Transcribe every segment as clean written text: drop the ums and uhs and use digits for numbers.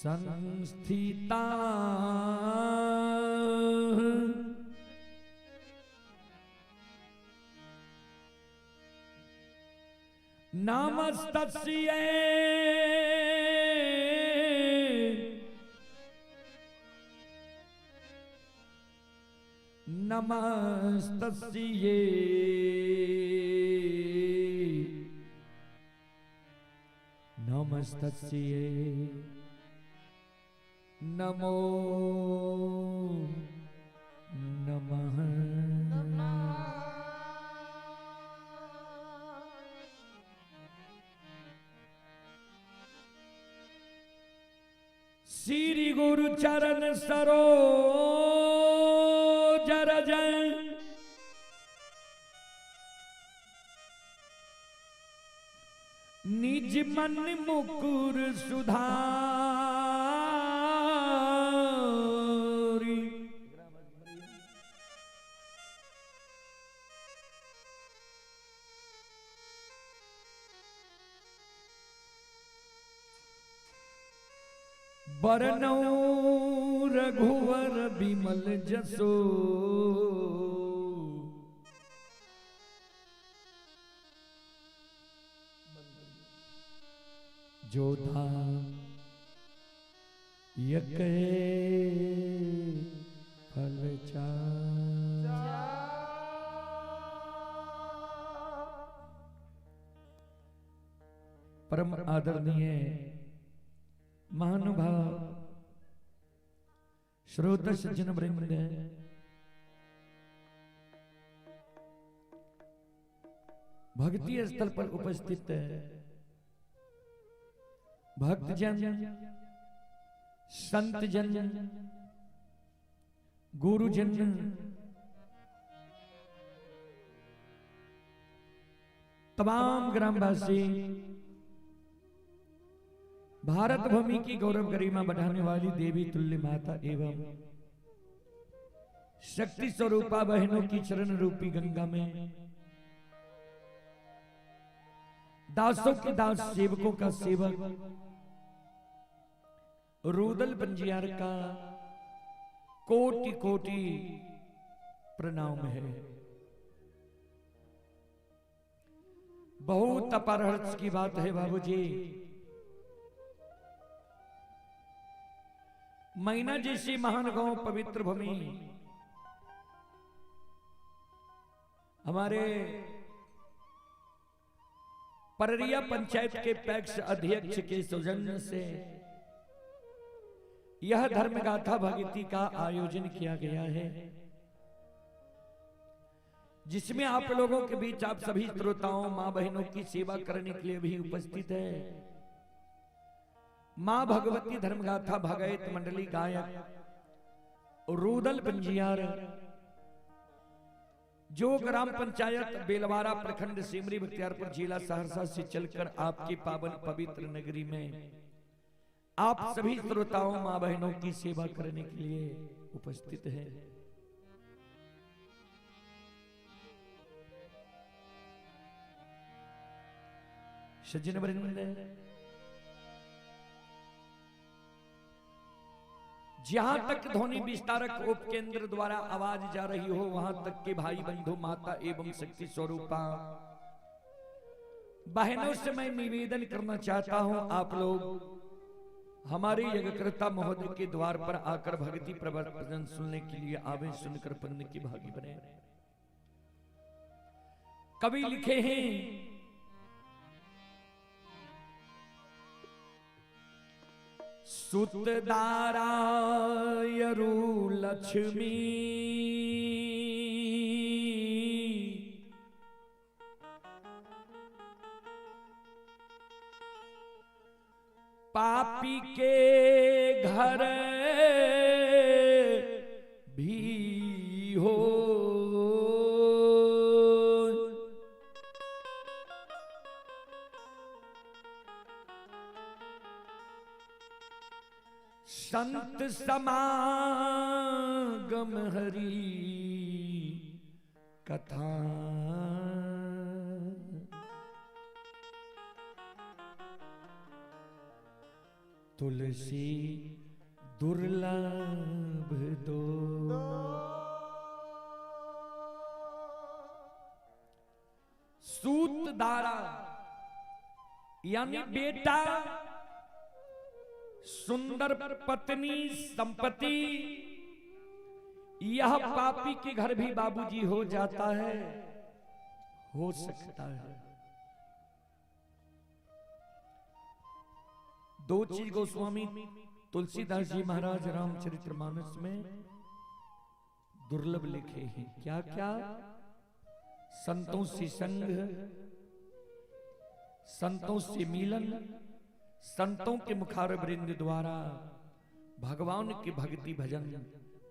संस्थिता नमस्तस्यै नमस्तस्यै नमस्तस्यै नमो नमः। श्री गुरु चरण सरोज रज निज मन मुकुर सुधारी। बरनौ रघुवर बिमल जसो जोधा यके फल चार। परम आदरणीय महानुभाव श्रोता सज्जन वृंद, भक्ति स्थल पर उपस्थित भक्तजन, संतजन, गुरुजन, तमाम ग्रामवासी, भारत भूमि की गौरव गरिमा बढ़ाने वाली देवी तुल्य माता एवं शक्ति स्वरूपा बहनों की चरण रूपी गंगा में दासों के दास, सेवकों का सेवक रुदल पंजियार का कोटि कोटि प्रणाम है। बहुत अपार हर्ष की बात है बाबूजी, मैना जैसी महान गांव पवित्र भूमि हमारे पररिया पंचायत के पैक्स अध्यक्ष के सौजन्य से यह धर्मगाथा भगती का आयोजन किया गया है, जिसमें आप लोगों के बीच आप सभी श्रोताओं, मां बहनों की सेवा करने के लिए भी उपस्थित है मां भगवती धर्मगाथा भगवत मंडली गायक रुदल पंजियार, जो ग्राम पंचायत बेलवारा प्रखंड सिमरी बख्तियारपुर जिला सहरसा से चलकर आपकी पावन पवित्र नगरी में आप सभी श्रोताओं, मां बहनों की सेवा करने के लिए उपस्थित है। सज्जन वृंद, जहां तक ध्वनि विस्तारक उपकेंद्र द्वारा आवाज जा रही हो वहां तक के भाई बंधु, माता एवं शक्ति स्वरूपा बहनों से मैं निवेदन करना चाहता हूं, आप लोग हमारे यज्ञकर्ता महोदय के द्वार पर आकर भक्ति प्रवचन सुनने के लिए आवे, सुनकर पुण्य की भागी बने। कवि लिखे हैं, सुतदारायरु लक्ष्मी पापी के घर भी हो, संत समागम हरि कथा। तुलसी दुर्लभ दो। सूत दारा यानी बेटा, सुंदर पत्नी, संपत्ति, यह पापी के घर भी बाबूजी हो जाता है, हो सकता है। दो चीज गोस्वामी तुलसीदास जी महाराज रामचरितमानस में दुर्लभ लिखे हैं। क्या क्या? संतों से संग, संतों से मिलन, संतों के मुखारवृंद द्वारा भगवान की भक्ति भजन,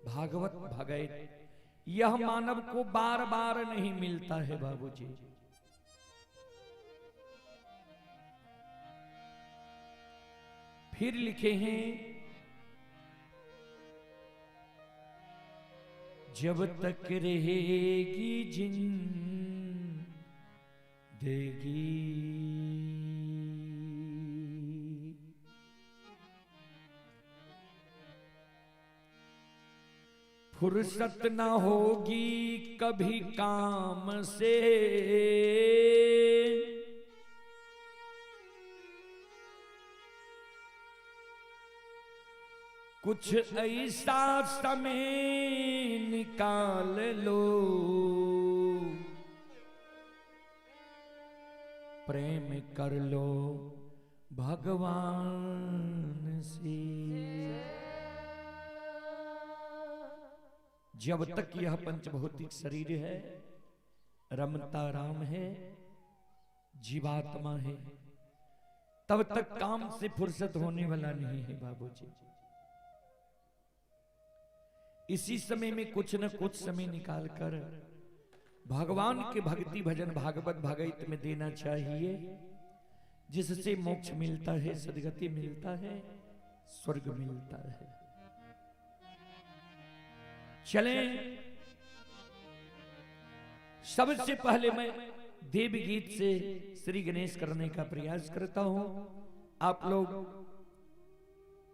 भागवत भगैत, यह मानव को बार बार नहीं मिलता है बाबूजी। फिर लिखे हैं, जब तक रहेगी जिंदगी, फुर्सत ना होगी कभी काम से, कुछ ऐसा समय निकाल लो, प्रेम कर लो भगवान से। जब तक यह पंचभौतिक शरीर है, रमता राम है, जीवात्मा है, तब तक काम से फुर्सत होने वाला नहीं है बाबूजी। इसी समय में कुछ न कुछ समय निकालकर भगवान के भक्ति भजन भागवत भागवत में देना चाहिए, जिससे मोक्ष मिलता है, सदगति मिलता है, स्वर्ग मिलता है। चलें, सबसे पहले मैं देव गीत से श्री गणेश करने का प्रयास करता हूं। आप लोग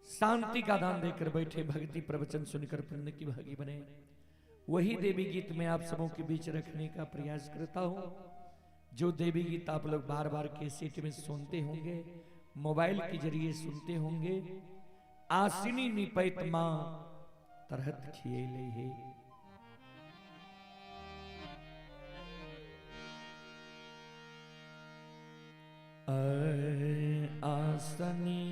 शांति का दान देकर बैठे, भक्ति प्रवचन सुनकर पुण्य की भागी बने। वही देवी गीत मैं आप सबों के बीच रखने का प्रयास करता हूं, जो देवी गीत आप लोग बार बार कैसेट में सुनते होंगे, मोबाइल के जरिए सुनते होंगे। आसिनी निपैत मां तरहत खियले हे, आसनी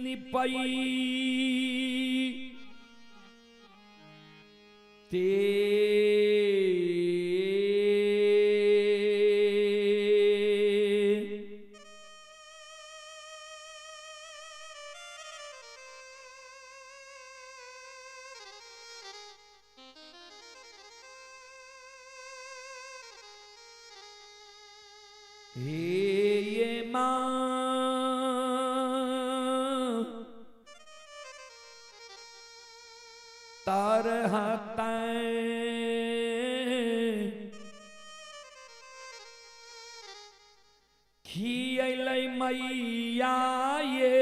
निपई ते हे मां तरहत खियलै मैया ये,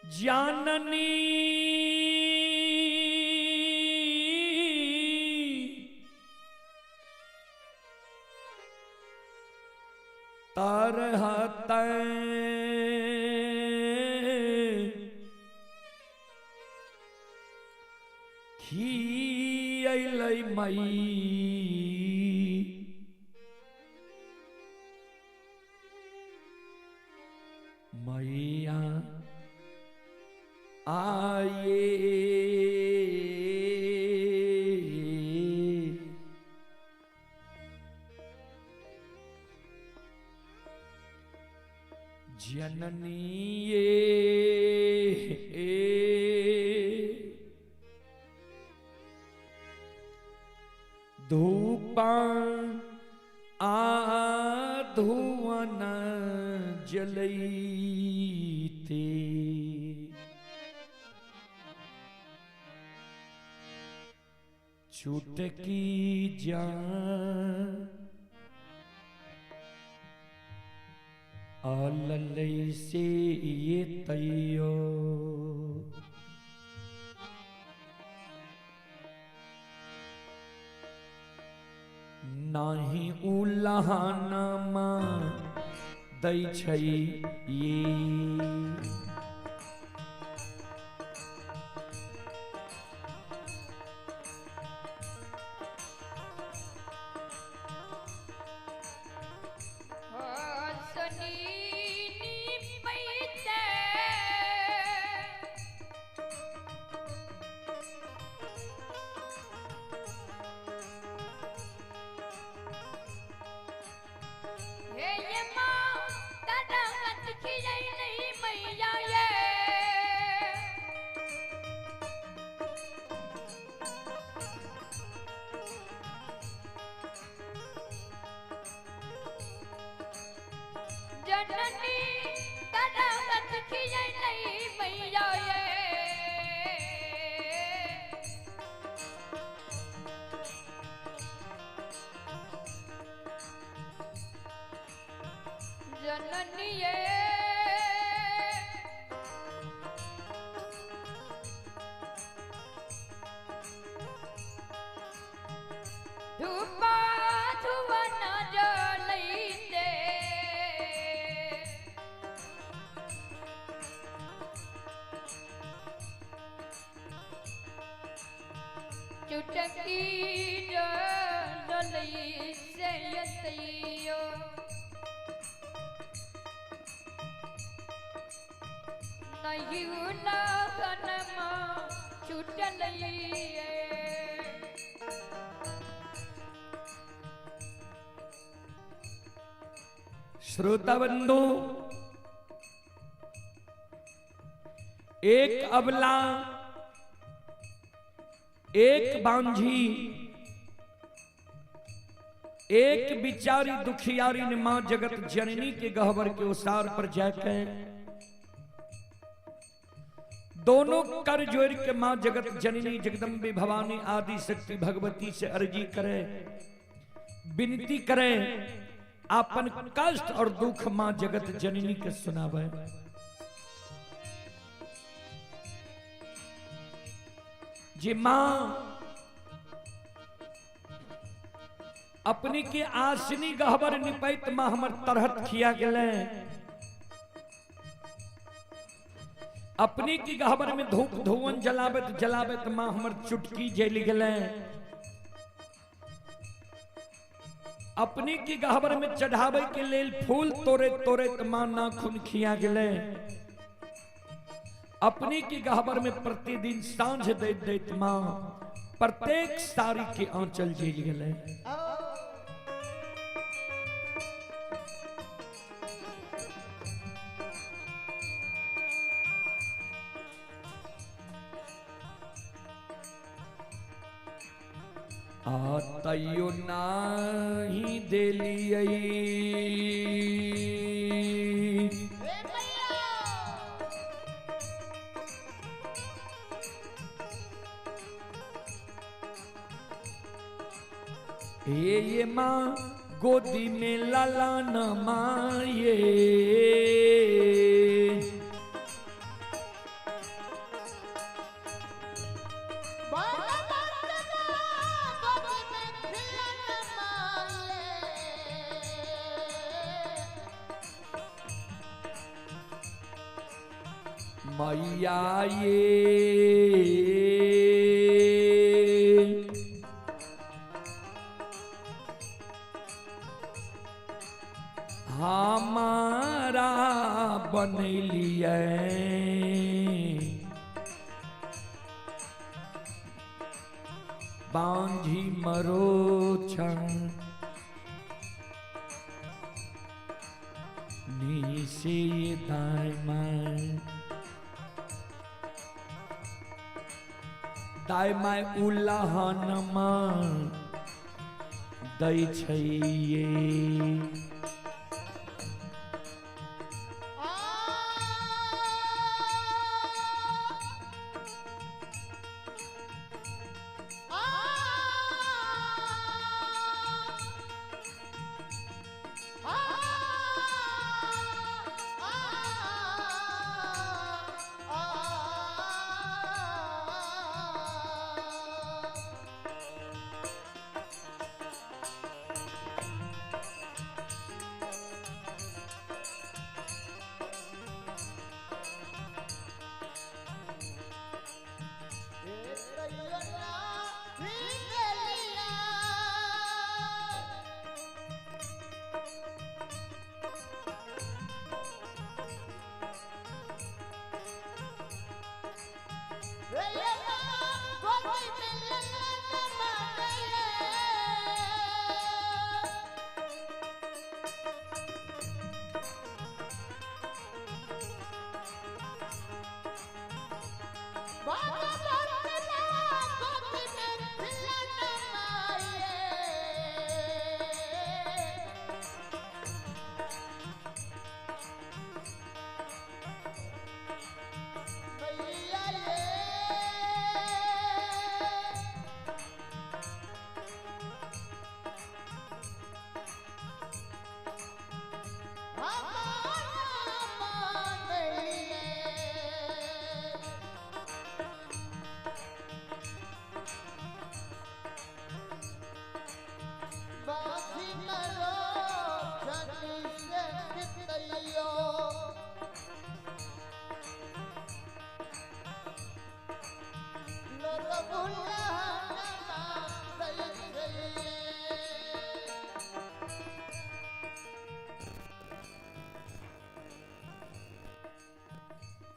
जाननी तरहत खियलै मई मैया आए, जननी ये धूपा आ धुअन जलैते। चुटकी जान आललै से ये तैयो नाही उलहनमा दै छै ये। श्रोता बंधु, एक अबला एक बांझी एक बिचारी दुखियारी ने मां जगत जननी के गहवर के उसार पर जाके दोनों कर जोड़ के मां जगत जननी जगदम्बे भवानी आदि शक्ति भगवती से अर्जी करे, विनती करे, आपन कष्ट और दुख मां जगत जननी के सुनावे। जी मां अपनी के आसनी गहबर निपैत मां हमर तरहत खिया गेले, अपनी की गहबर में धूप धुवन जलाबत जलाबत मां हमर चुटकी जल गेले, अपनी की गहबर में चढ़ावे के लेल फूल तोड़े तोड़े मां नाखून खिया गेले, अपनी की गहबर में प्रतिदिन सांझ दैत दैत मां प्रत्येक साड़ी के आंचल जल गेले। आ तैयो नाही देलियै हे ये माँ गोदी में लाला न माये। मैया ये हमारा बनैलियै बांझी मरो नीसे दाय my दाय my उलाहन मां दै छैये।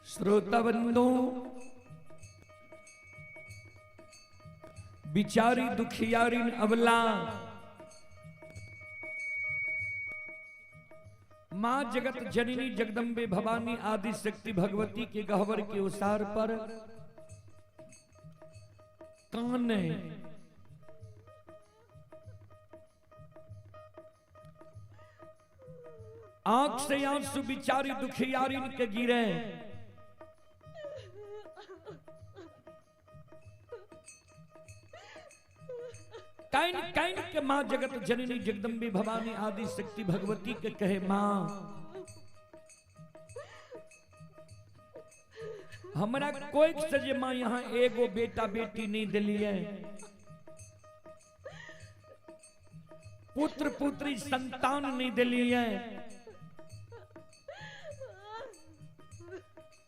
श्रोता बंधु, बिचारी दुखियारी अबला मां जगत जननी जगदम्बे भवानी आदि शक्ति भगवती के गहवर के उसार पर कान आंख से आंसू बिचारी दुखियारी के गिरे। काइन काइन के मां जगत जननी जगदम्बे भवानी आदि शक्ति भगवती के कहे, मां हमरा कोई से जे मां यहाँ एगो बेटा बेटी नहीं दिलिए, पुत्र पुत्री संतान नहीं दिलिए,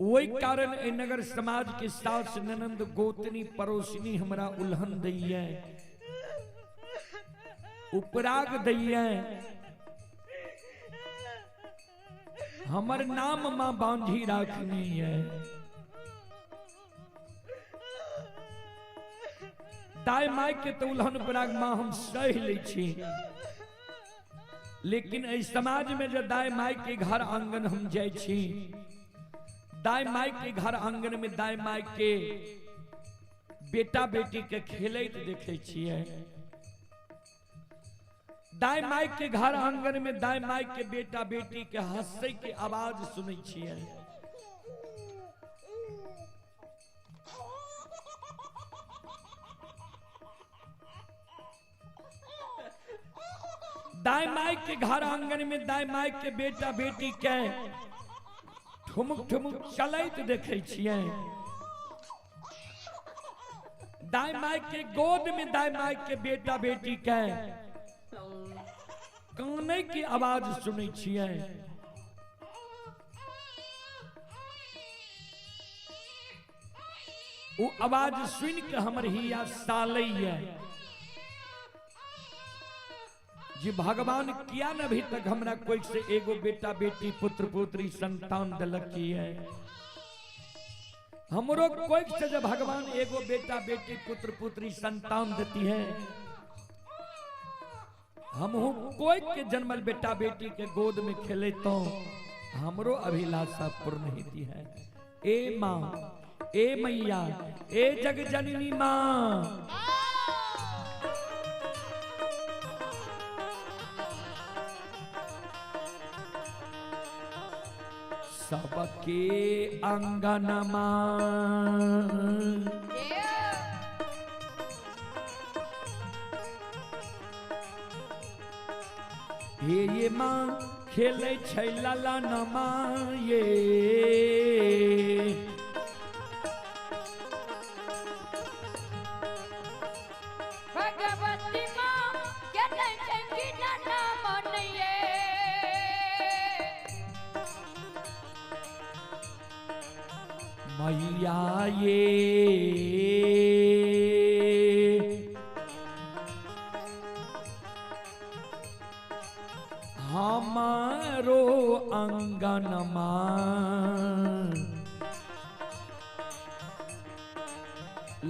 वही कारण ए नगर समाज के सास ननंद गोतनी पड़ोसनी हमरा उल्हन दैये, उपराग दैये, हमर नाम मां बांधी राखनी है। दाय my के तो उल्हन उपराग मां हम सह लै छी, लेकिन एहि समाज में जो दाय my के घर आंगन हम जाइ छी, दाय my के घर आंगन में दाय my के बेटा बेटी के खेलैत देखे छियै, दाय my के घर आंगन में दाय my के बेटा बेटी के हंसे के आवाज सुनै छियै। दाय my के घर आंगन में दाय my के बेटा बेटी के ठुमुक ठुमुक चलैत देखे छियै, दाय my के गोद में दाय my के बेटा बेटी के काने की आवाज सुनै छियै। वो आवाज सुन के हमर हिया सालैया जी भगवान किया न अभी तक हमरा कोई से एगो बेटा बेटी पुत्र पुत्री संतान दिलक है। हमरो कोई से जब भगवान एगो बेटा बेटी पुत्र पुत्री संतान देती है, हम कोई के जन्मल बेटा बेटी के गोद में खेले तो हमरो अभिलाषा पूर्ण होती है। ए माँ, ए मैया, ए जग जननी माँ, सबके अंगनमा हे ये माँ खेले छै लाला नमा ये भगवती माँ खेले छै खिलौना मन ये मैया ये हमारो अंगनमा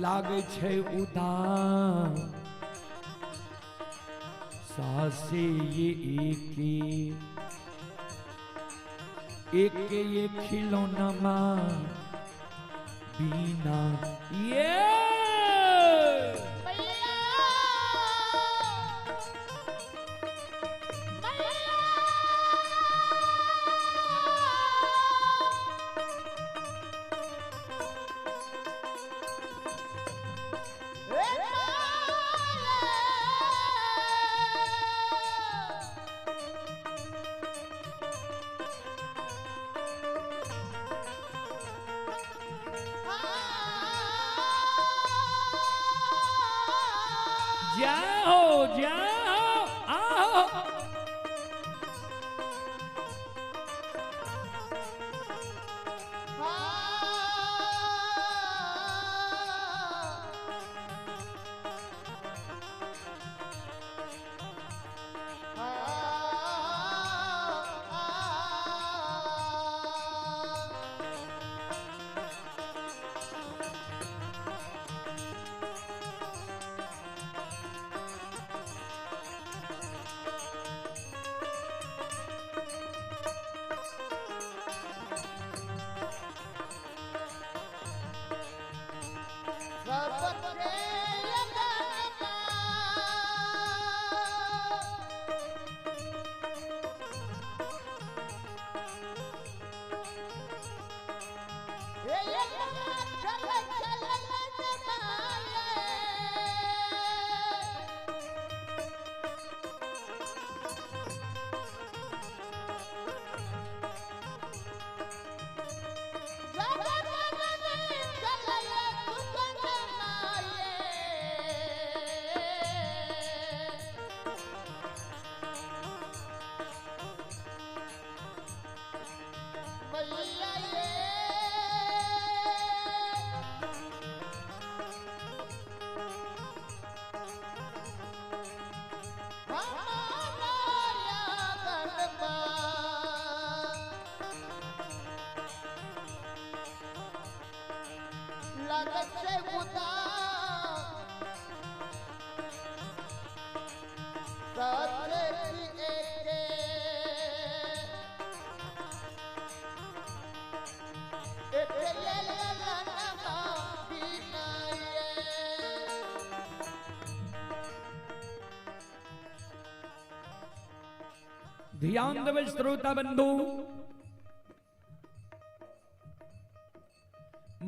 लागै छै उदास सासे ये एके एके ये खिलौना बिना ये जाओ जाओ आओ ध्यान देवे श्रोता बंधु,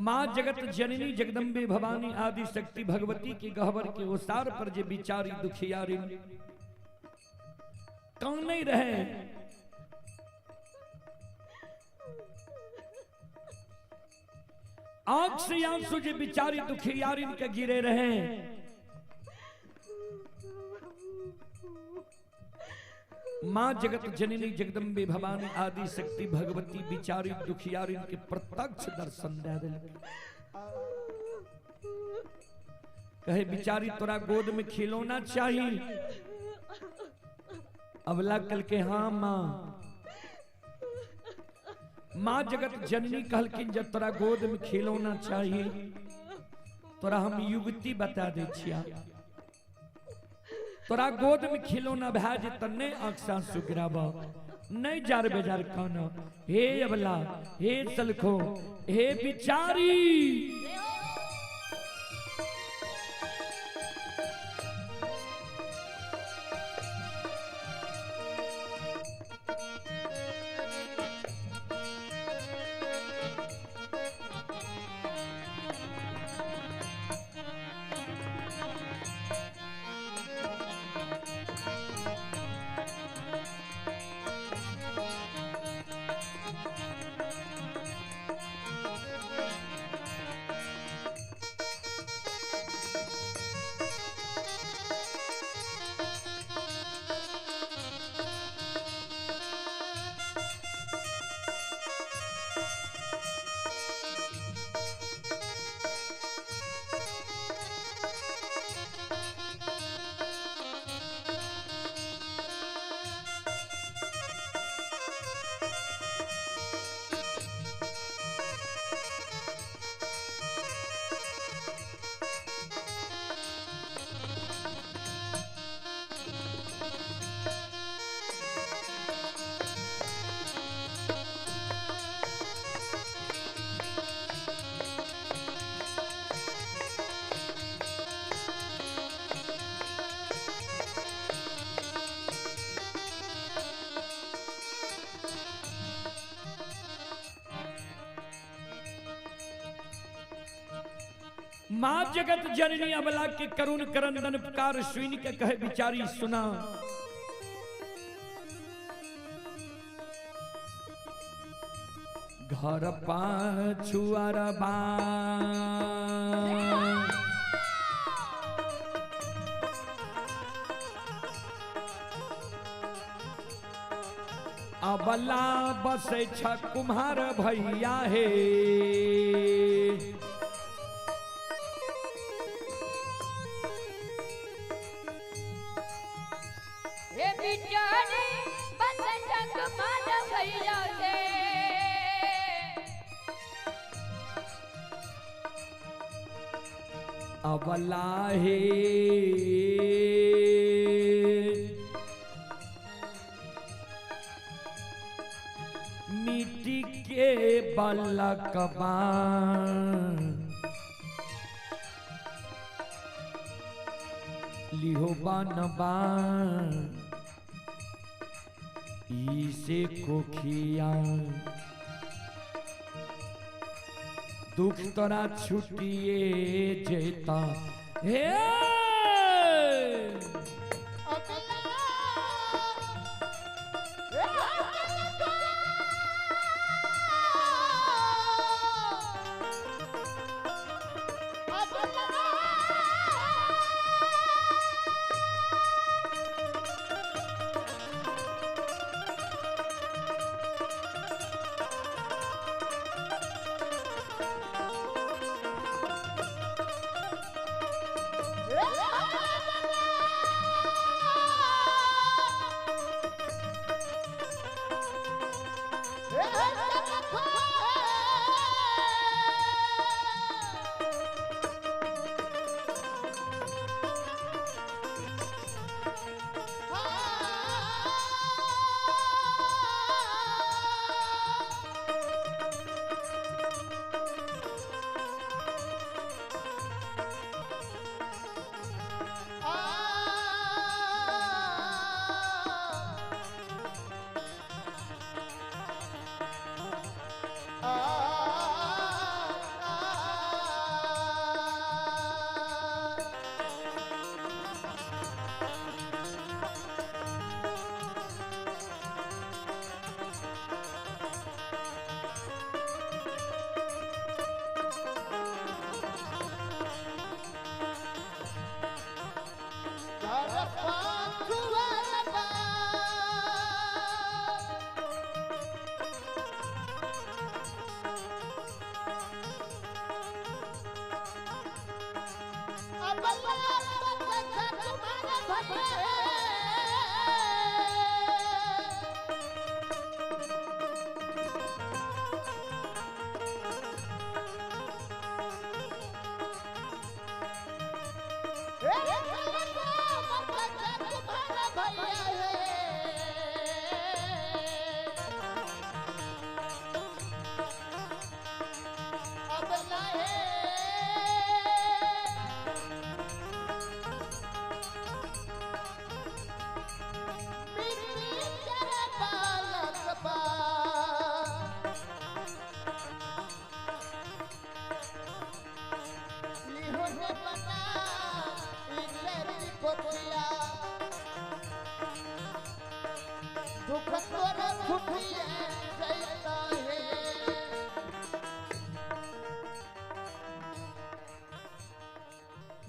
मां जगत जननी जगदम्बे भवानी आदि शक्ति भगवती के गहवर के ओसार पर जे बिचारी दुखियारी कौन नहीं रहे, आंख से आंसू जे बिचारी दुखियारी के गिरे रहे, मां जगत जननी जगदम्बे भवानी आदि शक्ति भगवती बिचारी दुखियारी के प्रत्यक्ष दर्शन दे दिल। कहे बिचारी तोरा गोद में खिलौना चाहिए। अबला कल के हाँ मां। मां जगत जननी कहलखिन जब तोरा गोद में खिलौना चाहिए तोरा हम युवती बता दे छिया, तोरा गोद में खिलौना भए जेत नहीं आंख से आंसू गिराब, नहीं जार बेजार कान। हे अबला, हे सलखो, हे बिचारी, माँ जगत जननी अबला के करुण करंदन पुकार सुन के कहे बिचारी सुना। घर पाछुअरबा अबला बसे छ कुम्हार भैया हे। हे बिचारी बसे छ कुम्हार भैया हे। अबला हे मिट्टी के बलकबा लिहो बनबा इसे कोखिया दुख तोरा छुटिए जेता हे।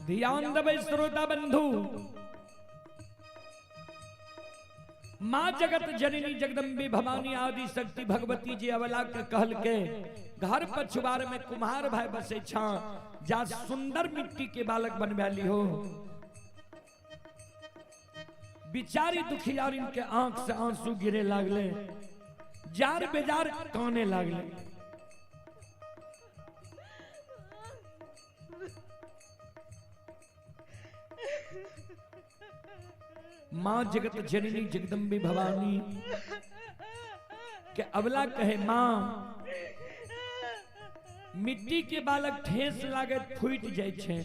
ध्यान दबे श्रोता बंधु, मां जगत जननी जगदम्बे भवानी आदि शक्ति भगवती जी अवला के कहल के घर पछुआर में कुम्हार भाई बसे छा, जा सुंदर मिट्टी के बालक बनवाली हो। बिचारी दुखियारी के आंख से आंसू गिरे लागले, जार बेजार काने लागले। मां जगत जननी जगदम्बे भवानी के अबला कहे, मां मिट्टी के बालक ठेस लागे फूट जाए छे,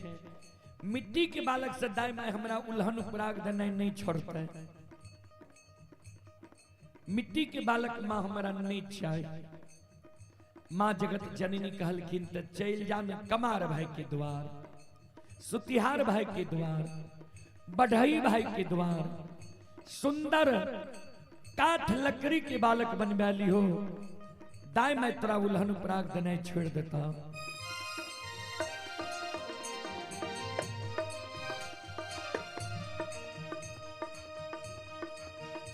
मिट्टी के बालक से दाई माय हमरा उल्हन उपराग देने नहीं छोड़ते, मिट्टी के बालक मां हमरा नहीं चाहे। मां जगत जननी कहलखिन त चल जा ने कमार भाई के द्वार। सुतिहार भाई के द्वार, बढ़ई भाई के द्वार, सुंदर काठ लकड़ी के बालक बनवा ली हो, दाई मैं तोरा उल्हन उपराग देने छोड़ देता।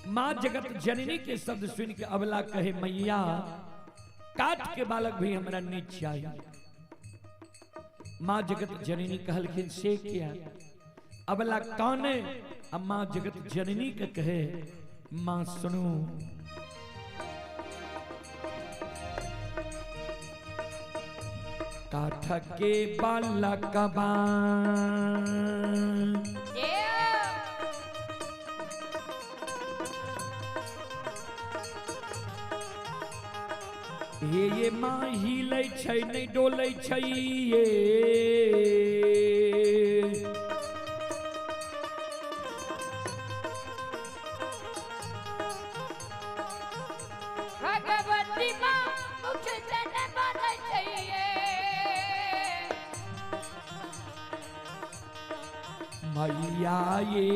माँ जगत जननी के शब्द सुन के अबला कहे मैया काठ के बालक भी हमरा नहीं चाहिए। माँ जगत जननी कहलखिन से किया? अबला काने अब माँ जगत जननी के कहे माँ सुनो, काठ के बालकबा हे ये माँ हिलै छै नहीं डोलै छै ये, भगवती माँ मुख से न बोलै छै ये। मैया ये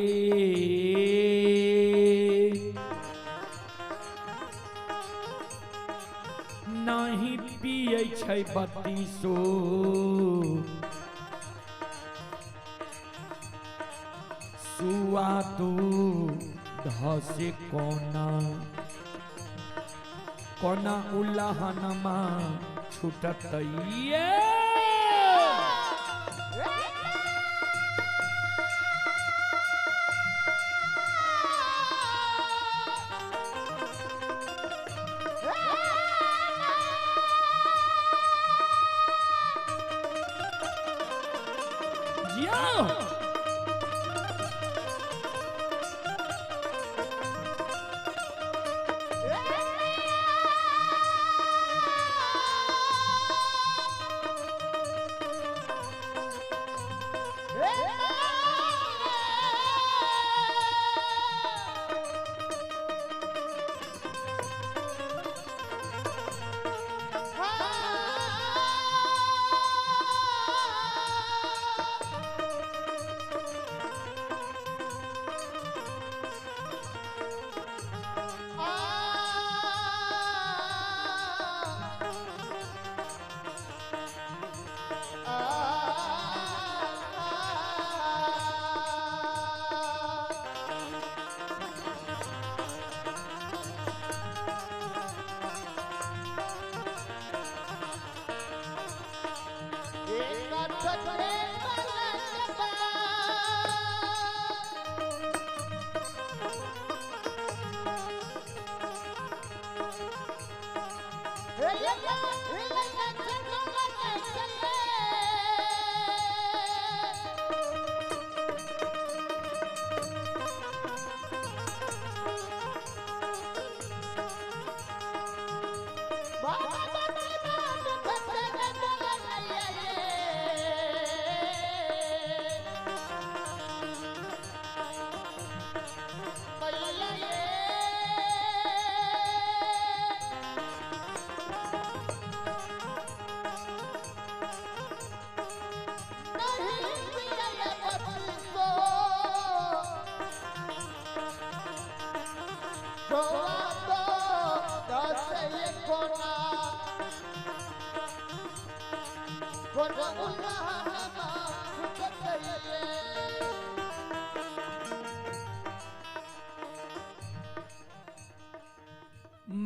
नहीं पियै छै बत्तीसो, सुआ तू धसे कोना कोना उल्लहनमा छूटत ये।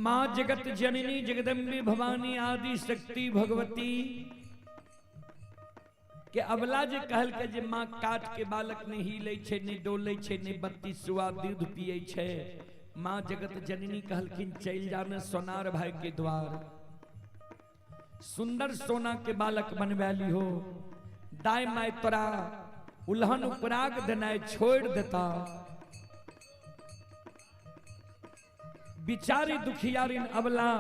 माँ जगत जननी जगदम्बे भवानी आदि शक्ति भगवती के अबला जे कहल के जे माँ काट के बालक नहीं हिलै छै, नहीं डोलै छै, नहीं बत्ती सुआ दूध पियै छै। माँ जगत जननी कहलखिन चलि जाने सोनार भाई के द्वार, सुंदर सोना के बालक बनवा ली हो, दाई माई तोरा उल्हन उपराग देनाइ छोड़ देता। बिचारी दुखियारिन अबला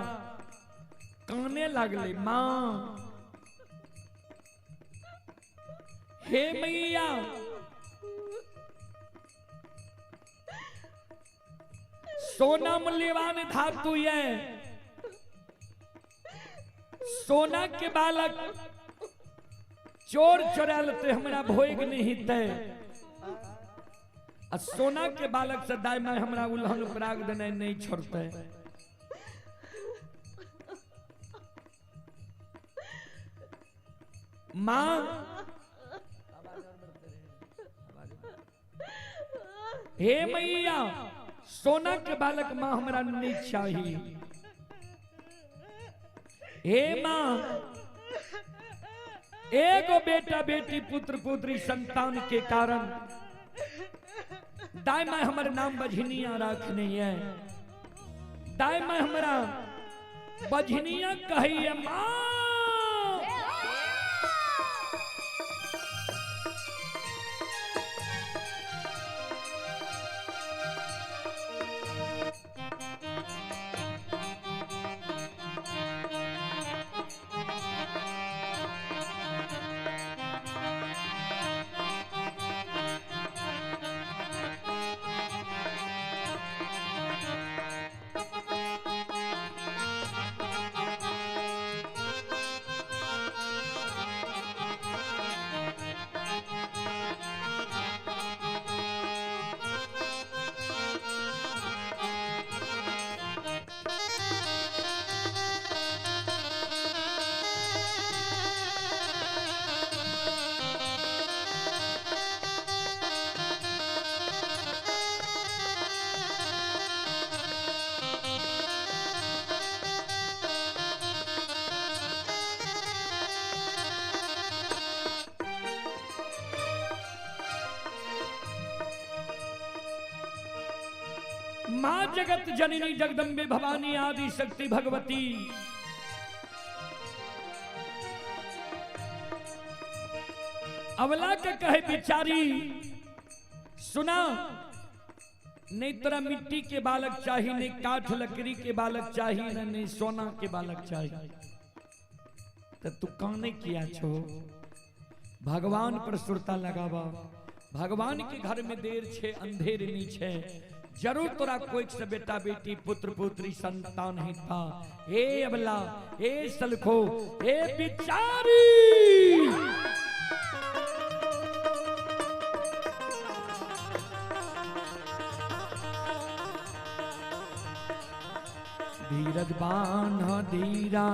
काने लागले, माँ हे मैया सोना मूल्यवान धातु ये, सोना के बालक चोर चोरा लेते हमरा भोग नहीं हिते आ सोना के बालक से दाई माय हमरा उल्हन उपराग देने नहीं छोड़ते। माँ हे मैया सोना के बालक माँ हमरा नहीं चाहिए। हे माँ एगो बेटा बेटी पुत्र पुत्री संतान के कारण दाई माँ हमर नाम बझनिया रखने है। दाई माँ हमरा बझनिया कहिए माँ। माँ जगत जननी जगदम्बे भवानी आदि शक्ति भगवती अवला के कहे बिचारी सुना नहीं तोरा मिट्टी के बालक चाहिए, नहीं काठ लकड़ी के बालक चाहिए, न नहीं सोना के बालक चाहिए। तो तू काने किया छो? भगवान पर सुरता लगावा। भगवान के घर में देर छे अंधेर नहीं छे, जरूर तोरा कोई से बेटा बेटी पुत्र पुत्री संतान ही था। हे अबला, हे सलखो, हे बिचारी, धीरज बान्ह धीरा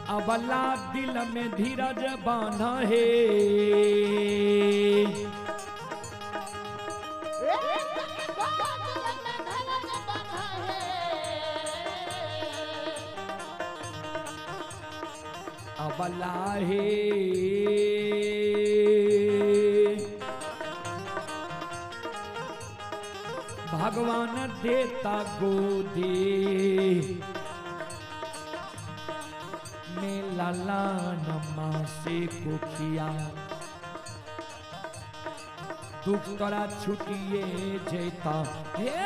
अबला दिल में धीरज बांध है। अबला है भगवान देता गोदी में लाला नमा से कुखिया दुख तोरा छुटिए जेता। हे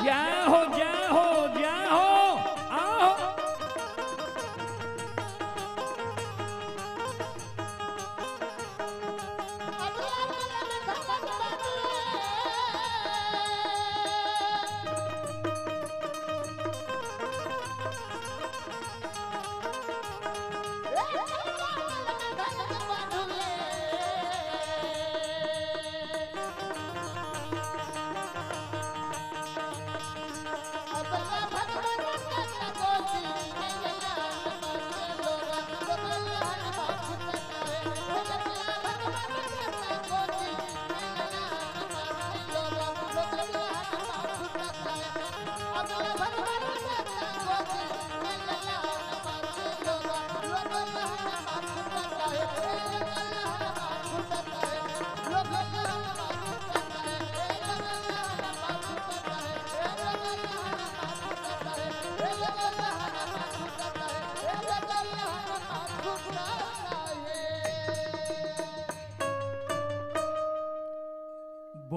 जय हो जय हो जय हो आओ।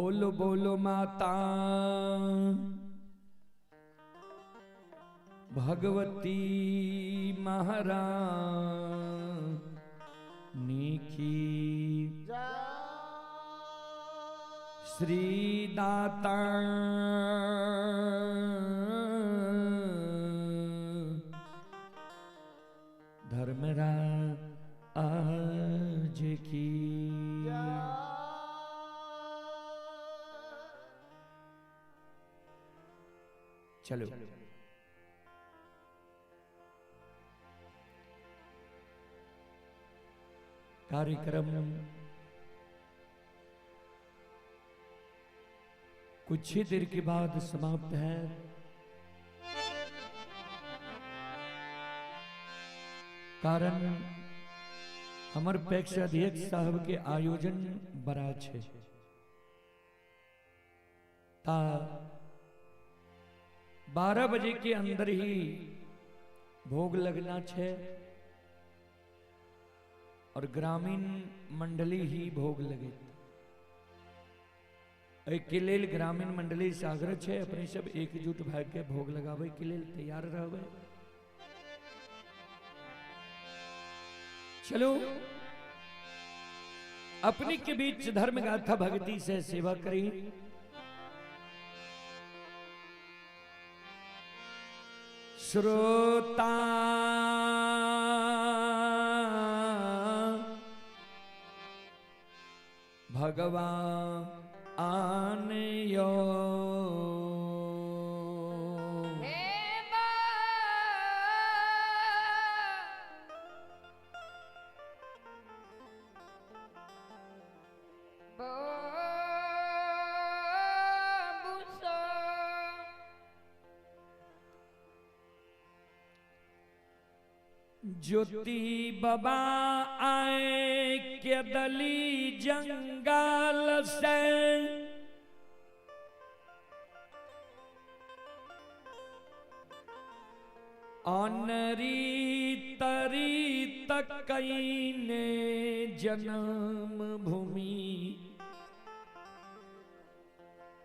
बोलो बोलो माता भगवती महारानी की। श्री दाता धर्मराज की। चलो कार्यक्रम कुछ ही देर के बाद समाप्त है। कारण हमर पैक्ष अध्यक्ष साहब के आयोजन बड़ा छे ता 12 बजे के अंदर ही भोग लगना छे और ग्रामीण मंडली ही भोग लगे। के लेल ग्रामीण मंडली से आग्रह छे अपने सब एकजुट भए के भोग लगावे के लेल तैयार रहबे। चलो अपने के बीच धर्म गाथा भक्ति से सेवा करी। श्रोता भगवान यो ज्योति बाबा आए के दली जंगल से अनरी तरी तकईने जन्म भूमि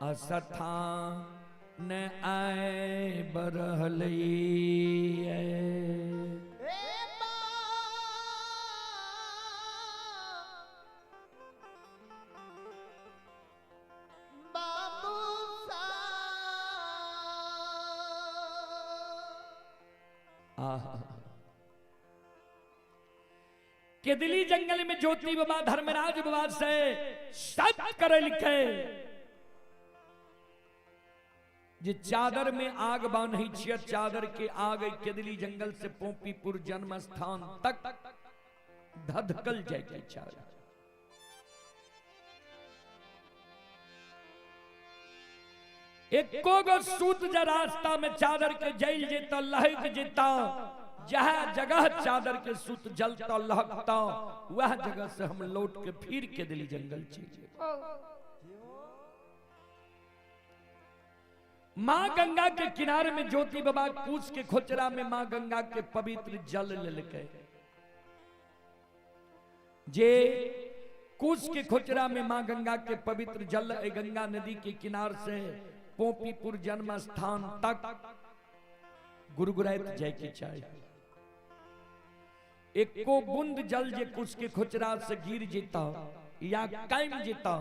असथा न आए बरहलई। केदली जंगल में ज्योति बाबा धर्मराज बाबा से सब करे लिखे जे चादर में आग बान्है छियै, चादर के आग केदली जंगल से पोपीपुर जन्म स्थान तक धधकल जाय के चादर। एको गो सूत जे रास्ता में चादर के जल जेता लहक जेता, जहाँ जगह चादर के सूत जलता लहकता वह जगह से हम लौट के फिर के दिली जंगल चले। मां गंगा के किनारे में ज्योति बाबा कूच के खोचरा में मां गंगा के पवित्र जल लेलकै। जे कूच के खोचरा में मां गंगा के पवित्र जल गंगा नदी के किनार से पोपीपुर जन्म स्थान तक गुरगुराइत जाय के चाही। एको बूंद जल जे कुछ के खोचरा से गिर जेता या कायम जेता,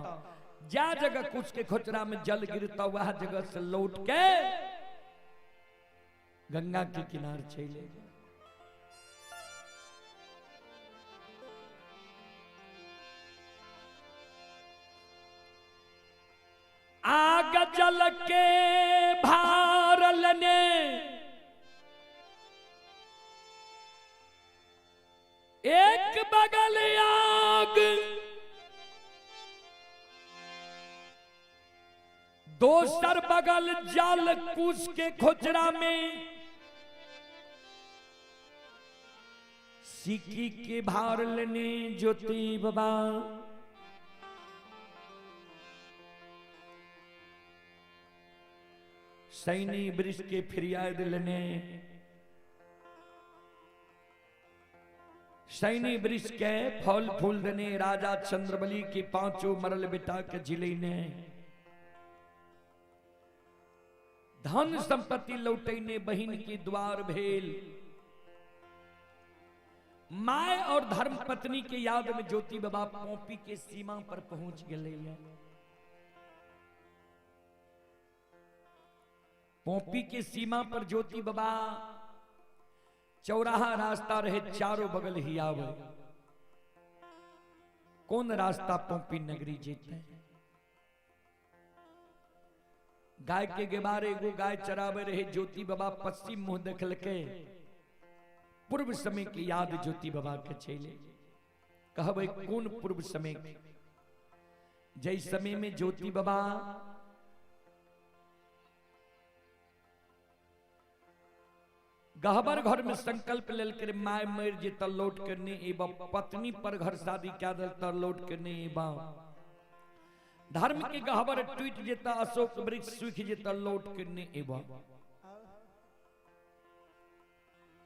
जा जगह कुछ के खोचरा में जल गिरता वह जगह से लौट के गंगा के किनारे चले। आग जल के भार लने एक बगल आग दोसर बगल जल कुश के खोचरा में सिक्की के भार लेने ज्योति बाबा सैनी वृक्ष के फिरियाद लेने सैनी वृक्ष के फल फूल देने राजा चंद्रबली के पांचों मरल बेटा के जिले ने धन संपत्ति लौटैने बहिन के द्वार भेल। My और धर्म पत्नी के याद में ज्योति बाबा पोपी के सीमा पर पहुंच गए। पोपी के सीमा पर ज्योति बाबा चौराहा रास्ता रहे, चारों बगल ही आवे। कौन रास्ता पोपी नगरी जेते? गाय के गेबारे एगो गाय चरावे रहे ज्योति बाबा पश्चिम मुंह देखलके, पूर्व समय की याद ज्योति बाबा के चले। कहबे कौन पूर्व समय के? जय समय में ज्योति बाबा गहबर घर में संकल्प लेल my मर जेत लौट के नहीं एबा, पत्नी पर घर शादी क्या दल त लौट के नहीं एबा, धर्म के गहबर टूट जेता, अशोक वृक्ष सूख जेता, लौट के नहीं एबा।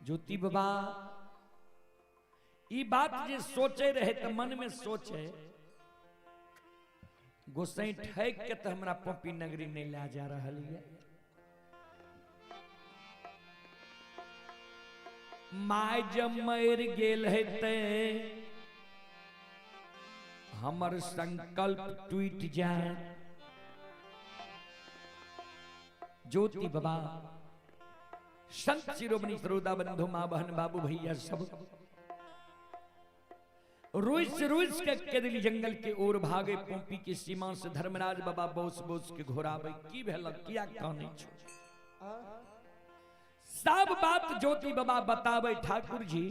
ज्योति बाबा ई बात जे सोचे रहे त मन में सोचे, गोसाई ठैक के त हमरा पोपी नगरी नहीं ला जा रहल है। My जब मर गेल है ते हमर संकल्प टूट जाए। ज्योति बाबा संत शिरोमणि श्रोता बंधु माँ बहन बाबू भैया सब रुस रुस के केदली जंगल के ओर भागे। पोपी के सीमा से धर्मराज बाबा बोस बोस के घोरावे, की भेल किया काने छो? सब बात ज्योति बाबा बतावे। ठाकुर जी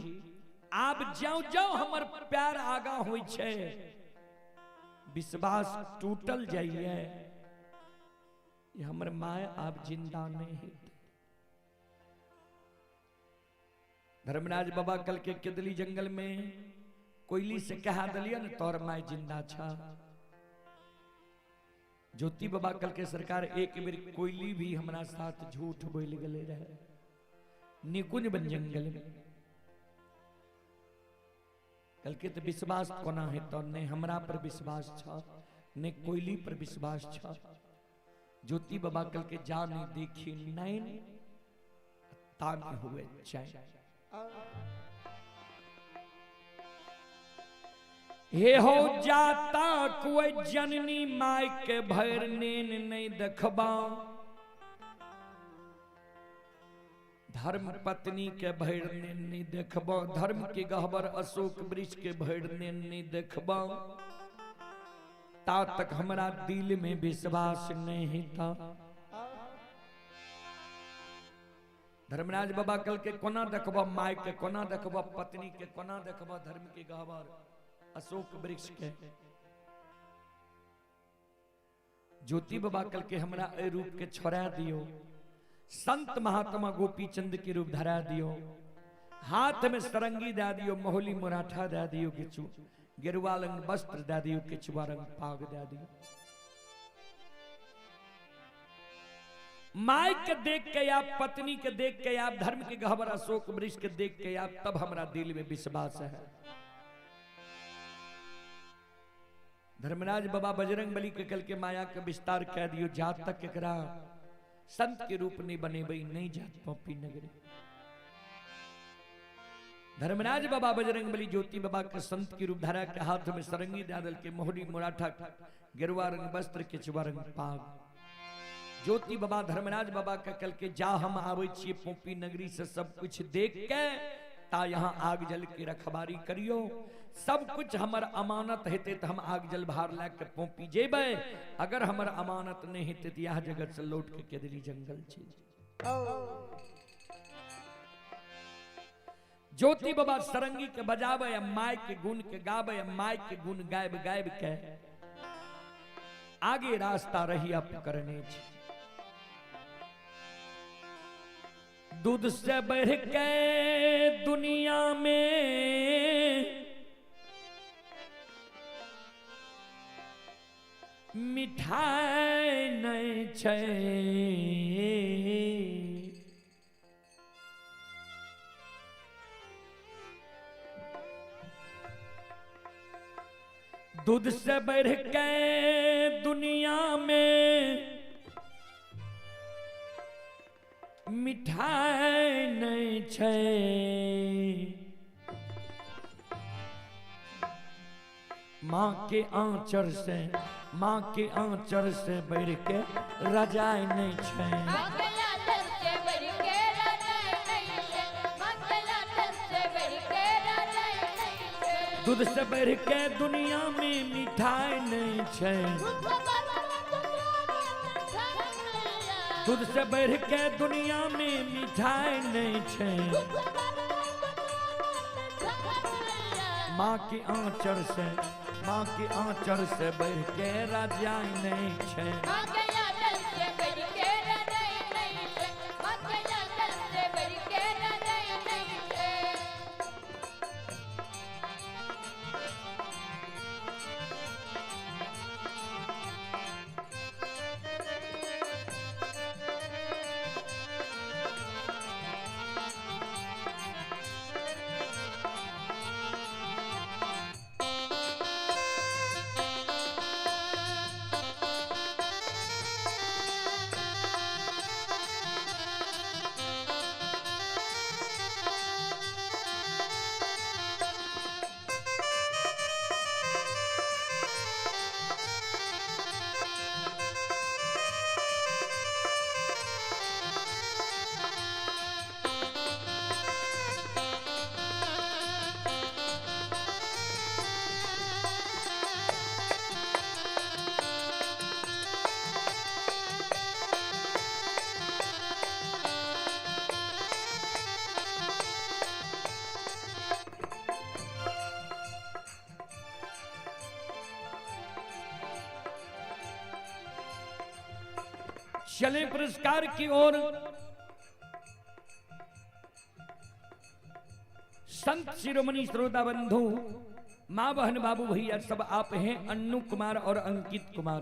आप जाओ जाओ हमर प्यार आगा होई छे, विश्वास टूटल जाइए, हमर my आप जिंदा नहीं है। धर्मराज बाबा कल के केदली जंगल में कोयली से कहा दलिया न तोर my जिंदा छा। ज्योति बाबा कल के सरकार एक बेर कोयली भी हमरा साथ झूठ बोल गले रहे निकुंज बन जंगल में। कल के तो विश्वास कोना है तो ने हमरा पर विश्वास छा ने कोयली पर विश्वास छा। ज्योति बाबा कल के जा नहीं देखी नैन तान हुए चैन। हे हो जाता कोई जननी my के भर नीन नहीं देखबा, धर्म पत्नी के भर नीन नहीं देखबा, धर्म के गहबर अशोक वृक्ष के भर नीन नहीं देखबा, ता तक हमरा दिल में विश्वास नहीं था। धर्मराज बाबा कल के कोना देखबा my के, कोना देखबा पत्नी के, कोना देखबा धर्म के गहबर अशोक वृक्ष के। ज्योति बाबा कल के हमरा ए रूप के छोड़ा दियो, संत महात्मा गोपी चंद के रूप धरा दियो, हाथ में सरंगी दे दियो, मोहली मुराठा दे दियो, किचु गेरुआ रंग वस्त्र दे दियो, किचुआ रंग पाग दे दियो। My के देख के आप, पत्नी के देख के आप, धर्म के गहबर अशोक वृक्ष के देख के आप, तब हमरा दिल में विश्वास है। धर्मराज बाबा बजरंग बली के कल के माया के विस्तार कह दियो, जात तक एकरा संत के रूप नहीं बने बई नहीं जात पोपी नगरी। धर्मराज बाबा बजरंग बली ज्योति बाबा के संत की रूप धारा के हाथ में सरंगी दादल के मोहरी मुराठा गेरुआ रंग वस्त्र के चुआ रंग पाग। ज्योति बाबा धर्मराज बाबा के कल के जा हम आवे छिए पोपी नगरी से सब कुछ देख के, ता यहाँ आग जल के रखबारी करियो, सब कुछ हमर अमानत हेते तो हम आग जल भार ला के पोपी जेबे, अगर हमर अमानत नहीं हेते तो यह जगत से लौट के केदली जंगल छी। ज्योति बाबा सरंगी के बजावे या my के गुण के गावे, या my के गुण गायब गायब के आगे रास्ता रही अप करने छी। दूध से बढ़ के दुनिया में मिठाई नहीं छे, दूध से बढ़ के दुनिया में मिठाई नहीं छै। माँ के आंचर से, माँ के आंचर से बढ़ के रजाई नहीं छै। दूध से बढ़ के दुनिया में मिठाई नहीं छै। दूध से बढ़ के दुनिया में मिठाई नहीं छै। माँ के आंचर से, माँ के आंचर से बढ़ के रजाई नहीं छै। चले पुरस्कार की ओर। संत शिरोमणि श्रोता बंधु, माँ बहन बाबू भैया सब आप हैं अन्नू कुमार और अंकित कुमार,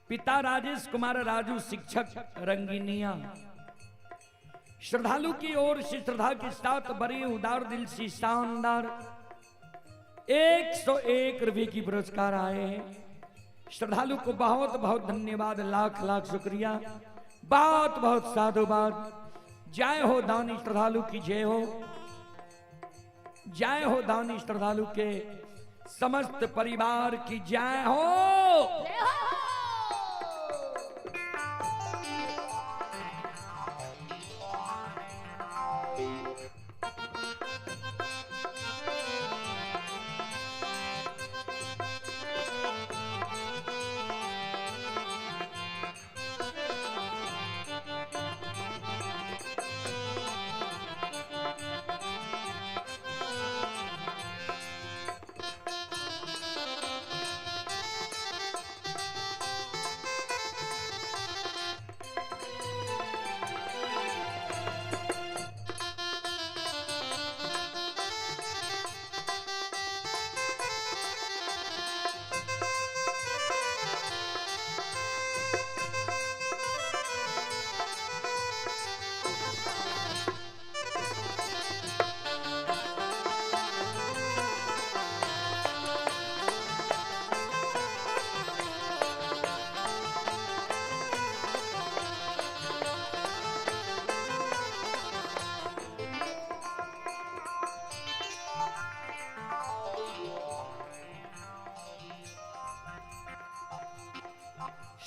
पिता राजेश कुमार राजू शिक्षक रंगीनिया। श्रद्धालु की ओर से श्रद्धा के साथ बड़े उदार दिल से शानदार 101 रुपये की पुरस्कार आए हैं। श्रद्धालु को बहुत बहुत धन्यवाद, लाख लाख शुक्रिया, बहुत बहुत साधुवाद। जय हो दानी श्रद्धालु की जय हो, जय हो दानी श्रद्धालु के समस्त परिवार की जय हो।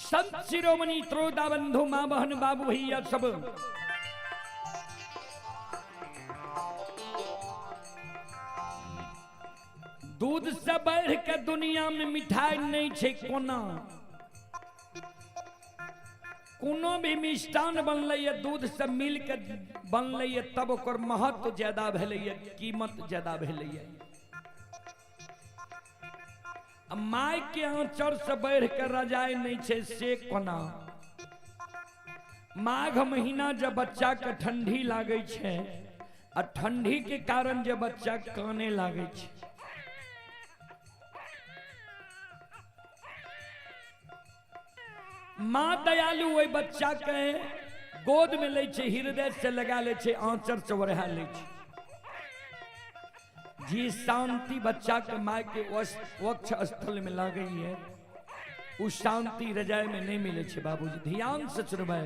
संत शिरोमणि त्रोदा बंधु, माँ बहन बाबू भैया सब, दूध से बढ़ के दुनिया में मिठाई नहीं छे। कोना कोनो भी मिष्टान बनलै दूध से मिल के बनलै तब ओकर महत्व ज्यादा भेलै, कीमत ज्यादा भेलै। My के आंचर से बढ़ के रजाई नहीं छे से कोना। माघ महीना जब बच्चा के ठंडी लागे छे आ ठंडी के कारण जब बच्चा काने लागे छे, माँ दयालु वही बच्चा के गोद में लै छे, हृदय से लगा ले छे, आंचर से ओढ़ा ले छे। जी शांति बच्चा के माँ के वक्ष स्थल में लागे है, उस शांति रजाई में नहीं मिले छे। बाबूजी ध्यान से सुनबै।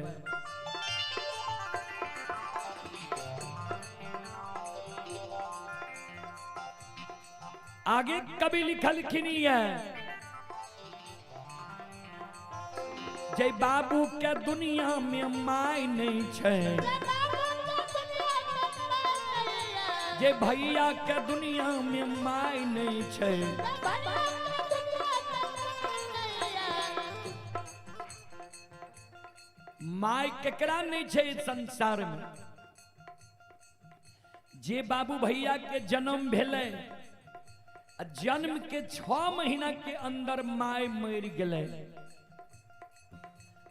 आगे कवि लिखलखिन है जे बाबू के दुनिया में my नहीं छै, जे भैया के दुनिया में my नहीं छै, my केकरा नहीं छै संसार में? जे बाबू भैया के जन्म भेलै, जन्म के 6 महीना के अंदर my मर गेलै।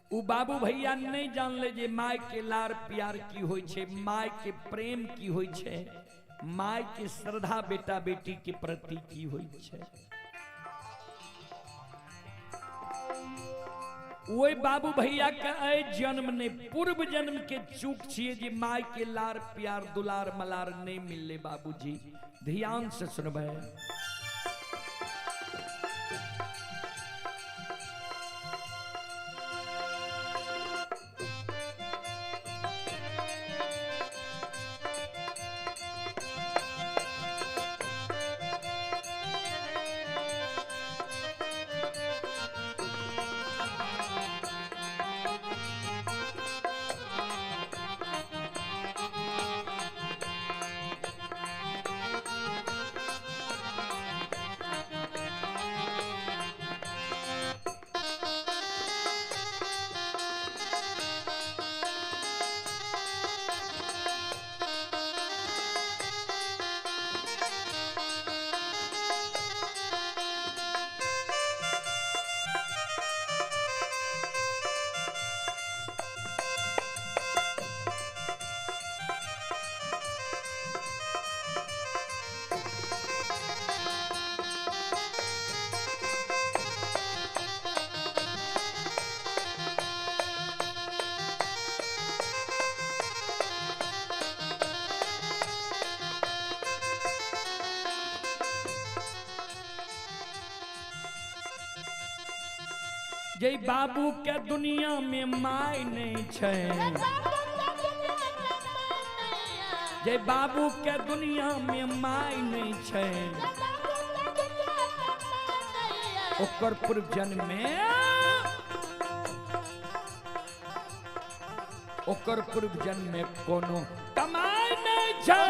उ बाबू भैया नहीं जानले जे my के लार प्यार की होई छै, my के प्रेम की होई छै, my के श्रद्धा बेटा बेटी के प्रति की होई छै। ओहि बाबू भैया के एहि जन्म ने पूर्व जन्म के चूक छियै जे my के लार प्यार दुलार मलार नहीं मिलले। बाबूजी ध्यान से सुनबै। जे बाबू के दुनिया में my नहीं छै, जे बाबू के दुनिया में my नहीं छै, ओकर पूर्व जन्म में, ओकर पूर्व जन्म में कोनो कमाई नहीं छै।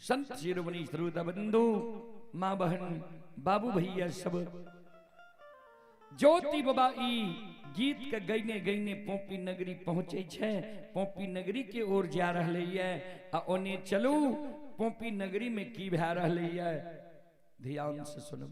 संत शिरोमणि श्रोता बंधु, माँ बहन बाबू भैया सब, ज्योति बाबा ई गीत के गईने गईने पोपी नगरी पहुँचे छे, पोपी नगरी के ओर जा रहे है। आ ओने चलू पोपी नगरी में की भै रहे है, ध्यान से सुनो।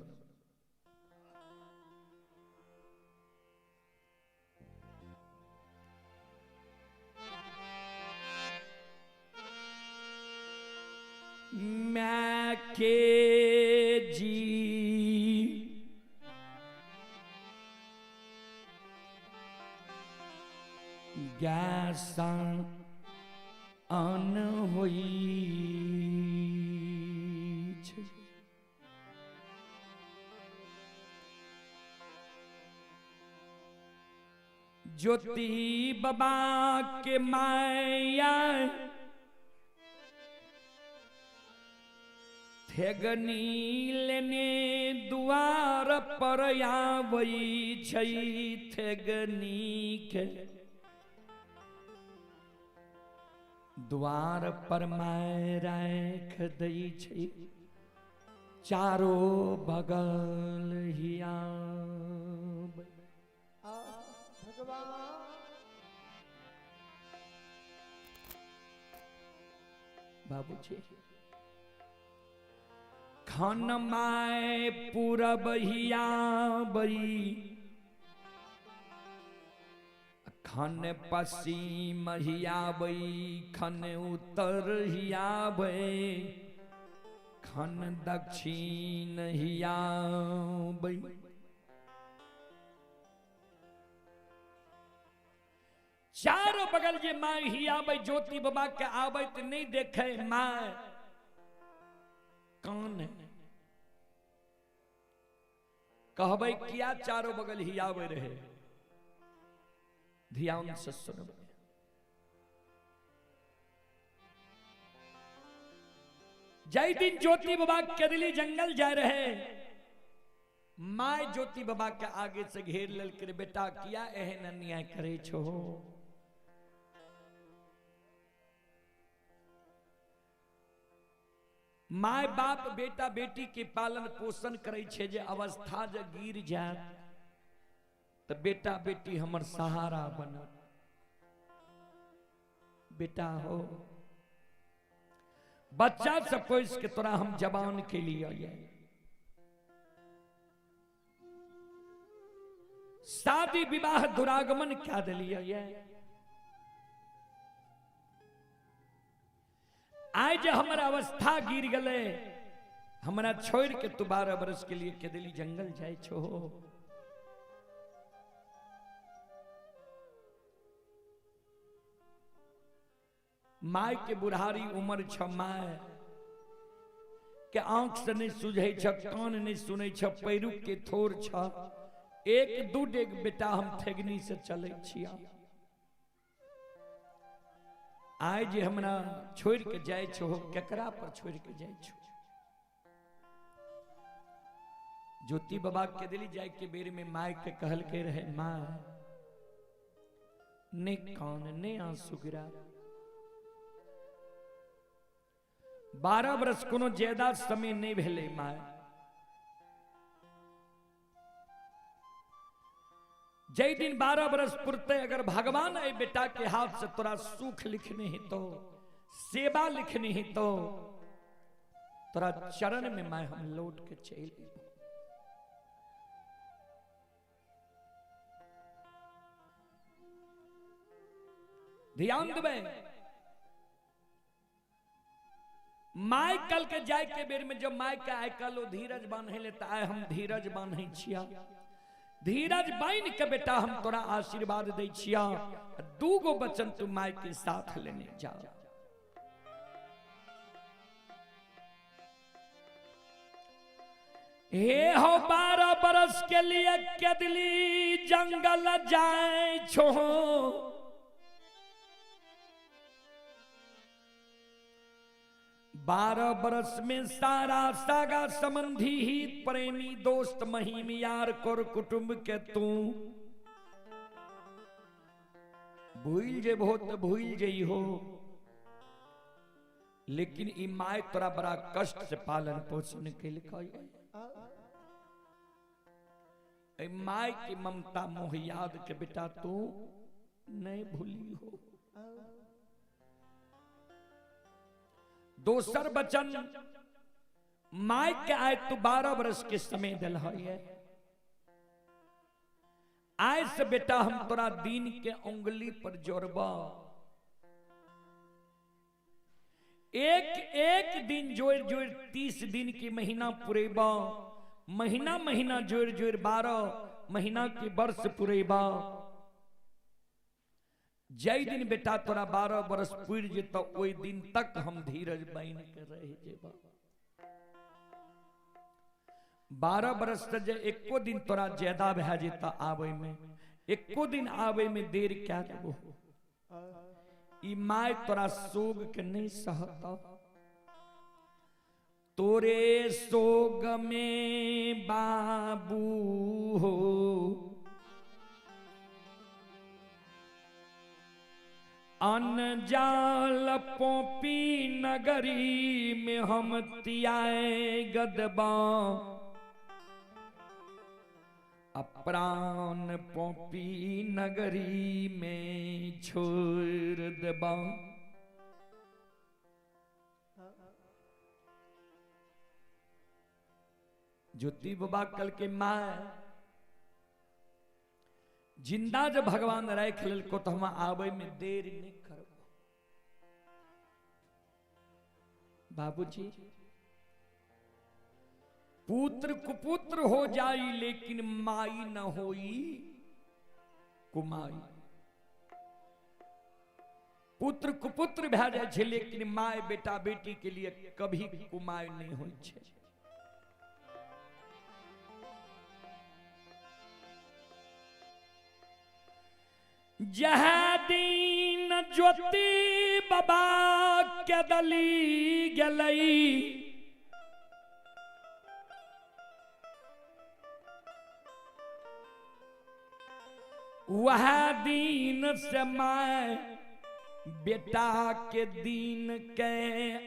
मैं के जी गैसा अन होई छे, ज्योति बाबा के माया थेगनी लेने दुआर पर आवै छै, थेगनी के द्वार पर my राख दै छै, चारो बगल हिया। बाबूजी खन my पूरब हियाबई, खन पश्चिम हियाबई, खन उत्तर हियाबई, खन दक्षिण हियाबई। चारों बगल जे my he आबै, ज्योति बाबा के आबै तऽ नहीं देखे my कान है। कहबै किया चारों बगल ही आबै रहे? ध्यान से सुनबै। जय दिन ज्योति बाबा केदली जंगल जा रहे, my ज्योति बाबा के आगे से घेर लेलकै, बेटा किया एहन अन्याय करे छो? My बाप बेटा बेटी के पालन पोषण करे छे, जे अवस्था जे गिर जाए तो बेटा बेटी हमर सहारा बनत। बेटा हो बच्चा सब पोस के तोरा हम जवान के लिए शादी विवाह दुरागमन क्या दिलिए। आइ जे हमर अवस्था गिर गले, हमरा छोड़ के तू 12 बरस के लिए केदली जंगल जाय छो। My के बुढ़ारी उम्र छ, my के आंख से नहीं सुझै छ, कान नहीं सुनै छ, पैरू के थोर छ, एक दू डेग बेटा हम ठेगनी से चलै छिया। आइ जे हमरा छोड़ के जाय छो, केकरा पर छोड़ के जाय छो? ज्योति बाबा के दिली जाय के बेर में my के कहल के रहे, माँ ने कान ने आंसू गिरा। 12 बरस कोनो ज्यादा समय नहीं भेले my. जय दिन 12 बरस पुरते अगर भगवान ए बेटा के हाथ से तोरा सुख लिखने ही तो, सेवा लिखने ही तो, तोरा चरण में my हम लौट के चल। ध्यान देबै, my कल के जाय के बेर में जब my के आइ कल ओ धीरज बांधे ले, त आइ हम धीरज बांधे छिया। धीरज बांध के बेटा हम तोरा आशीर्वाद दै छिया, दू गो वचन तू my के साथ लेने जा। हे हो 12 बरस के लिए केदली जंगल जाए छो, 12 बरस में सारा सागा संबंधी ही प्रेमी दोस्त महिम यार कर कुटुंब के तू भूल जेबहो तो भूल जइहो, लेकिन ई my तोरा बड़ा कष्ट से पालन पोषण केलकै। ए my की ममता मोह याद के बेटा तू नहीं भूली हो। दोसर वचन my के आए तू 12 बरस के समय दिल है, आय से बेटा हम तोरा दिन के उंगली पर जोड़बा, एक एक दिन जोड़ जोड़ 30 दिन की महीना पुरेबा, महीना महीना जोड़ जोड़ 12 महीना के वर्ष पुरेबा। जय दिन बेटा तोरा 12 बरस पुर जेतौ ओहि दिन तक हम धीरज बन के रह जेबा। 12 बरस से जे एको दिन तोरा ज्यादा भए जेता आबै में, एको दिन आबै में देर क्या देबो, ई my तोरा सोग के नहीं सहता। तोरे सोग में बाबू हो अनजाल पोपी नगरी में हम तियाए गदबा, अप्राण पोपी नगरी में छोड़ देबा। ज्योति बाबा कल के माँ जिंदा जब भगवान राख लेलको तो हम आवे में देर नहीं करबो। बाबूजी पुत्र कुपुत्र हो जाई लेकिन माई न होई कुमाई। पुत्र कुपुत्र भए जाइ छै, लेकिन my बेटा बेटी के लिए कभी कुमाय नहीं होइ छै। जहाँ दिन ज्योति बाबा के दली गेलई, वह दिन से my बेटा के दिन के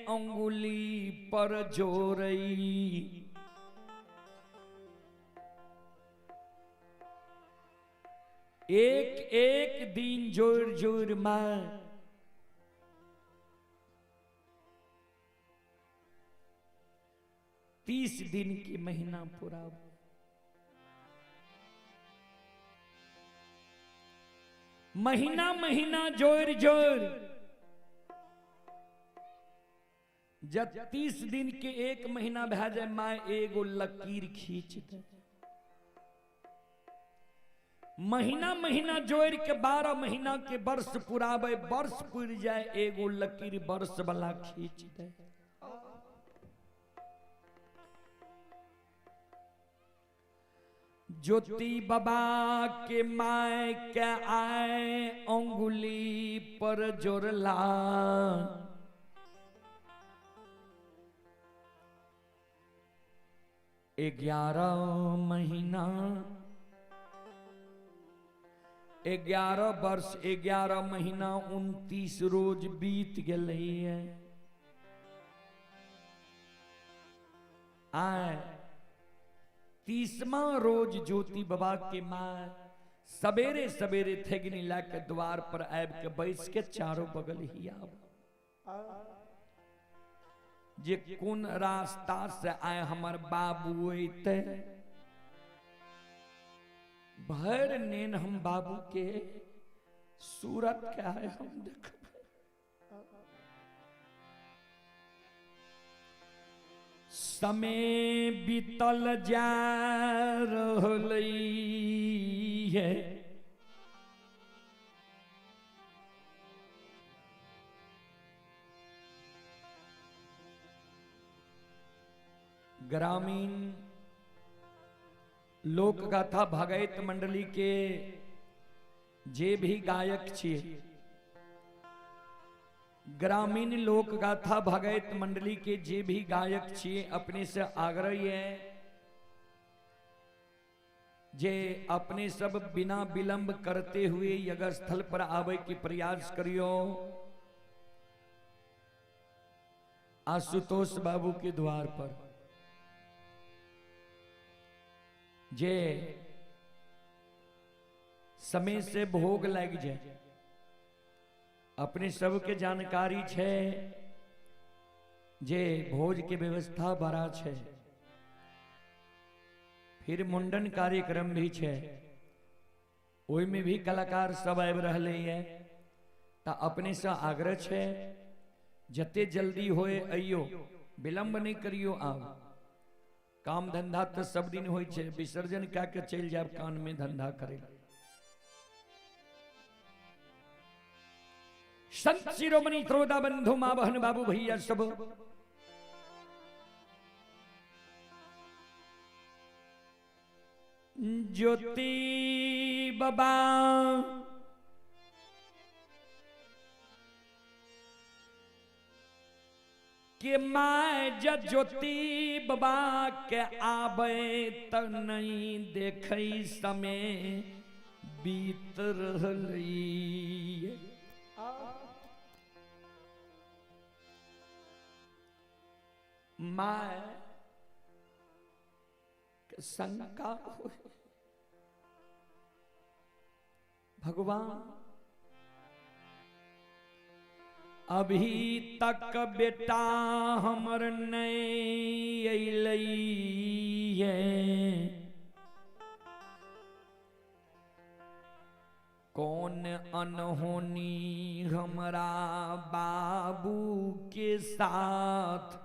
अंगुली पर जोरई। एक एक दिन जोर जोर मां 30 दिन की महीना पूरा। महीना महीना जोर जोर जब 30 दिन के एक महीना भए जाए मां एगो लकीर खींच दे। महीना महीना जोड़ के 12 महीना के वर्ष पुरावे, वर्ष पुर जाए एगो लकीर वर्ष वाला खींच दे। ज्योति बाबा के my के आए अंगुली पर जोरला, 11 महीना 11 वर्ष 11 महीना 29 रोज बीत गए। आए 30वां रोज ज्योति बाबा के मां सवेरे सवेरे थेगनी लाके द्वार पर आब के बैस के चारों बगल ही आब जे कोन रास्ता से आए हमर बाबू अइते, भर नेन हम बाबू के सूरत के आए हम देखबै। समय बीतल जा रहलै है, ग्रामीण लोक गाथा भगैत मंडली के जे भी गायक छियै, ग्रामीण लोक गाथा भगैत मंडली के जे भी गायक छियै, अपने से आग्रह है जे अपने सब बिना विलंब करते हुए यज्ञ स्थल पर आवे के प्रयास करियो। आशुतोष बाबू के द्वार पर जे समय से भोग लग जाए, अपने सबके जानकारी छे जे भोज के व्यवस्था बड़ा छे, फिर मुंडन कार्यक्रम भी छे, ओई में भी कलाकार सब आबि रहले है। ता अपने से आग्रह छे जते जल्दी होए अइयो, विलंब नहीं करियो। आब काम धंधा तो सब दिन होई छे, विसर्जन कए के चलि जाब कान में धंधा करे। संत शिरोमणि श्रोता बंधु माँ बहन बाबू भैया सब, ज्योति बाबा के my ज्योति बाबा के आबे त नहीं देखै समय बीत रहलै। My के शंका हो, भगवान अभी तक बेटा हमर नहीं अइलै है, कौन अनहोनी हमरा बाबू के साथ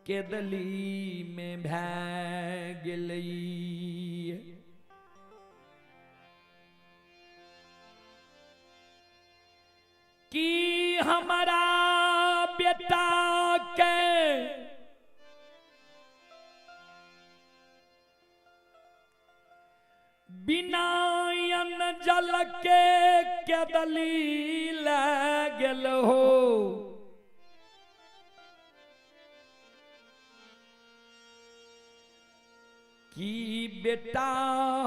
केदली में भै गेलै। हमारा बेटा के बिना अन्न जल के केदली लागल हो। की बेटा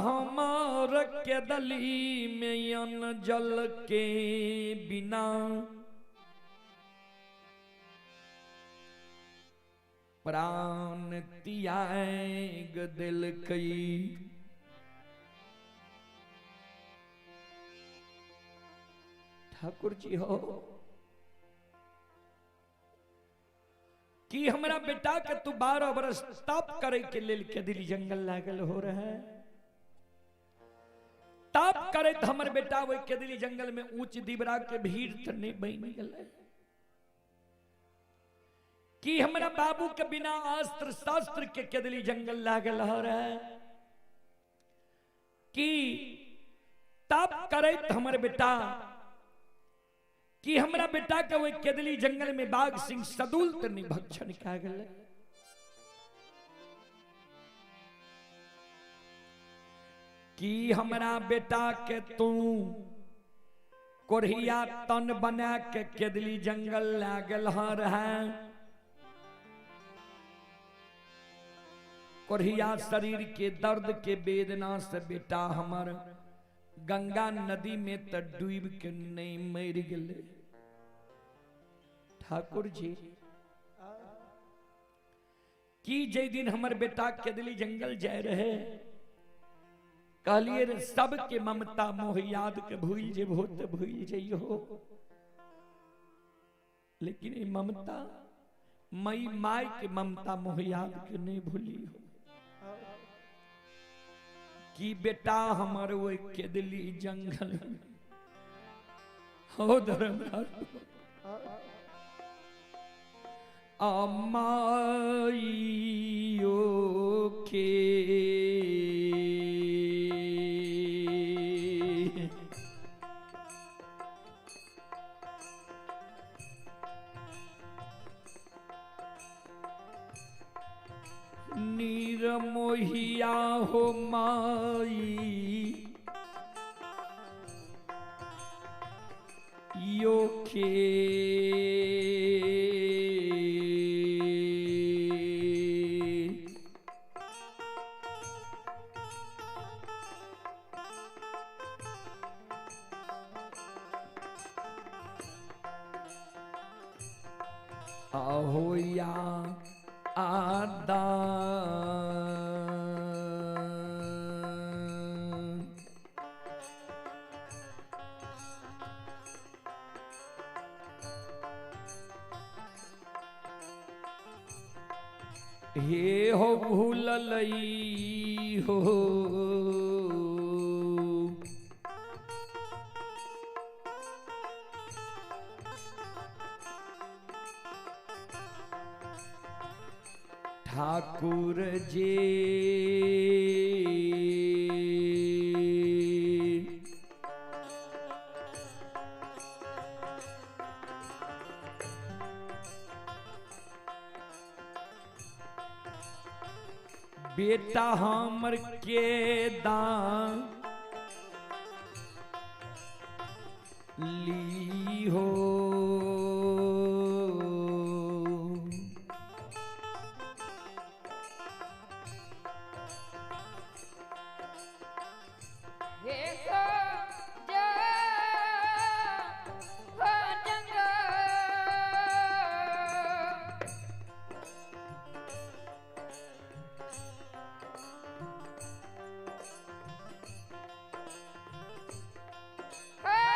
हमार केदली में अन्न जल के बिना प्राण त्याग दिलकई। ठाकुर जी हो कि हमरा बेटा के तू 12 बरस तप करे के लेल केदली जंगल लागल हो रहे। तप करे तो हमर बेटा वही केदली जंगल में ऊंच दीवरा के भीड़ त नहीं बन गेलै। कि हमरा बाबू के बिना अस्त्र शस्त्र के केदली जंगल लागल हो रहे। कि तप करे हमर बेटा कि हमरा बेटा के वही केदली जंगल में बाघ सिंह सदुल त नहीं भक्षण कए गेलै। कि हमरा बेटा के तू कोढ़िया तन बना के केदली जंगल लागल रहे। कोढ़िया शरीर के दर्द के वेदना से बेटा हमर गंगा नदी में त डूब के नहीं मर गेलै। ठाकुर जी की जे दिन हमर बेटा केदली जंगल जाय रहे कहलिए रे सबके ममता मोह याद के भूल जेबहो त भूल जइहो, लेकिन ई ममता मई my के ममता मोह याद के नहीं भूली हो। कि बेटा हमर वो केदली जंगल हो धर्मराज अमाइयो के नीरमोहिया हो माई यो के आहोया आदा हे हो भूललई हो ठाकुर जी बेटा हमर के दान ली हो। Ah!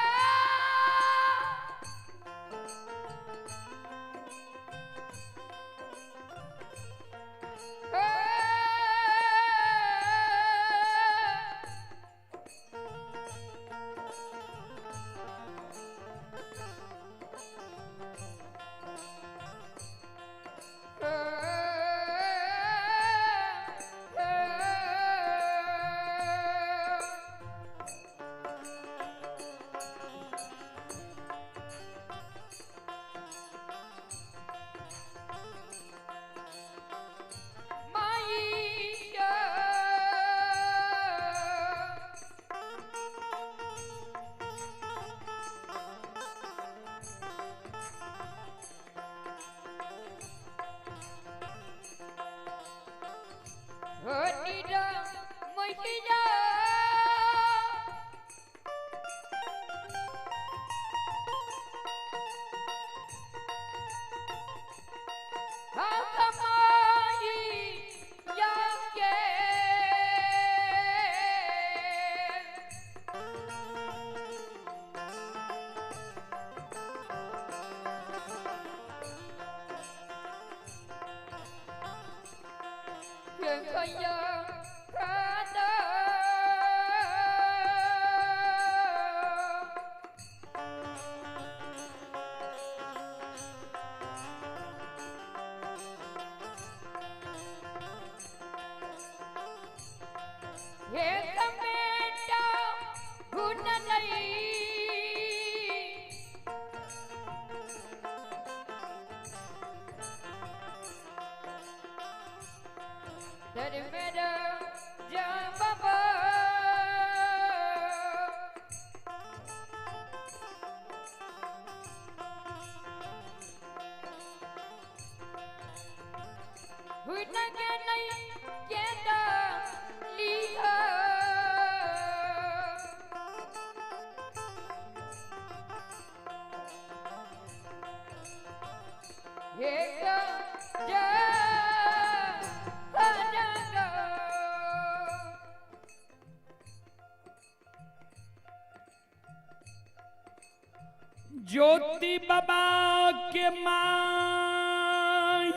ज्योति बाबा के माई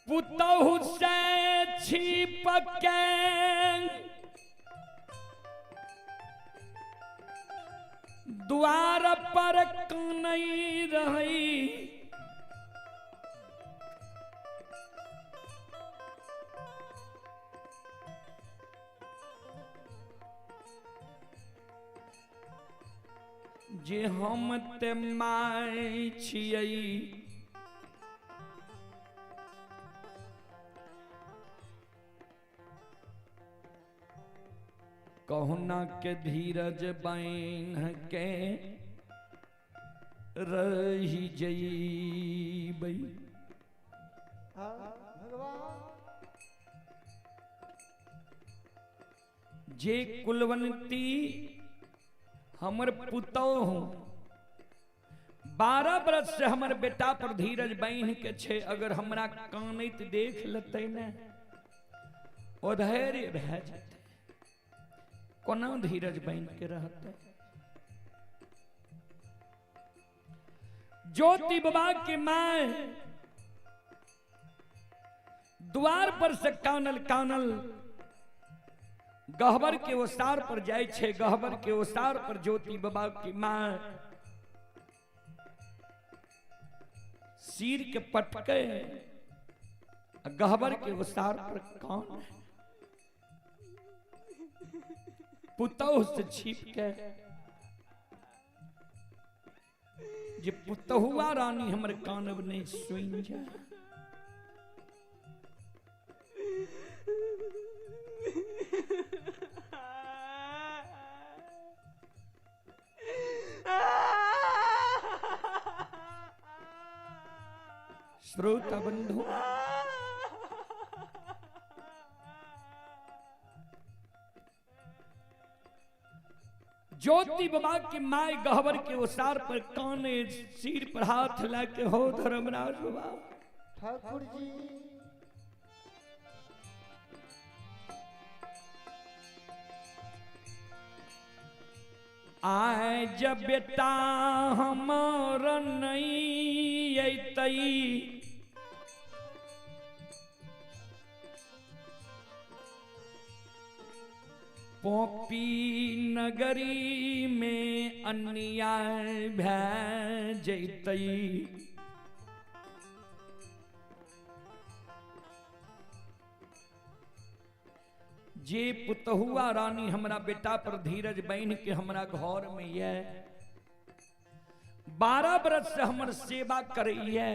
पुतहु से छिप के द्वार पर कनई रही। जे हम ते my छियै कहुना के धीरज बान्ह के रही जइबै। जे कुलवंती हमर पुतोह 12 बरस से हमर बेटा पर धीरज बान्ह के छे, अगर हमरा कानैत देख लेतै ने ओ धैर्य भए जेतै, कोना धीरज बान्ह के रहतै। ज्योति बाबा के my द्वार पर से कानल कानल गहबर के ओसार पर जाय छे। गहबर के ओसार पर ज्योति बाबा की मां सिर के पटके गहबर के ओसार पर कौन है, पुतोह से छिप के जे पुतहुआ रानी हमर कानब नहीं सुन जाए। श्रोता बंधु, ज्योति बाबा की my गहबर के ओसार पर काने सिर पर हाथ लाके हो धर्मराज बाबा ठाकुर जी आए जब बेटा हमार नहीं अतई पोपी नगरी में अन्याय भै जैतई। जे पुतहुआ रानी हमरा बेटा पर धीरज बान्ह के हमरा घर में ये 12 बरस से हमर सेवा करैये,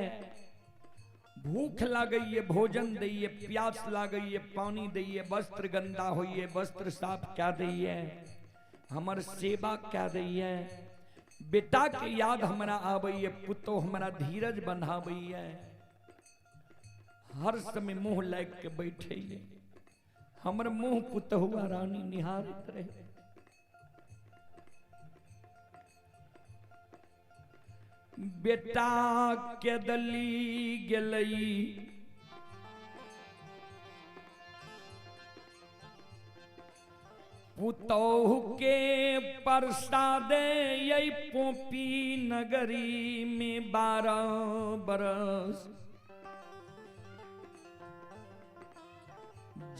भूख लागैये भोजन दैये, प्यास लागैये पानी दैये, वस्त्र गंदा होइए वस्त्र साफ क्या दैये, हमर सेवा क्या दैये, बेटा के याद हमरा आबैये, पुतोह हमरा धीरज बन्हाबैये, हर समय मुँह लाग के बैठैये, हमर मुँह पुतहुआ रानी निहारत रहे। बेटा के दली गेलई पुतोहु के प्रसादे यही पोपी नगरी में 12 बरस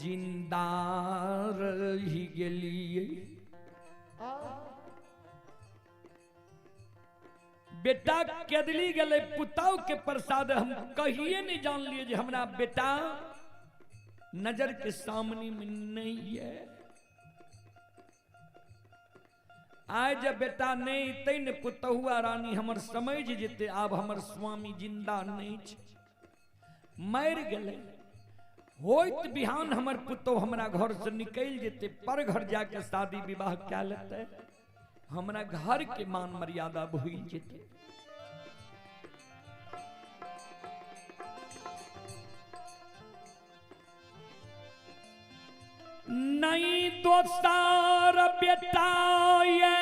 जिंदा रही गेलिए। बेटा केदली गेलै पुतोहु के प्रसाद हम कहिए नहीं जान लिए जे हमरा बेटा नजर के सामने में नहीं है। आइ जब बेटा नहीं तै ने पुतहुआ रानी हमर समझ जेते आब हमर स्वामी जिंदा नहीं छै, मरि गेलै। होइत बिहान हमर पुतोह हमरा घर से निकलि जेते, पर घर जाके शादी विवाह कए लेतै, हमरा घर के मान मर्यादा भूलि जेते। नहीं दोस्तार बेटा ये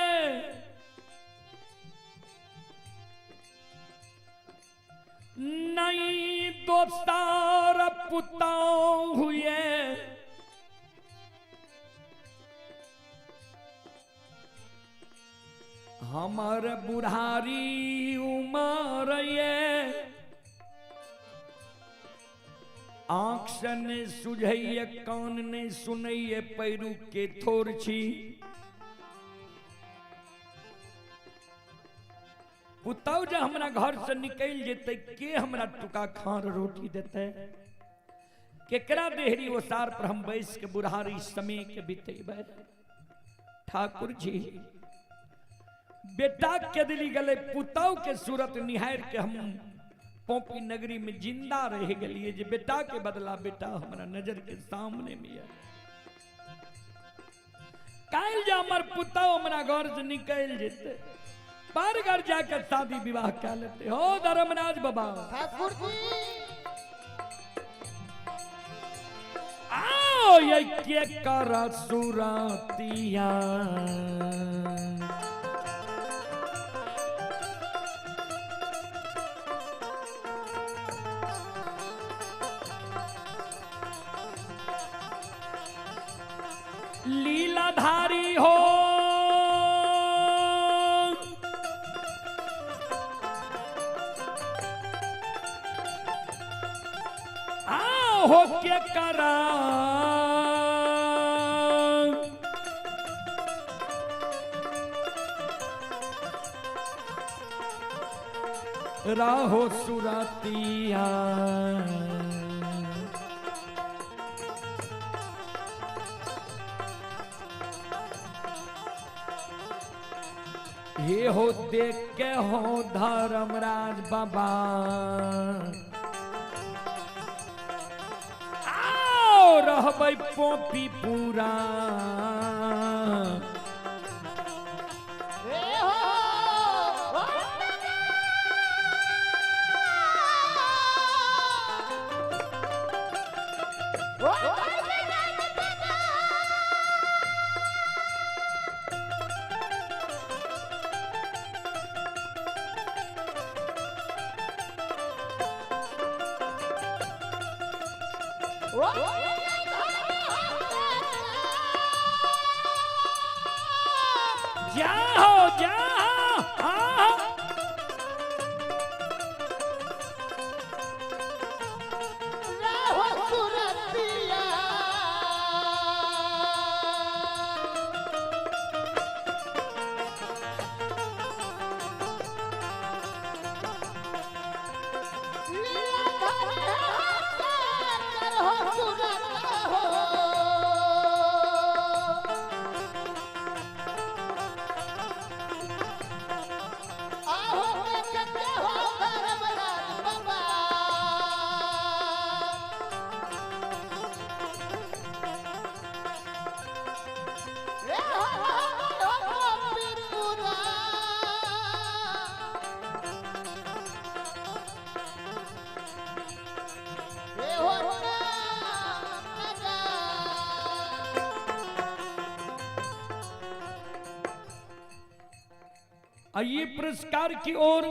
नहीं दोस्तार पुतोह हुए हमर बुढ़ारी उमर ये आँख से नहीं सुझैये कान नहीं सुनैये पैरू के थोर छी। पुतहु जे हमरा घर से निकलि जेतै के हमरा टुका खार रोटी देतै, केकरा देहरी ओसार पर हम बैस के बुढ़ारी समय के बितेबै। ठाकुर जी बेटा के दिली गेलै पुतहु के सूरत निहार के हम पोपी नगरी में जिंदा रह गेलिए जे बेटा के बदला बेटा हमरा नजर के सामने में है। काल्हि जे हमर पुतहु हमरा घर से निकलि जेतै पर घर जाकर शादी विवाह कए लेतै। हो धर्मराज बाबा ठाकुर जी आओ ये के कर सुरतिया लीलाधारी हो आओ के करा राहो सुरतिया। ये हो देख के हो धर्मराज बाबा आओ रहबै पोपी पूरा। जाओ जाओ आओ सुरतिया आइए पुरस्कार की ओर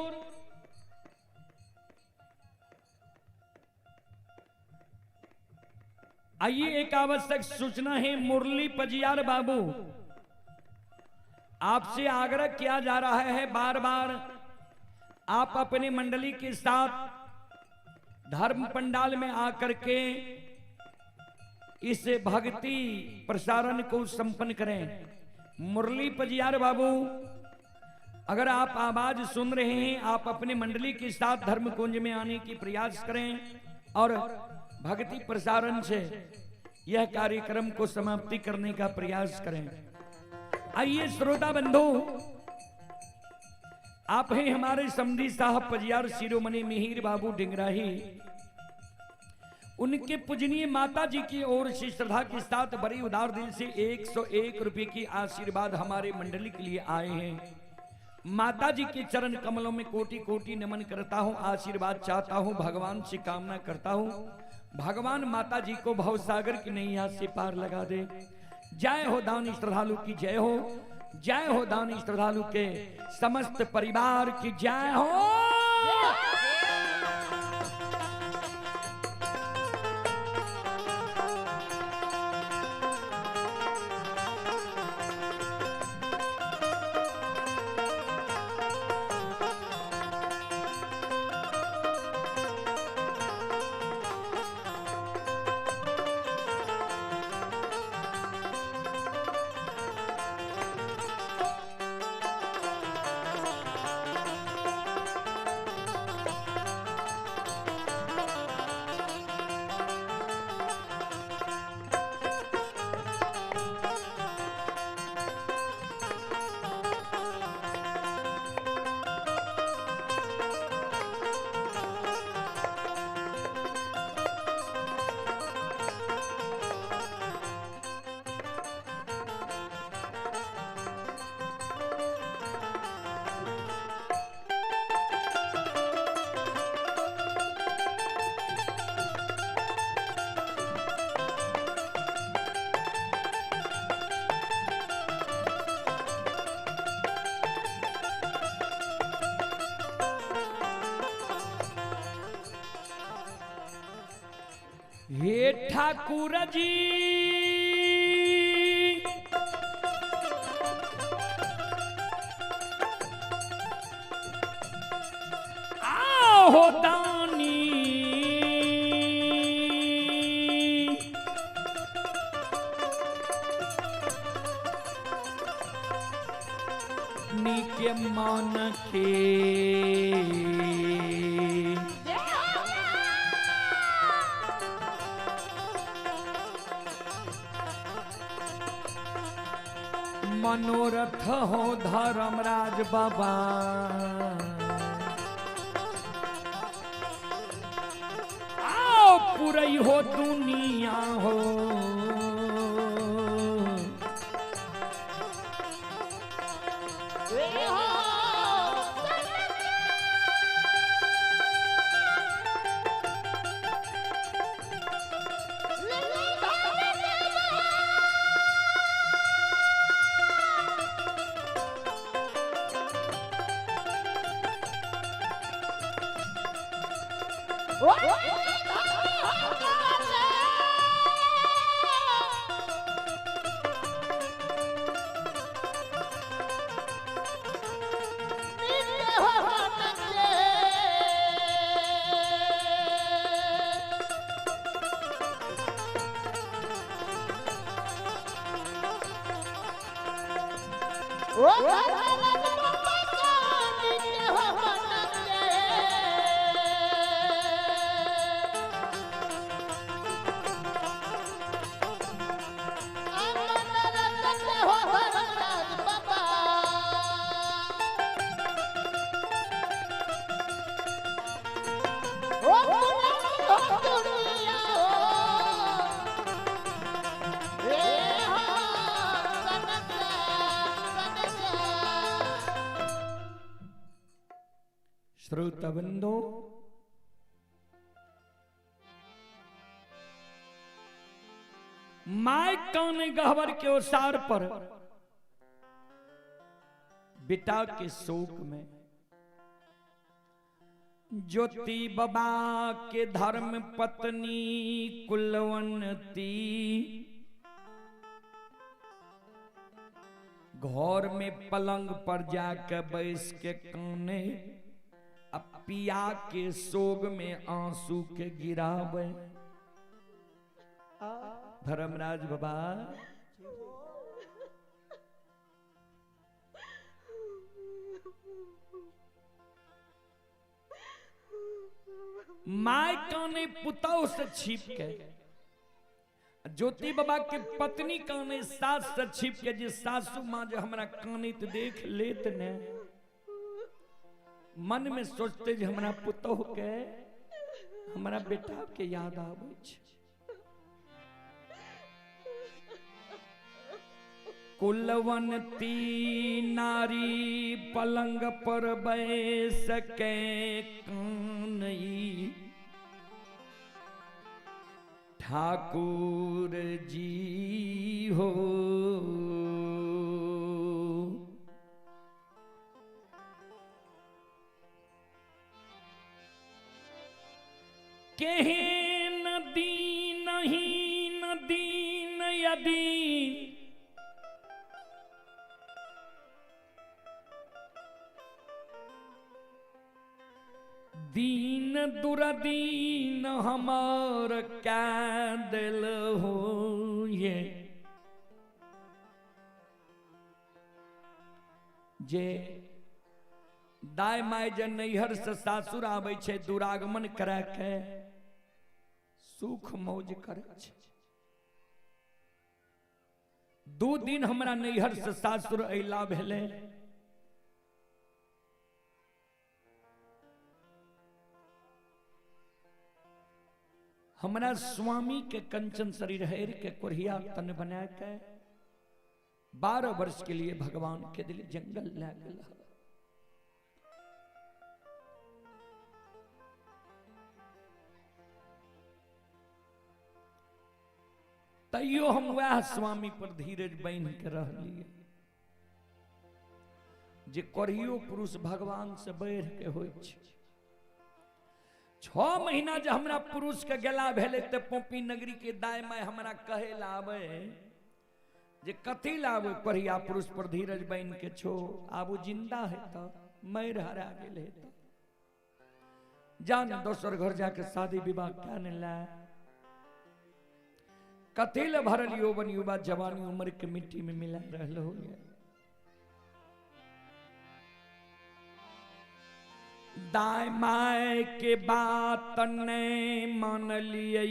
आइए। एक आवश्यक सूचना है, मुरली पजियार बाबू आपसे आग्रह किया जा रहा है बार बार, आप अपने मंडली के साथ धर्म पंडाल में आकर के इस भक्ति प्रसारण को संपन्न करें। मुरली पजियार बाबू, अगर आप आवाज सुन रहे हैं, आप अपने मंडली के साथ धर्म कुंज में आने की प्रयास करें और भक्ति प्रसारण से यह कार्यक्रम को समाप्ति करने का प्रयास करें। आइए श्रोता बंधु, आप हैं हमारे समधी साहब पजियार शिरोमणि मिहिर बाबू डिंगराही, उनके पूजनीय माता जी की ओर से श्रद्धा के साथ बड़ी उदार दिल से 101 रुपए की आशीर्वाद हमारे मंडली के लिए आए हैं। माता जी के चरण कमलों में कोटि कोटि नमन करता हूं, आशीर्वाद चाहता हूं, भगवान से कामना करता हूं, भगवान माता जी को भवसागर की नैया से पार लगा दे। जय हो दानी श्रद्धालु की जय हो, जय हो दानी श्रद्धालु के समस्त परिवार की जय हो। हे ठाकुर जी, आओ दानी, नीके मन के मनोरथ हो धर्मराज बाबा, आओ पुरई हो दुनिया हो। श्रोतबंधो, my कान गहवर के ओसार पर बेटा के शोक में ज्योति बाबा के धर्म पत्नी कुलवंती घर में पलंग पर जाके बैस के काने, अब पिया के सोग में आंसू के गिरावे। धर्मराज बाबा my काने पुतौ से छिप के, ज्योति बाबा के पत्नी काने सास से छिप के, जे सासू माँ जो हमरा कानित देख लेत ने, मन में सोचते जे हमरा पुतौ के हमरा बेटा के याद आबै छै। कुलवंती नारी पलंग पर बैस के कानई, ठाकुर जी हो। केहेन दीनहीन दीन यदि दीन दुरदीन हमार कै दिल हो ये। जे दाय my जे नैहर से सासुर आबै छै दुरागमन करा के सुख मौज करै छै। 2 दिन हमरा नैहर से सासुर अयला भेलै, हमरा स्वामी के कंचन शरीर हेर के कोढ़िया तन बना के 12 वर्ष के लिए भगवान के दिल जंगल लै गेल। तैयो हम वह स्वामी पर धीरज बांध के रहलिए जे कोढ़ियो पुरुष भगवान से बढ़ के होइ छै। 6 महीना जे हमरा पुरुष के गेला भेलै ते पोपी नगरी के दाय my हमरा कहे लावे जे कथी लावे कोढ़िया पुरुष पर धीरज बांध के छो, आबू जिंदा है त मर हरा गेल है त जान दोसर घर जाके शादी विवाह क्या ने ला, कथी ले भरल यौवन युवा जवानी उम्र के मिट्टी में मिला रहल हो। दाय my के बात ने मान लिये,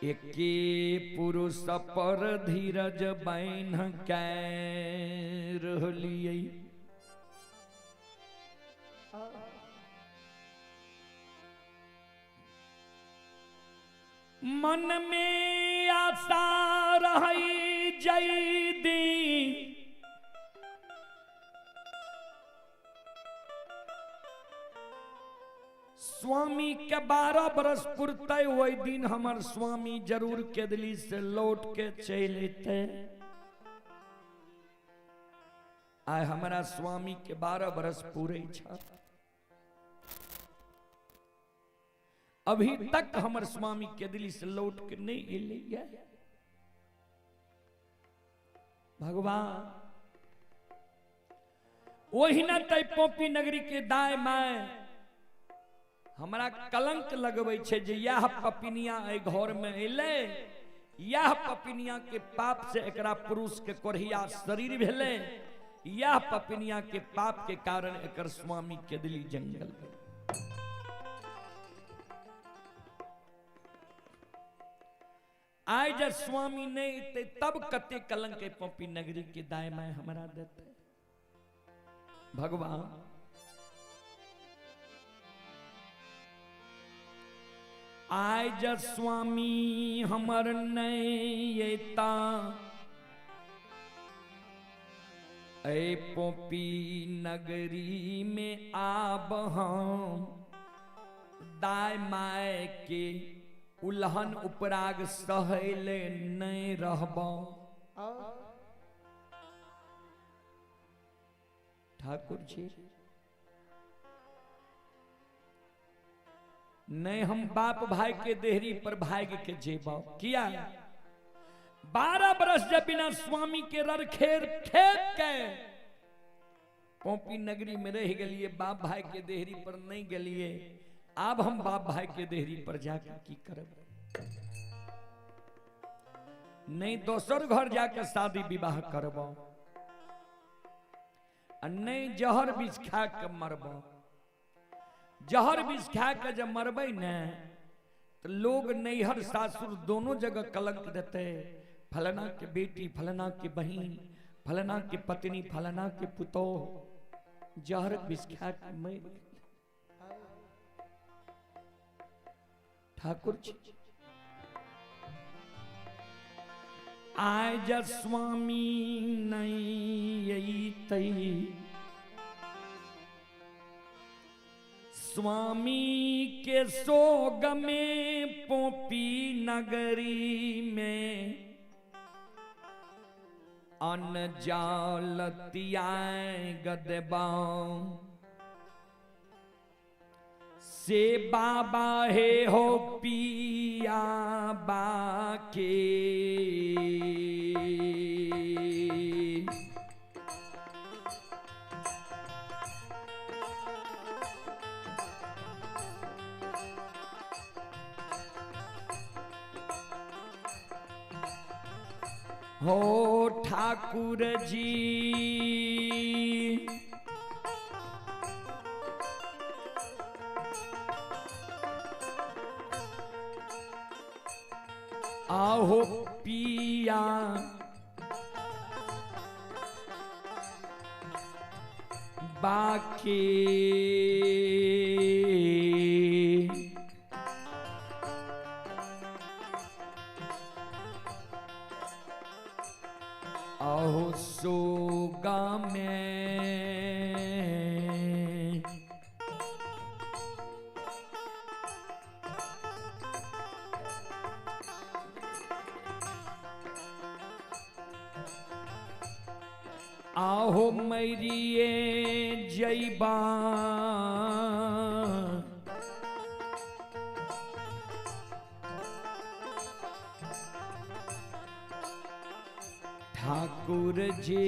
एके पुरुष पर धीरज बान्ह के रहलिये। मन में आशा रही जय दी, स्वामी के 12 बरस पुरते वही दिन हमर स्वामी जरूर केदली से लौट के चल अते। आय हमारा स्वामी के 12 बरस पूरे छ, अभी तक हमर स्वामी केदली से लौट के नहीं एलै। भगवान ओहिना तै पोपी नगरी के दाय my हमरा कलंक लगबै छै जे यह पपिनिया एहि घर में एलै, यह पपिनिया के पाप से एकरा पुरुष के कोढ़िया शरीर भेलै, यह पपिनिया के पाप के कारण एकर स्वामी केदली जंगल। आइ जब स्वामी नहीं एतै तब कते कलंक पोपी नगरी के दाय my हमरा देतै। भगवान आइ जब स्वामी हमर नहीं एता, ऐ पोपी नगरी में आब हम दाय my के उल्हन उपराग सहले नहीं रहब। ठाकुर जी नहीं हम बाप भाई के देहरी पर भाग के जेब, किया 12 बरस जब बिना स्वामी के रर खेर खेत के पोपी नगरी में रह गलिए, बाप भाई के देहरी पर नहीं गलिए। अब हम बाप भाई के देहरी पर जाके की करब? नहीं दोसर घर जाके शादी विवाह करब, नहीं जहर बीज खा के मरब। जहर बीज खा के जब मरबै ने तो लोग नैहर सासुर दोनों जगह कलंक देते, फलना के बेटी, फलना के बहन, फलना के पत्नी, फलना के पुतोह जहर बीज खा के मर। ठाकुर जी आय स्वामी नहीं अइतै, स्वामी के सोग में पोपी नगरी में अनजालतियाए गदबाऊं से बाबा हे हो पिया बाके। हो ठाकुर जी आहो पिया बाकी। आहो सोगा में आहो मैरिये जैबा ठाकुर जी।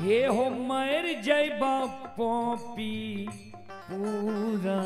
हे हो मर जैबा पोपी पूरा।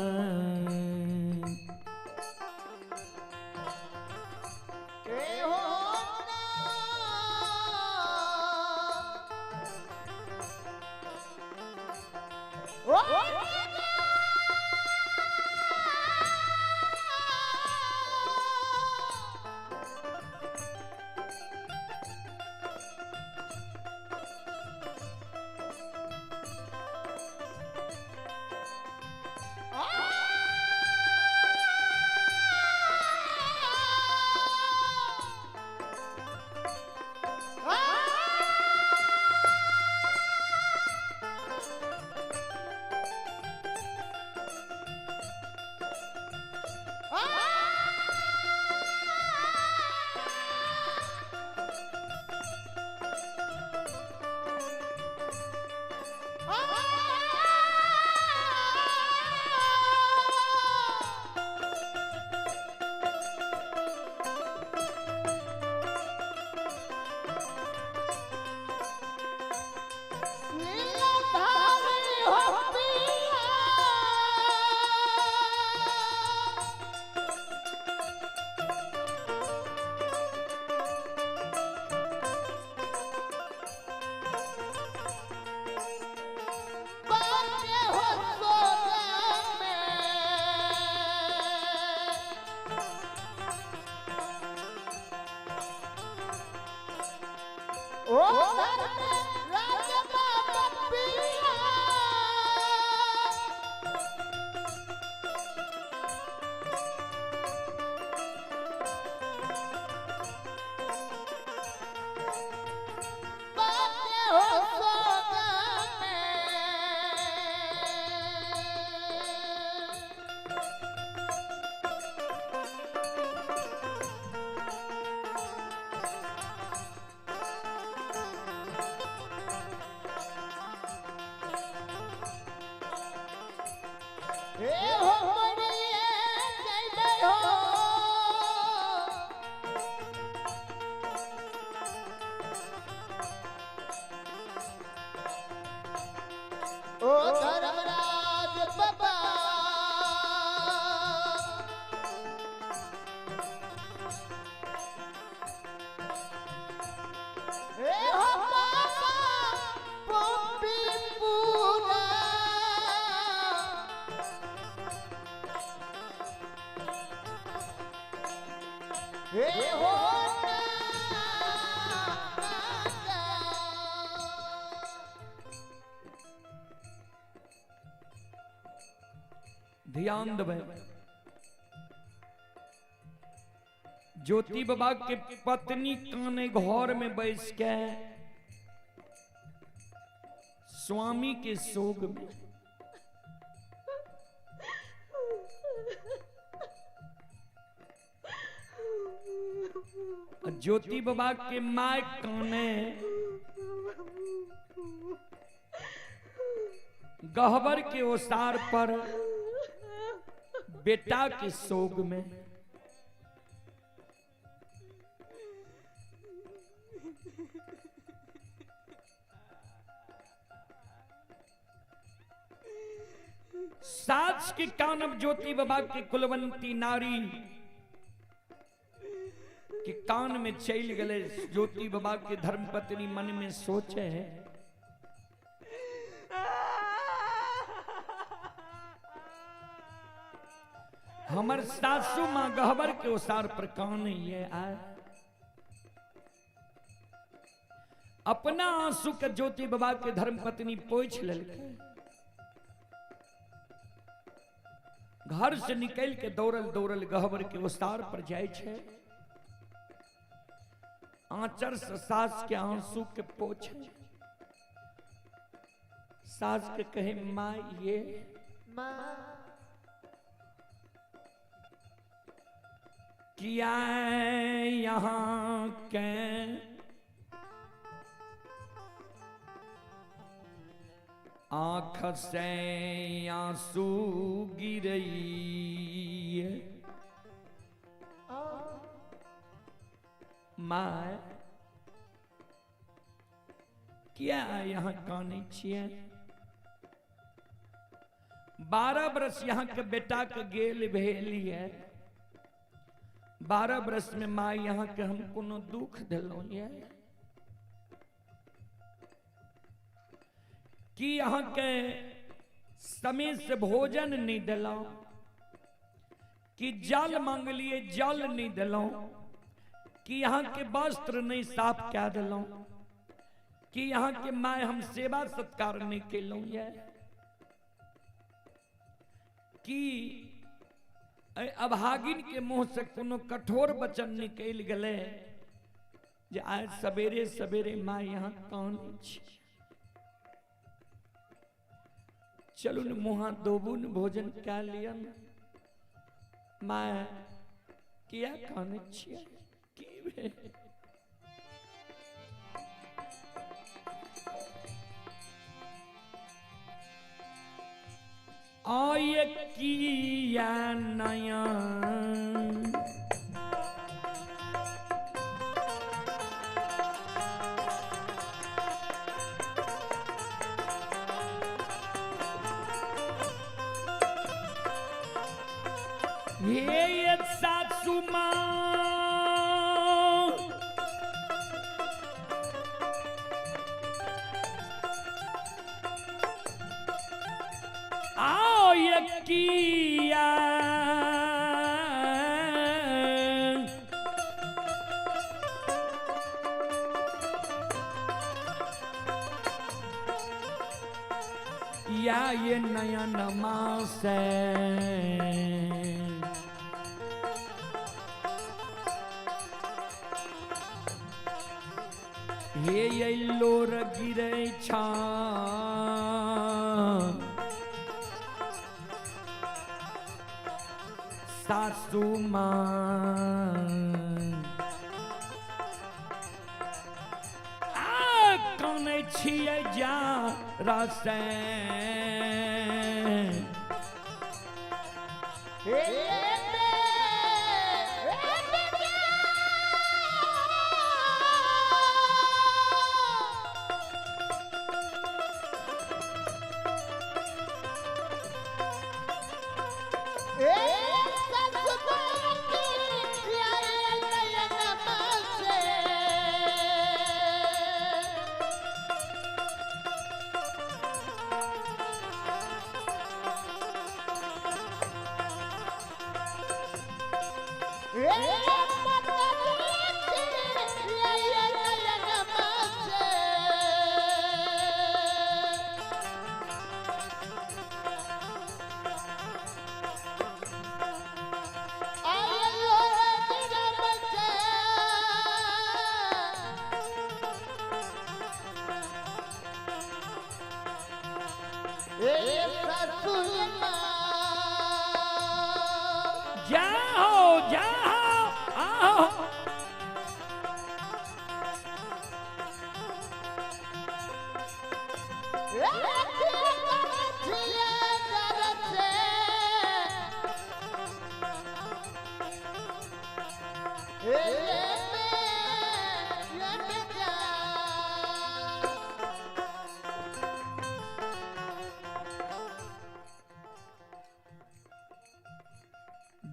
हे हो ध्यान देबै। ज्योति बाबा के पत्नी काने घर में बैस के स्वामी के शोक में ज्योति बाबा के my काने गहबर के ओसार पर बेटा के शोक में। सास के कानब ज्योति बाबा के कुलवंती नारी के कान में चल गए। ज्योति बाबा के धर्मपत्नी मन में सोचे है हमर सासू मां गहबर के ओसार पर कान ये आए। अपना आंसू के ज्योति बाबा के धर्मपत्नी पोछ लेलकै। घर से निकल के दौड़ल दौड़ल गहबर के ओसार पर जाय छै, आंचर से सास के आंसू के पोछे, सास के कहे माँ ये माँ किया यहाँ के आँख से आंसू गिरई। माँ किया यहाँ काने छियै? 12 बरस यहाँ के बेटा के गेल भेल है। 12 बरस में माँ यहाँ के हम कोनो दुख दिलौं ये कि यहाँ के समय से भोजन नहीं दिलौं, कि जल मांगलिए जल नहीं दिलौं, कि यहाँ के वस्त्र नहीं साफ कह दिलौं, कि यहाँ के माँ हम सेवा सत्कार नहीं केलौं ये, कि अभागिन के मुंह से कोनो कठोर वचन निकल गए जे आज सवेरे सवेरे माँ यहाँ कान छी, चलू न मुँह धोबू न भोजन कए लिअ न। माँ किया कान छियै? की भेल? आय किया नया हे सासू माँ आय किया या ये नयन मास हे ये लोर गिरे छा सासू माँ आ कानै छियै जा रसे। हे हे।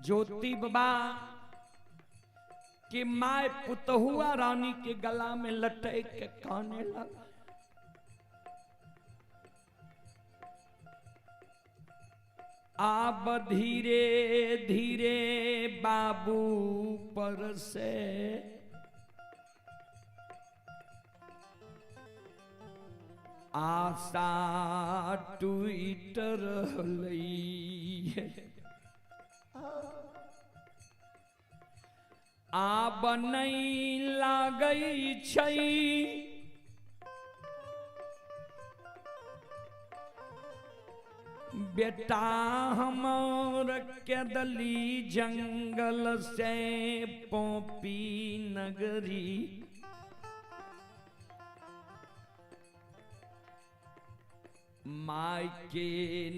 ज्योति बाबा के my पुतहुआ रानी के गला में लटक के काने लगा। आब धीरे धीरे बाबू पर से आशा टूट रहलै है। आब नहीं लागै छै बेटा हमर केदली जंगल से पोपी नगरी। My के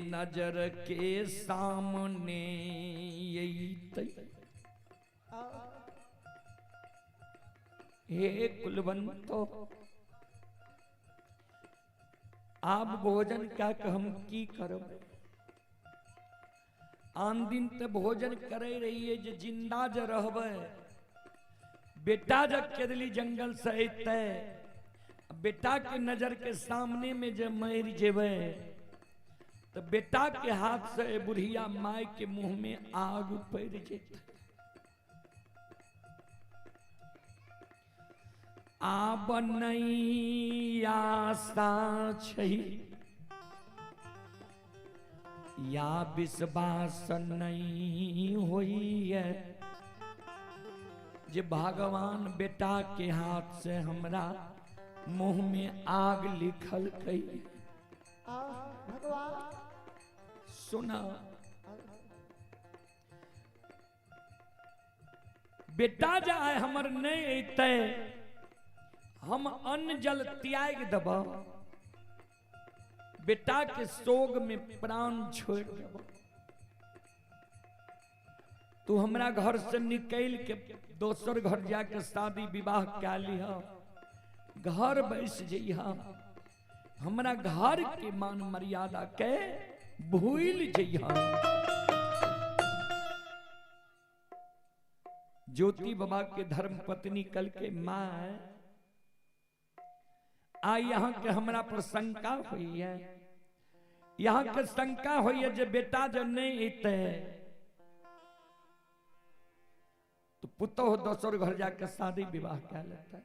नजर के सामने अइतै। हे कुलवंतो, आप भोजन क्या हम की करब? आन दिन ते भोजन करे रहिए जे जिंदा जे रहबै। बेटा जब केदली जंगल से अइतै, बेटा के नजर के सामने में जे मर जेबै तो बेटा के हाथ से बुढ़िया माय के मुंह में आग पड़ जेतै। आब नहीं आशा छै या विश्वास नहीं होइए जे भगवान बेटा के हाथ से हमरा मुंह में आग लिखल कई। भगवान सुना, बेटा जाए हमर नहीं अइतै, हम अन्न जल त्याग देब, बेटा के शोग में प्राण छोड़ देब। तू हमरा घर से निकल के दोसर घर जाके शादी विवाह कै लिह, घर बैस जइह, हमरा घर के मान मर्यादा के भूल जइह। ज्योति बाबा के धर्म पत्नी कल के माँ आई यहाँ के हमरा पर शंका हुई है, यहाँ के शंका हुई है जे बेटा जब नहीं अइतै तो पुतोह दोसर घर जाके शादी विवाह कै लेतै,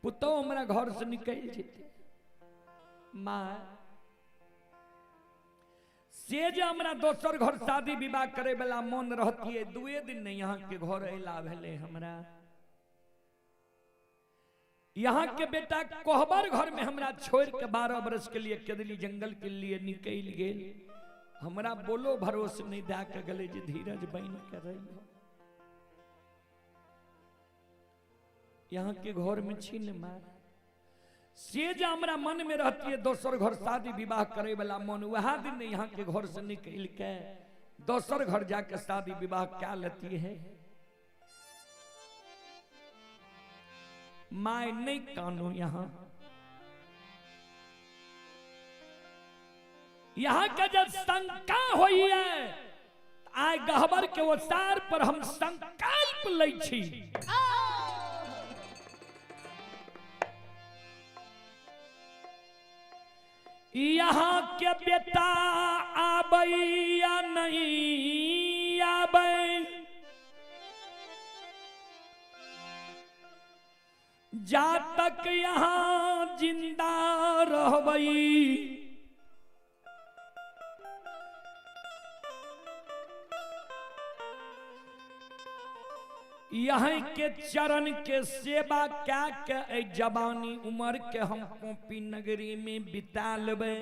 पुतोह हमरा घर से निकल जेतै। माँ से जे हमरा दोसर घर शादी विवाह करे वाला मन रहतिए, दुए दिन नहीं यहाँ के घर अला भेलै हमरा। यहाँ के बेटा कोहबर घर में हमरा छोड़ के 12 बरस के लिए केदली जंगल के लिए निकल गेल, हमरा बोलो भरोस नहीं दे के गले जे धीरज बन के रही। यहाँ के घर में छीन मार से जे हमरा मन में रहती है दोसर घर शादी विवाह करे वाला मन, वह दिन यहाँ के घर से निकल के दोसर घर जाके शादी विवाह क्या लेती है। My नहीं कानू यहाँ, यहाँ के जब शंका हुई है आय गहबर के ओसार पर हम संकल्प लै छी। यहाँ के बेटा आबै या नहीं आबै, जा तक यहाँ जिंदा रहबै यहाँ के चरण के सेवा क्या के जवानी उम्र के हम पोपी नगरी में बिता लेबै।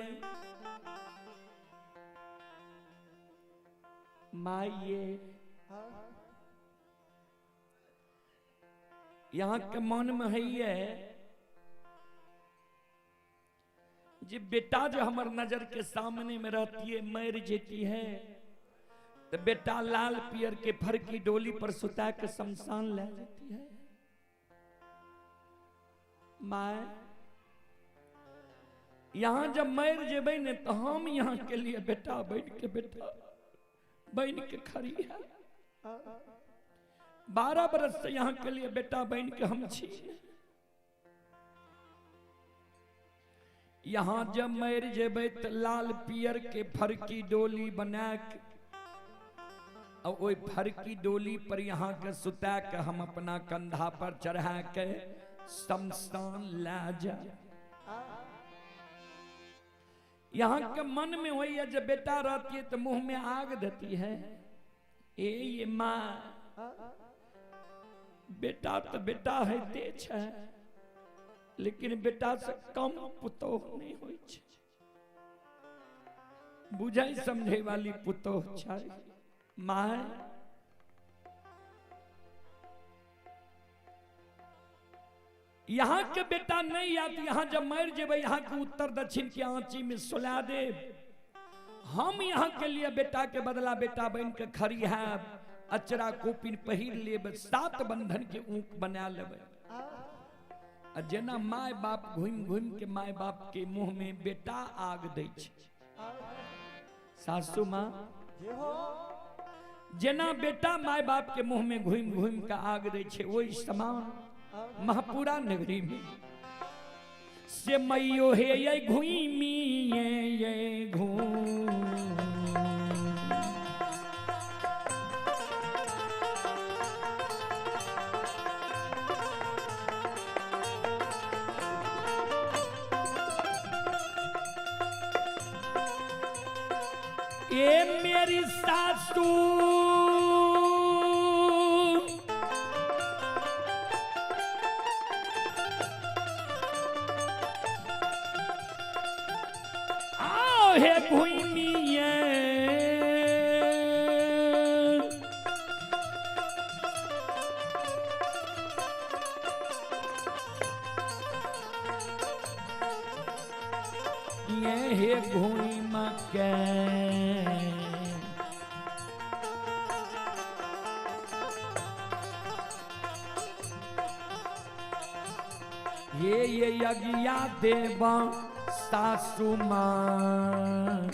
माइये यहाँ के मन में है ये जे बेटा जो हमार नजर के सामने में रहती है मर जेती है तो बेटा लाल पियर के फरकी डोली पर सुता के शमशान ले जाती है। माए यहां जब मर जेबै ने तो हम यहां के लिए बेटा बन के खड़ी है। 12 बरस से यहां के लिए बेटा बन के हम छी। यहां जब मर जेबै तो लाल पियर के फरकी डोली बना के और ओई फरकी डोली पर यहां के सुता के हम अपना कंधा पर चढ़ा के शमशान ला जा। यहाँ के मन में वही है जब बेटा रहती है तो मुंह में आग देती है, ए ये माँ बेटा तो बेटा है तेज है, लेकिन बेटा से कम पुतोह नहीं होई छे, बुझाई समझे वाली पुतोह छै माँ। यहाँ के बेटा नहीं आती, यहाँ जब मर जेबै यहाँ के उत्तर दक्षिण के आंची में सुला दे। हम यहाँ के लिए बेटा के बदला बेटा बन के खड़ी है, अचरा कोपिन पहिर लेब, 7 बंधन के ऊँक बना लेबै। आ जेना my बाप घूमि घूमि के my बाप के मुंह में बेटा आग दै छै, सासू माँ जेना बेटा my बाप के मुंह में घूमि घूमि के आग दै छै, वही समान महापुरा नगरी में से मैयो हे ये घूमी ये घूम। ये मेरी सासू हे भूमिये ये हे भूमि के ये यज्ञा देवा सासू माँ।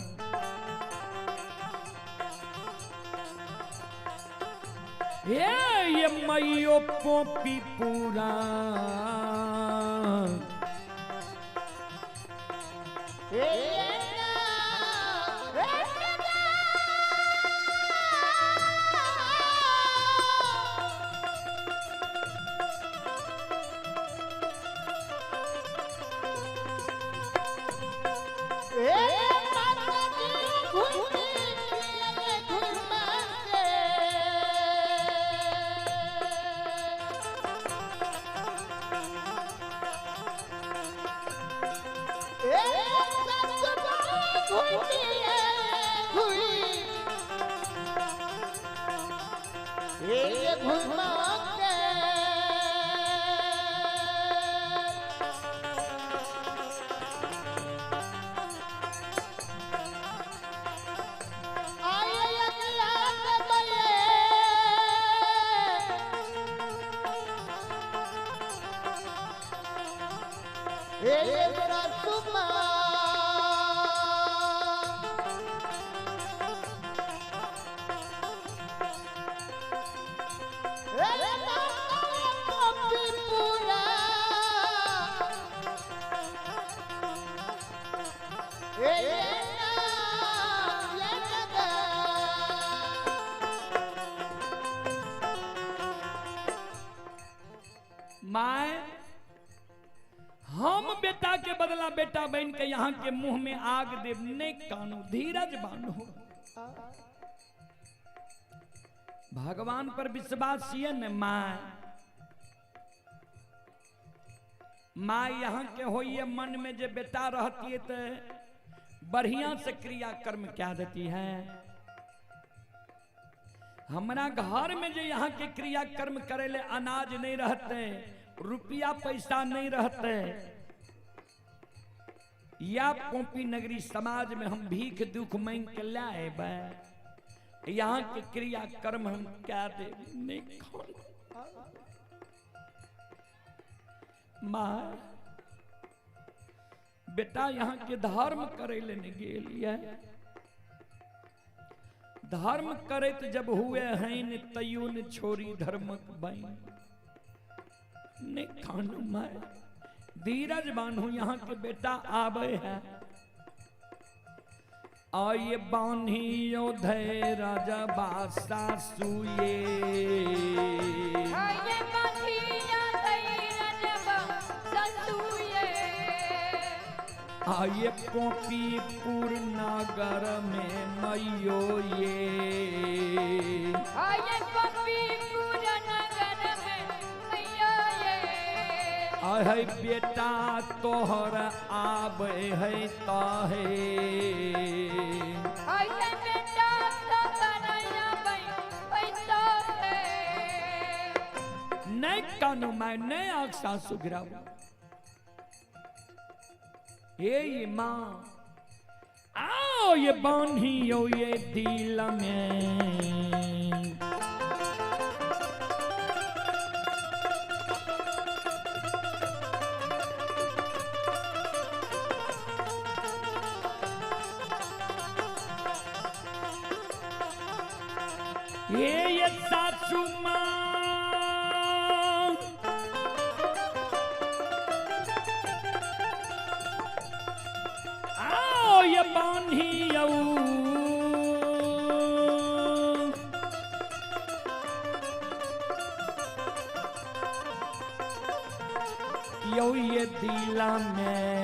ये मैयो पोपी पूरा my हम बेटा के बदला बेटा बन के यहाँ के मुंह में आग देव नहीं कानू, धीरज बानो। भगवान पर विश्वास ये न my. My यहाँ के होइए मन में जे बेटा रहती है तो बढ़िया से क्रिया कर्म क्या देती है। हमारा घर में जो यहाँ के क्रिया कर्म करे ले अनाज नहीं रहते, रुपया पैसा नहीं रहते, या पोपी नगरी समाज में हम भीख दुख मांग के लाए, यहाँ के क्रिया कर्म हम क्या दे नहीं खान। माँ बेटा यहाँ के धर्म करे लेने गेलिए, धर्म करत जब हुए हैं तैयो ने छोरी धर्मक बैन नहीं खानू। मैं धीरज बांधू यहाँ के बेटा आवे है। आये बान्हियो धैरज सासुए, आये बान्हियो धैरज सासुए, आये पोपीपुर नगर में मैयो ये, आये पोपीपुर नगर में मैयो ये, आहे बेटा तोहर आवे है ताहे, आये बेटा तोहर आवे है ताहे। नहीं कानू मैं नहीं आग सासू गिराऊ। हे माँ आओ ये बान्हियो ये दिल में, ये सासू माँ आओ ये बान्हियो यो ये दिल में।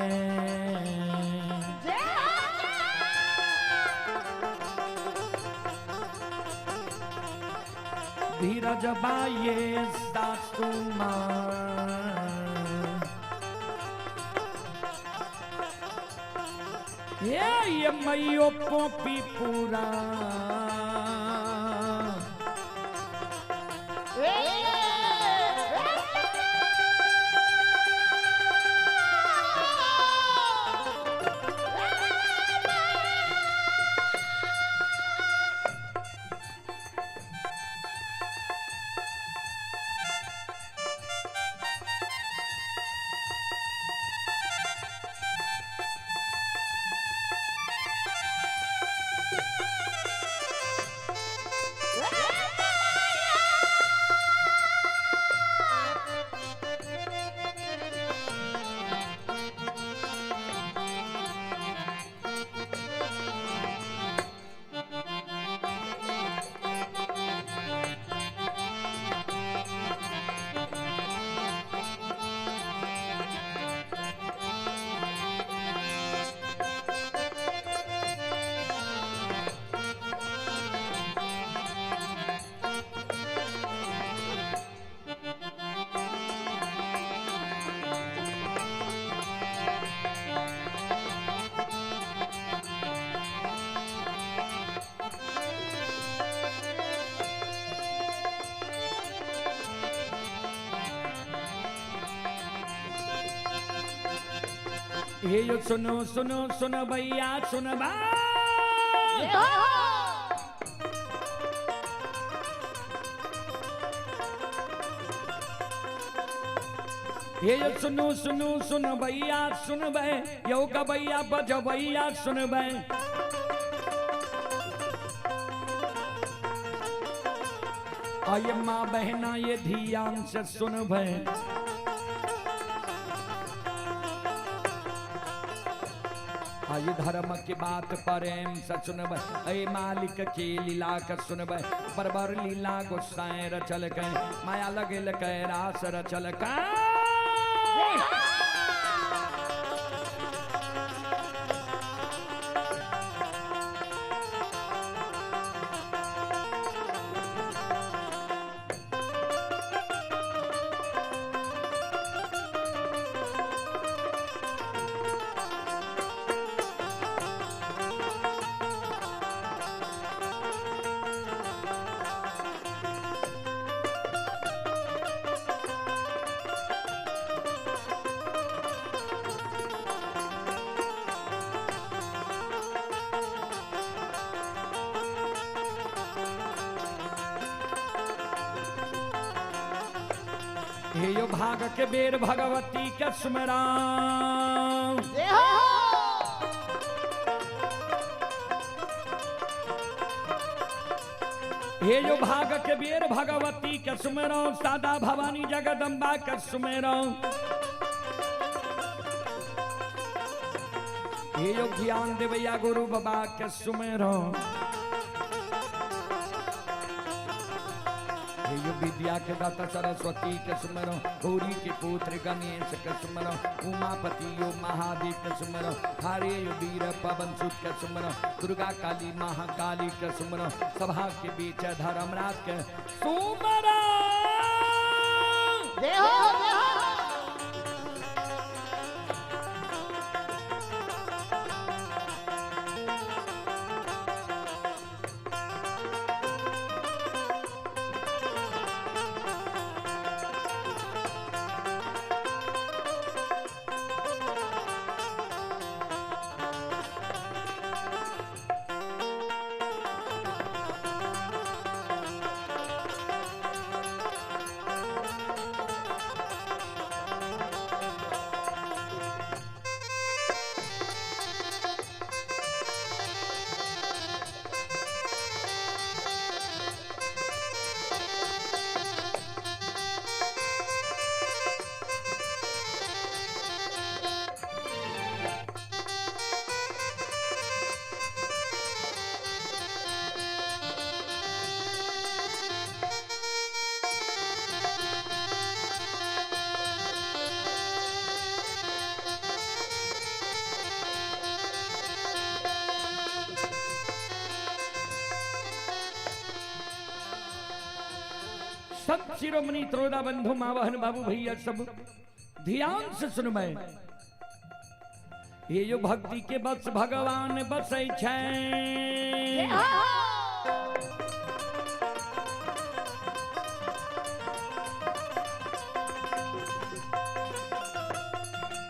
धीरज बाये सासू माँ ये मैयो पोपी पूरा ये यो सुनो सुनो सुनो भैया सुनो बा, ये यो सुनो सुनो सुनो भैया सुन बे, यो गबैया बजबैया सुन बे, आये माँ बहना ये ध्यान से सुन बे, आये धर्म की बात प्रेम से सुनब, अये मालिक के लीला का सुनब, बरबर लीला गुस्साए रचल के माया लगेल के रास रचल के। हे यो भाग के बेर भगवती के सुमराम। हे यो भाग के बेर भगवती के सुमराम, सादा भवानी जगदम्बा के सुमराम। हे यो ज्ञान देवैया गुरु बाबा के सुमराम। हे यो विद्या के दाता सरस्वती के सुमरो, गौरी के पुत्र गणेश के सुमरो, उमापति यो महादेव के सुमरो, हरे यो वीर पवन सुत के सुमरो, दुर्गा काली महाकाली के सुमरो, सभा के बीच धर्मराज के सुमरो। संत शिरोमणि त्रोदा बंधु मावहन बाबू भैया सब ध्यान से सुनबै। ये जो भक्ति के बस भगवान बसै छै।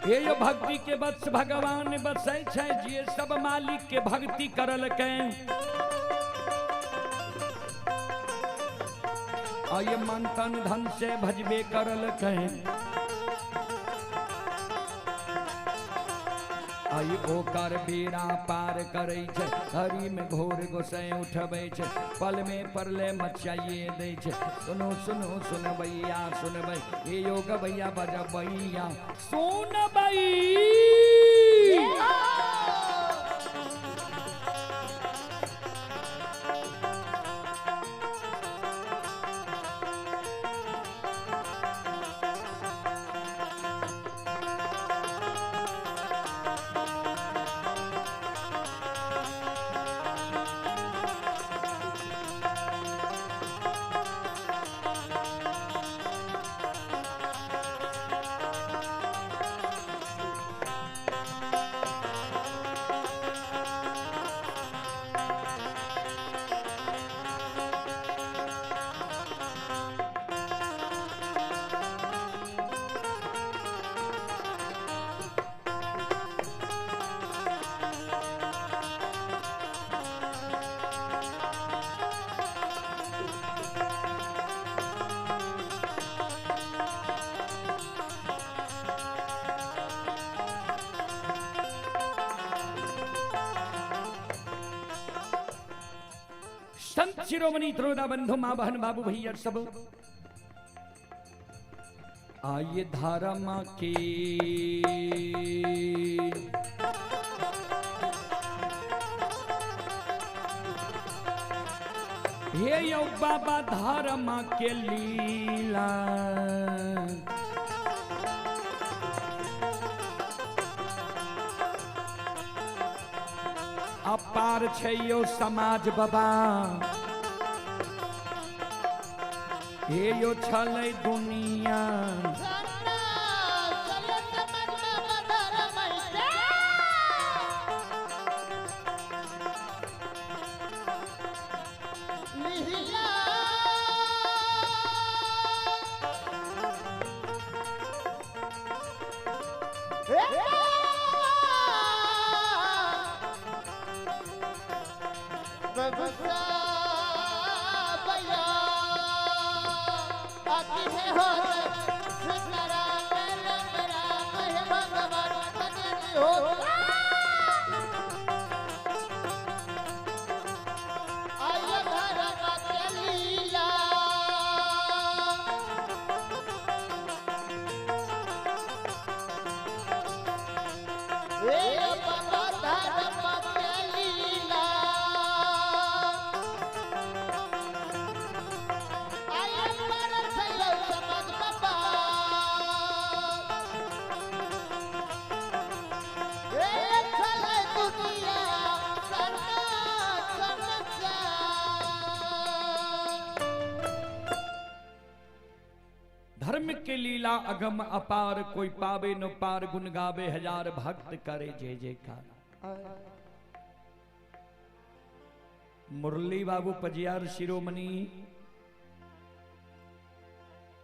ये जो भक्ति के बस भगवान बसै छै, जे सब मालिक के भक्ति करलकै। ये मन तन धन से भजबे करलकै। आई ओकर बेड़ा पार करै छै, हरी में घोर गोसै उठबै छै, पल में परले मचाइए दै छै। सुनो सुनो सुनबैया सुनबै, हे यो गबैया बजबैया सुनबै। संत शिरोमणि त्रोदा बंधु माँ बहन बाबू भैया सब आइए धारा माँ के हे यो बाबा धारा माँ के लीला। अपार छै यो समाज बाबा, हे यो छलै दुनिया। आती है हो। सीताराम राम राम हे भगवान तने हो आय धर्म के लीला हे बाबा धर्म के लीला आय परस समाज बाबा हे चले दुनिया सना संसार। धर्म के लीला अगम अपार, कोई पावे न पार, गुण गावे हजार भक्त करे जय जयकार। मुरली बाबू पजियार शिरोमणि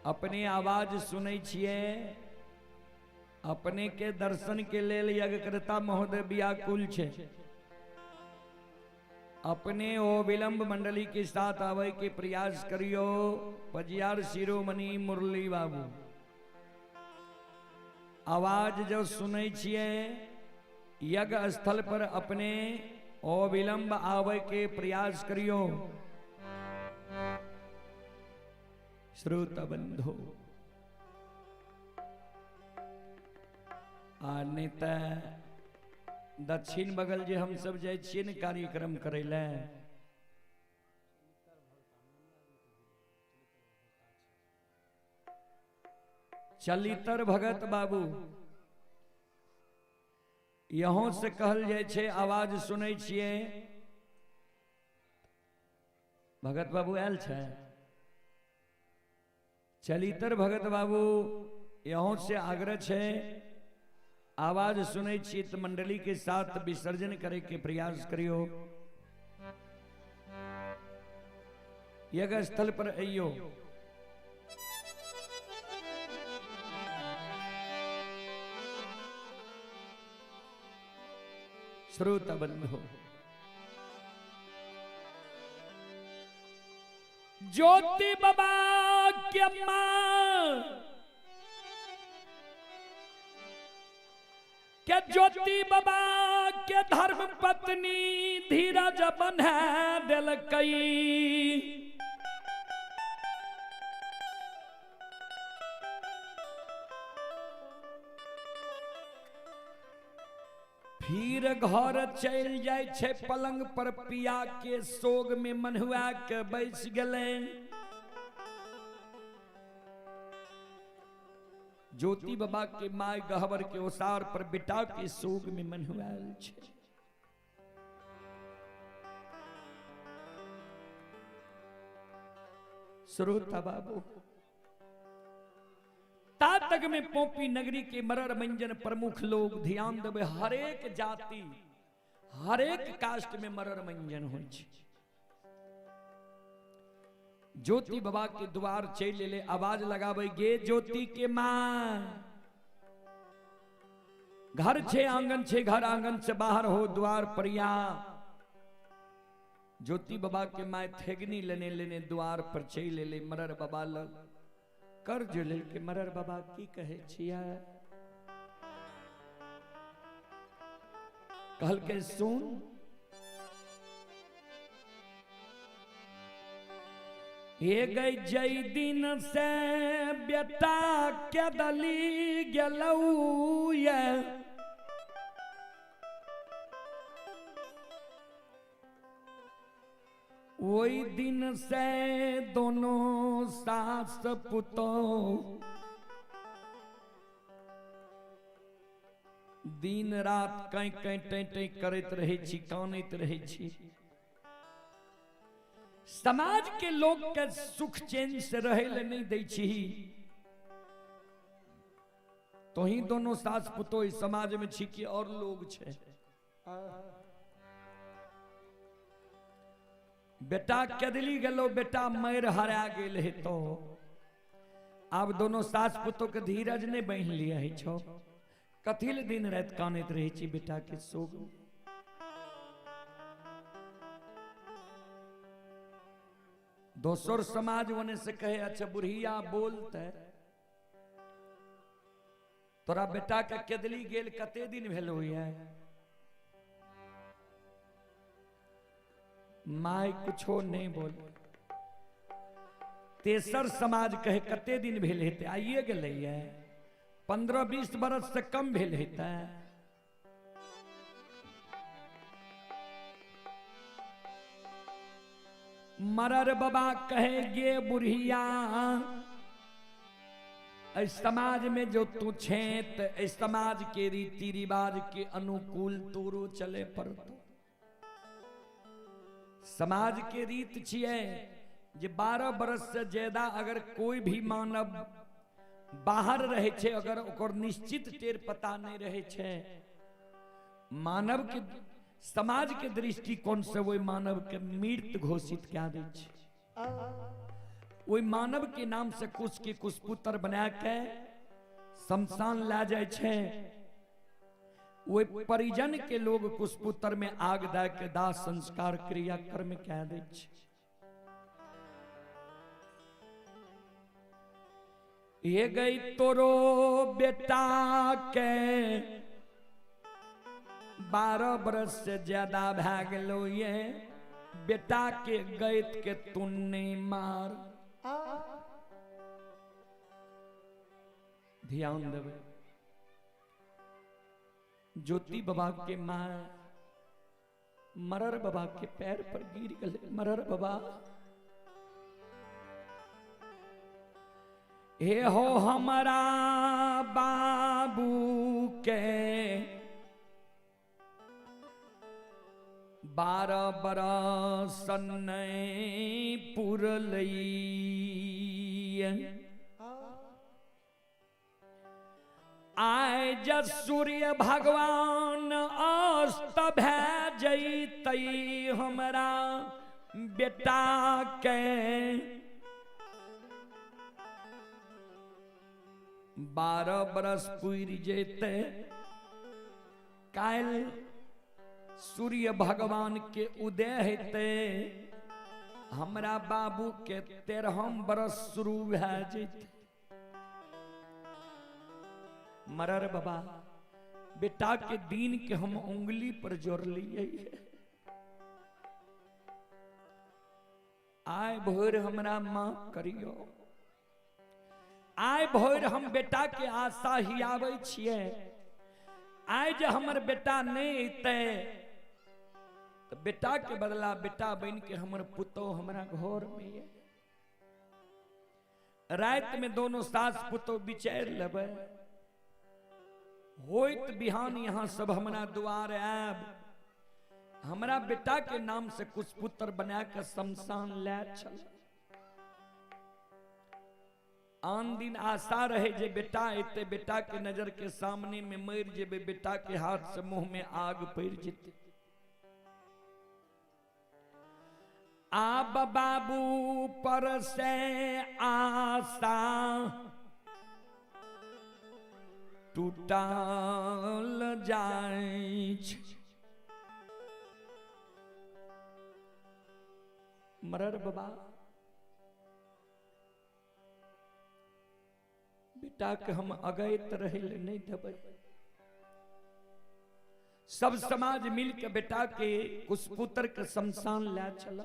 अपने आवाज सुनै छियै, अपने के दर्शन के लेल यज्ञकर्ता महोदय व्याकुल छे। अपने ओ विलंब मंडली के साथ आवे के प्रयास करियो। पजियार शिरोमणि मुरली बाबू आवाज जो सुनै छियै, यज्ञ स्थल पर अपने ओ विलंब आवे के प्रयास करियो। श्रोता बंधु आ नहीं त दक्षिण बगल जे हम सब जाइ छियै ने कार्यक्रम करै लए, चलितर भगत बाबू यहों से कहल जाइ छै, आवाज सुनै छियै। भगत बाबू आयल छै? चलितर भगत बाबू यहों से आग्रह छै, आवाज सुनै छी तो मंडली के साथ विसर्जन करे के प्रयास करियो। यज्ञ स्थल पर अइयो। श्रोता बंधु ज्योति बाबा के मां के ज्योति बाबा के धर्म पत्नी धीरज बन्हा देलकई। फिर घर चल जाय छै, पलंग पर पिया के सोग में मन्हुआ के बैस गेलै। ज्योति बाबा के my गहबर के ओसार पर बेटा के सोग में मन्हुआल छै। श्रोता बाबू ता तक में पोपी नगरी के मरर मंजन प्रमुख लोग ध्यान देवे, हरेक जाति हरेक कास्ट में मरर मंजन होइ छै। ज्योति बाबा के द्वार चलि एलै, आवाज लगाबै गे ज्योति के मां, घर छे आंगन छे, घर आंगन से बाहर हो द्वार पर या। ज्योति बाबा के my थेगनी लेने लेने द्वार पर चलि एलै मरर बाबा लग। कर जो के मरर बाबा की कहे छिया? कहलकै सुन, हे गई जई दिन से बेटा के दली गेलौ ये, वही दिन से दोनों सास पुतोह दिन रात कहीं कहीं टै टै करैत रहै छी, कानैत रहै छी। समाज के लोग के सुख चैन से रहे ले नहीं दै छी। तो ही दोनों सास पुतोह समाज में छी कि और लोग छे। बेटा कदली गेलो, बेटा मर हरा गेल है, तो आब दोनों सास पुतोह के धीरज नहीं बन्हि लिया है छो। कथिल दिन रात कानैत रहै छी बेटा के शोक। दोसर समाज होने से कहे अच्छा बुढ़िया बोलते, तोरा बेटा के केदली गेल कते दिन भेलो ये? My कुछो नहीं बोल। तेसर समाज कहे कते दिन भेल हेतै? आइए गेलै ये, 15-20 बरस से कम भेल हेतै। मरर बाबा कहे गे बुढ़िया, इस समाज में जो तू छेत, इस समाज के रीति रिवाज के अनुकूल तोरो चले पड़तो। समाज के रीत छिए जे 12 बरस से ज्यादा अगर कोई भी मानव बाहर रहे छे, अगर ओकर निश्चित टेर पता नहीं रहे छे, मानव के समाज के दृष्टिकोण से वही मानव के मृत घोषित कए दै छै। वही मानव के नाम से कुछ के कुछ पुत्र बना के शमशान ला जाए छे। वही परिजन के लोग कुछ पुत्र में आग दे के दाह संस्कार क्रिया कर्म कह दै छै। ये गई तोरो बेटा के 12 बरस से ज्यादा भै गेलो, ये बेटा के गैत के तुन्ने मार। ध्यान देवे, ज्योति बाबा के मां मरर बाबा के पैर पर गिर गए। मरर बाबा हे हो हमारा बाबू के 12 बरस नहीं पुरलई, आय जब सूर्य भगवान अस्त भै जैतई हमरा बेटा के 12 बरस पुर जैते, काल्हि सूर्य भगवान के उदय हेतै, हमरा बाबू के 13 बरस शुरू भै जैते। मरर बाबा बेटा के दिन के हम उंगली पर जोड़ लिए, आय भोर हमरा माफ करियो, आय भोर हम बेटा के आशा हियाबै छियै, आय जे हमर बेटा नहीं अयतै तो बेटा के बदला बेटा बन के हमर पुतोह हमरा घर में ये। रात में दोनों सास पुतोह विचार लेबै, होइत बिहान यहाँ सब हमरा द्वार आयब, हमरा बेटा के नाम से कुछ पुत्र बना के शमशान ले चल। आन दिन आशा रहे जे बेटा अयतै, बेटा के नजर के सामने में मर जेबै, बेटा के हाथ से मुंह में आग पड़ जेतै। आब बाबू पर से आशा टूटल जाय छै। मरर बाबा बेटा के हम अगैत रहे नहीं देबै, सब समाज मिल के बेटा के कुछ पुत्र के शमशान ले चल।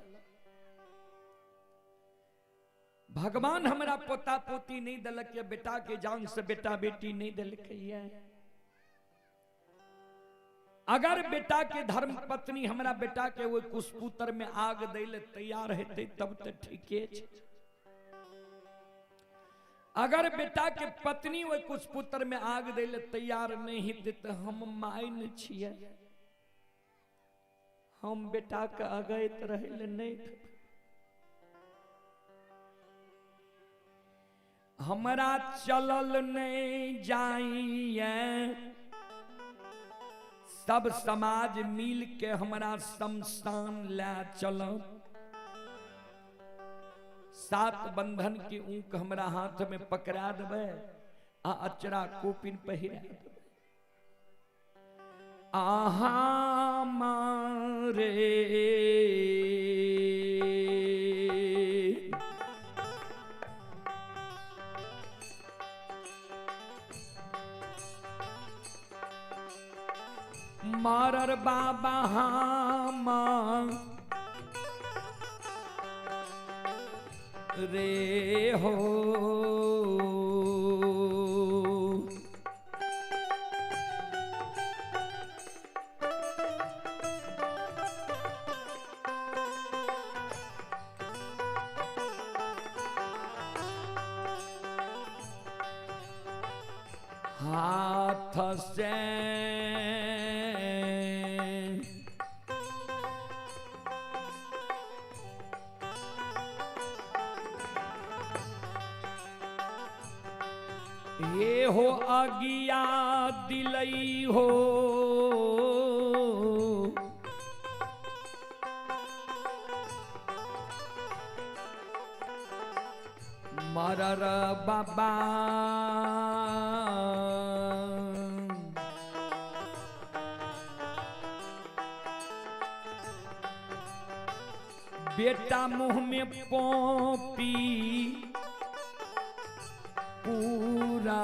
भगवान हमरा पोता पोती नहीं दिलक, बेटा के जान से बेटा बेटी नहीं दिलक। अगर बेटा के धर्म पत्नी हमरा बेटा के वो कुशपुत्र में आग दै ले तैयार हेतै तब तो ठीके छै। अगर बेटा के पत्नी वो कुशपुत्र में आग दै ले तैयार नहीं हेतै तो हम माइन छियै, हम बेटा के अगैत रहै ले नहीं देबै। हमरा चलल नहीं जाइए, सब समाज मिल के हमरा शमशान ले चलो। 7 बंधन के ऊक हमरा हाथ में पकड़ा देबै आ अचरा कोपिन पहिरा देबै। आहा मारे मारर बाबा हम रे हो। हाथ से ये हो आगिया दिलई हो, मरर बाबा बेटा मुंह में पोपी पूरा।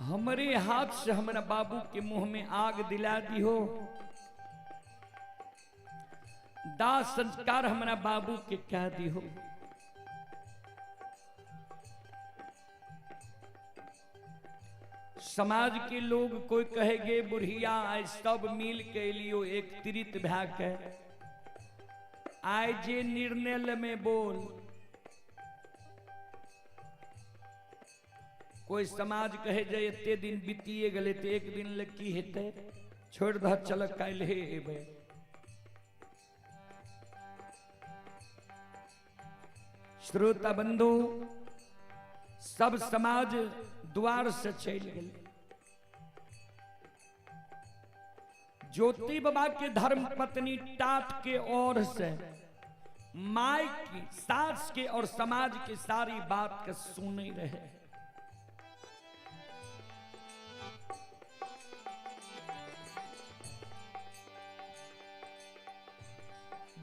हमारे हाथ से हमारा बाबू के मुंह में आग दिला दी हो, दाह संस्कार हमारा बाबू के क्या दी हो। समाज के लोग कोई कहेगे बुढ़िया आए सब मिल के लियो एकत्रित भा के आए जे निर्णय में बोल। कोई समाज कहे जे एते दिन बीतिए गले ते एक दिन ले की हेते, छोड़ दह चल काल्हि हे एबै। श्रोता बंधु सब समाज द्वार से चल गए। ज्योति बाबा के धर्म पत्नी टाट के ओर से My की, सास के और समाज के सारी बात के सुने रहे।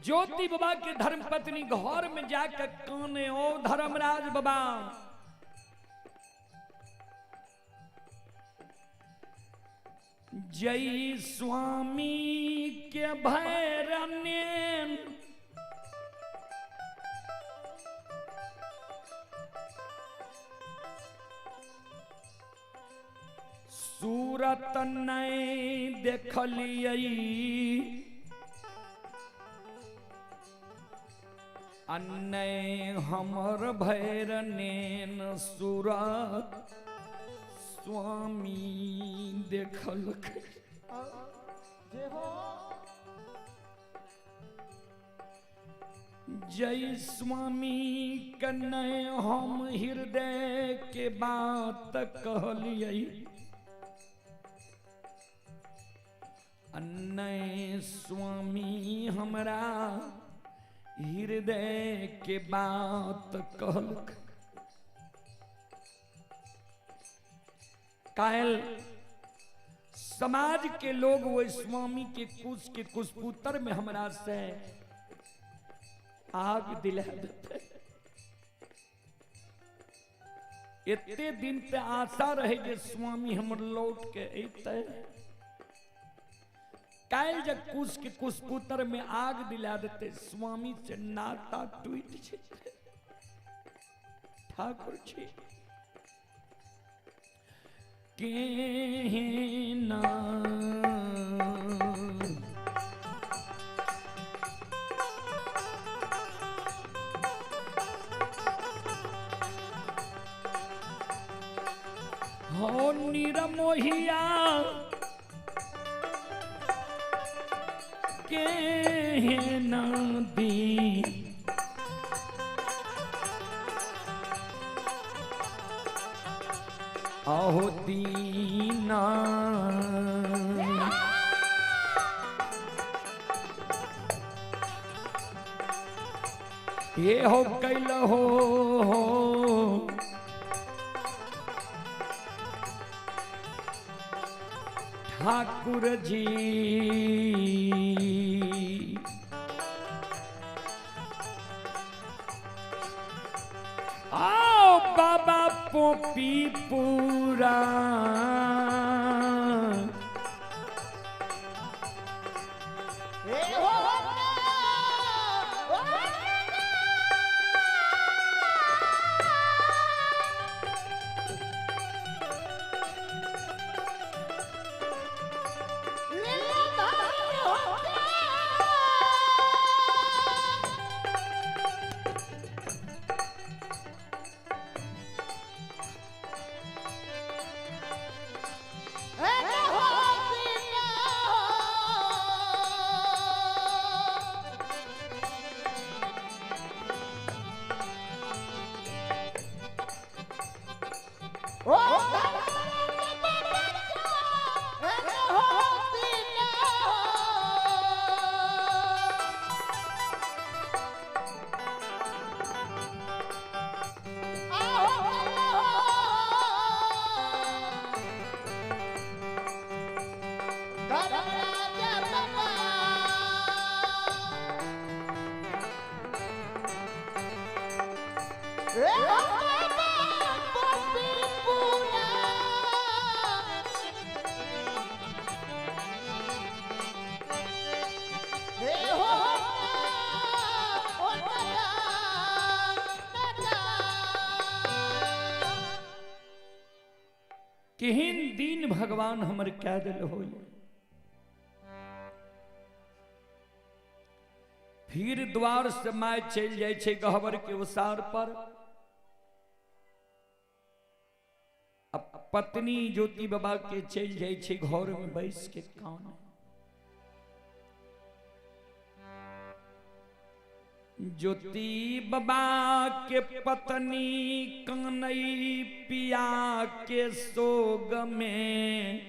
ज्योति बाबा के धर्मपत्नी घर में जाकर काने, ओ धर्मराज बाबा, जय स्वामी के भैरने सूरत नहीं देखलियै, अन्य हमर भैरनेन सूरत स्वामी देखलक। जय स्वामी कन्ने हम हृदय के बात कहलियै, अन्य स्वामी हमरा हृदय के बात कहलक। कायल समाज के लोग वो स्वामी के कुश के कुशपुत्र में हमरा से आग दिला देते। इतने दिन ते आशा रहे जे स्वामी हमर लौट के अइते। कायल जब कुश के कुशपुत्र में आग दिला देते, स्वामी से नाता टूट जेतै। ठाकुर जी के ना हो निरमोहिया के ना दी आहो दीना। ये हो कैल हो ठाकुर जी, आओ बाबा पोपी पूरा केहन दिन भगवान हमर कह दिल हो। फिर द्वार से my चल जाय छै गहबर के ओसार पर। अब पत्नी ज्योति बाबा के चल जाय छै घर में बैस के कान। ज्योति बाबा के पत्नी कानई पिया के सोग में,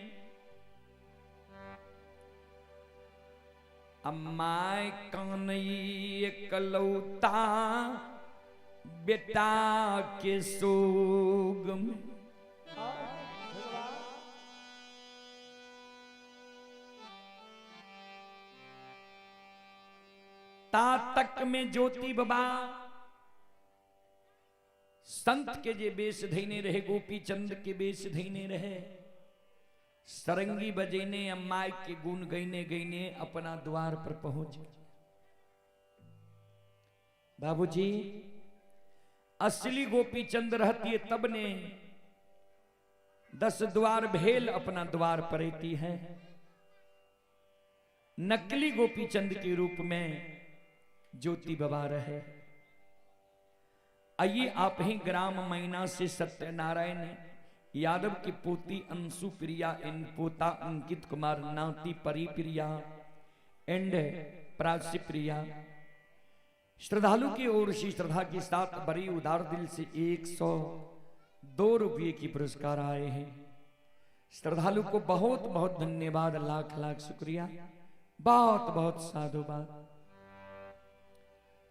My कानई एकलौता बेटा के सोग में। ता तक में ज्योति बाबा संत के जे बेस धैने रहे, गोपी चंद के बेस धैने रहे, सरंगी बजेने अम्माई के गुण गईने गईने अपना द्वार पर पहुंच। बाबूजी असली गोपी चंद रहती है तब ने 10 द्वार भेल अपना द्वार पर रहती है। नकली गोपी चंद के रूप में ज्योति बाबा रहे। आइए आप ही ग्राम मैना से सत्यनारायण यादव की पोती अंशु प्रिया एंड पोता अंकित कुमार, नाती परी प्रिया एंड प्राची प्रिया, श्रद्धालु की ओर से श्रद्धा के साथ बड़ी उदार दिल से 102 रुपये की पुरस्कार आए हैं। श्रद्धालु को बहुत बहुत धन्यवाद, लाख लाख शुक्रिया, बहुत बहुत साधुवाद।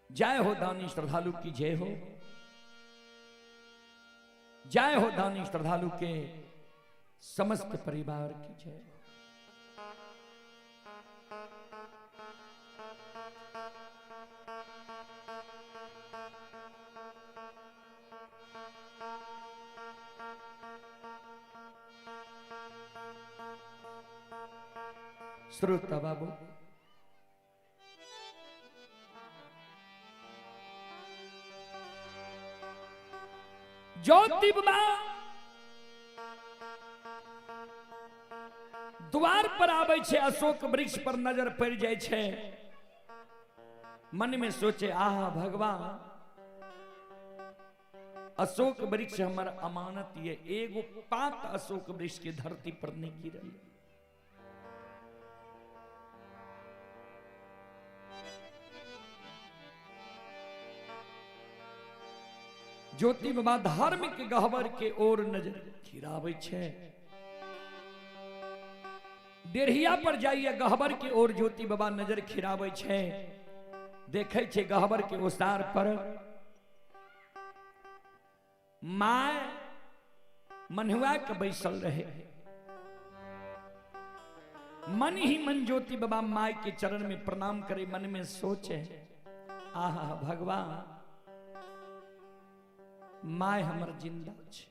जय हो दानी श्रद्धालु की जय हो, जय हो दानी श्रद्धालु के समस्त परिवार की जय हो। श्रोता बाबू ज्योति बाबा द्वार पर आबै छै, अशोक वृक्ष पर नजर पड़ जाय छै। मन में सोचे आहा भगवान अशोक वृक्ष हमर अमानत ये, एगो पात अशोक वृक्ष के धरती पर नहीं गिरल। ज्योति बाबा धार्मिक गहवर के ओर नजर खिराबै छै। डेढ़िया पर जाइए गहवर के ओर ज्योति बाबा नजर खिराबै छै। देखै छै गहवर के ओसार पर my मन्हुआ के बैसल रहे। मन ही मन ज्योति बाबा my के चरण में प्रणाम करे, मन में सोचे आहा भगवान my हमर जिंदा छे,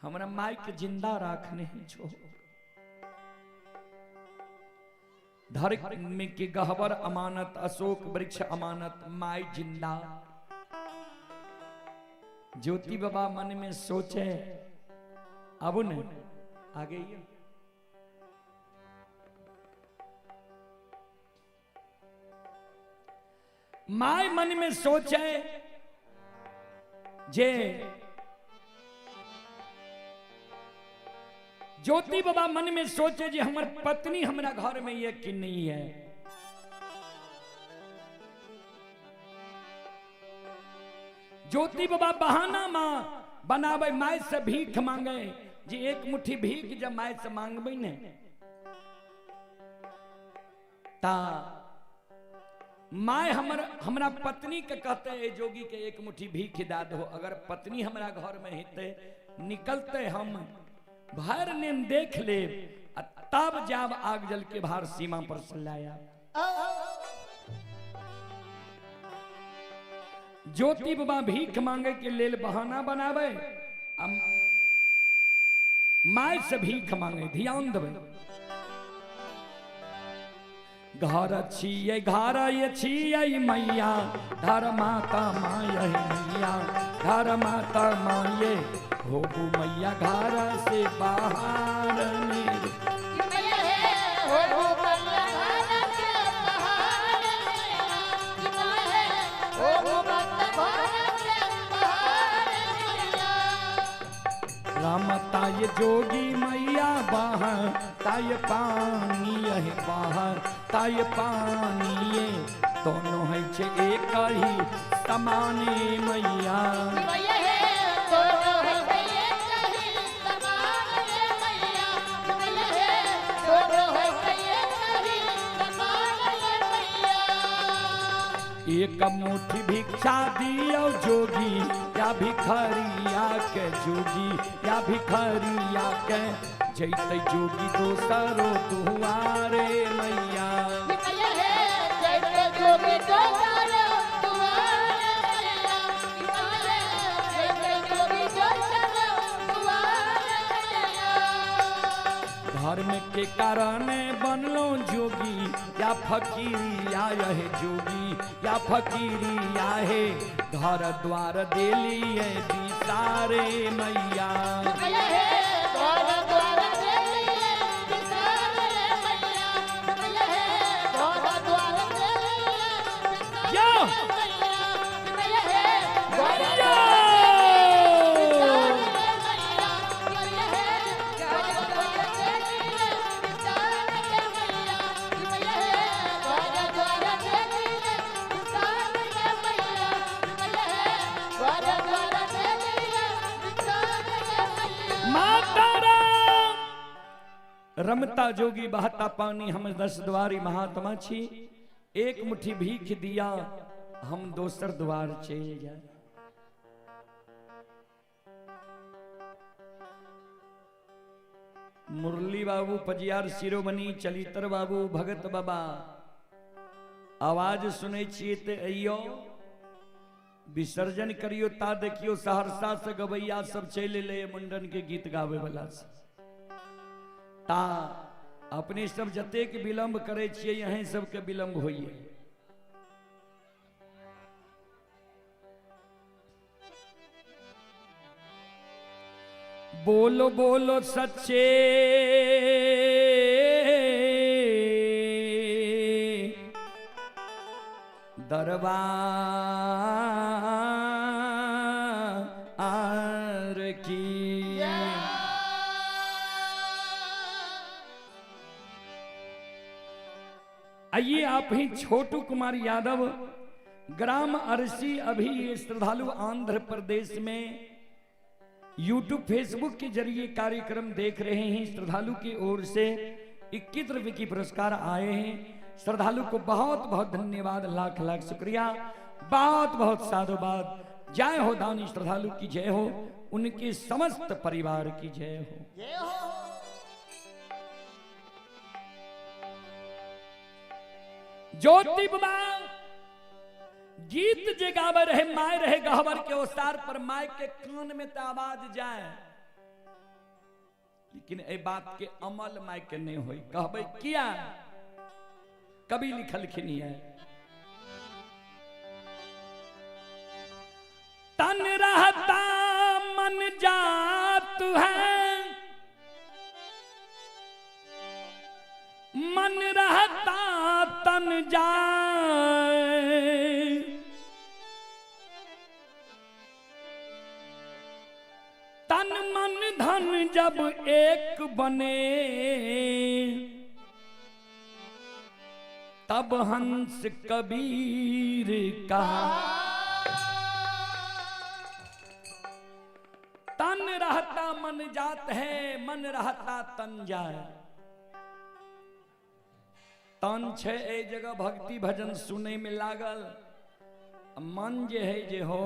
हमरा my के जिंदा राखने छो। धर्म के गहवर अमानत, अशोक वृक्ष अमानत, my जिंदा। ज्योति बाबा मन में सोचे अब ने आगे ये my मन में सोचे जे ज्योति बाबा मन में सोचे जे हमर पत्नी हमरा घर में ये कि नहीं है। ज्योति बाबा बहाना मां बनावे my से भीख मांगे जे एक मुट्ठी भीख जब my से मांगबे ने ता my हमर हमरा पत्नी के कहते ए जोगी के एक मुट्ठी भीख दा दो। अगर पत्नी हमरा घर में हेते निकलते हम भर नेम देख ले तब जाब आग जल के भार सीमा पर सलाया। ज्योति बाबा भीख मांगे के लेल बहाना बनावे, my से भीख मांगे। ध्यान देवे घर छियै घर ये छियै मैया, धर माता माय मैया, धर माता माये होबू मैया घर से बाहर मेरे। राम ताय जोगी मैया बाहर ताय पानी है बाहर ताय पानी ये दोनों है छे एक ही समान मैया। एक मुट्ठी भिक्षा दियो जोगी या भिखरिया के, जोगी या भिखरिया के, जैते जोगी दोसरो दुआरे मैया। धर्म के कारण बनलो जोगी या फकीरिया है, जोगी या फकीरिया है, घर द्वार देलिए बिसारे मैया। रमता जोगी बहता पानी, हम दस द्वारी महात्मा छी, एक मुट्ठी भीख दिया हम दोसर द्वार चल जाए। मुरली बाबू पजियार शिरोमणि चलितर बाबू भगत बाबा आवाज सुनै छियै ते अइयो विसर्जन करियो ता देखियो सहरसा से गवैया सब चलि एलै मुंडन के गीत गावे वाला से। ता अपने सब जतेक विलंब करे छियै यहीं सबके विलंब होइए। बोलो बोलो सच्चे दरबार की। आइए आप ही छोटू कुमार यादव ग्राम अरसी, अभी ये श्रद्धालु आंध्र प्रदेश में यूट्यूब फेसबुक के जरिए कार्यक्रम देख रहे हैं। श्रद्धालु की ओर से 21 रुपये की पुरस्कार आए हैं। श्रद्धालु को बहुत बहुत धन्यवाद, लाख लाख शुक्रिया, बहुत बहुत साधुवाद। जय हो दानी श्रद्धालु की जय हो, उनके समस्त परिवार की जय हो। ज्योति बाबा गीत जे गावे रहे my रहे गहबर के ओसार पर, my के कान में तो आवाज जाए लेकिन ए बात के अमल my के नहीं होई। कहबे किया कभी लिखलखिन है, तन रहता मन जात है, मन रहता तन जाए, तन मन धन जब एक बने, तब हंस कबीर का। तन रहता मन जात है, मन रहता तन जाए। तन छे ए जगह भक्ति भजन सुने में लागल, मन जे है जे हो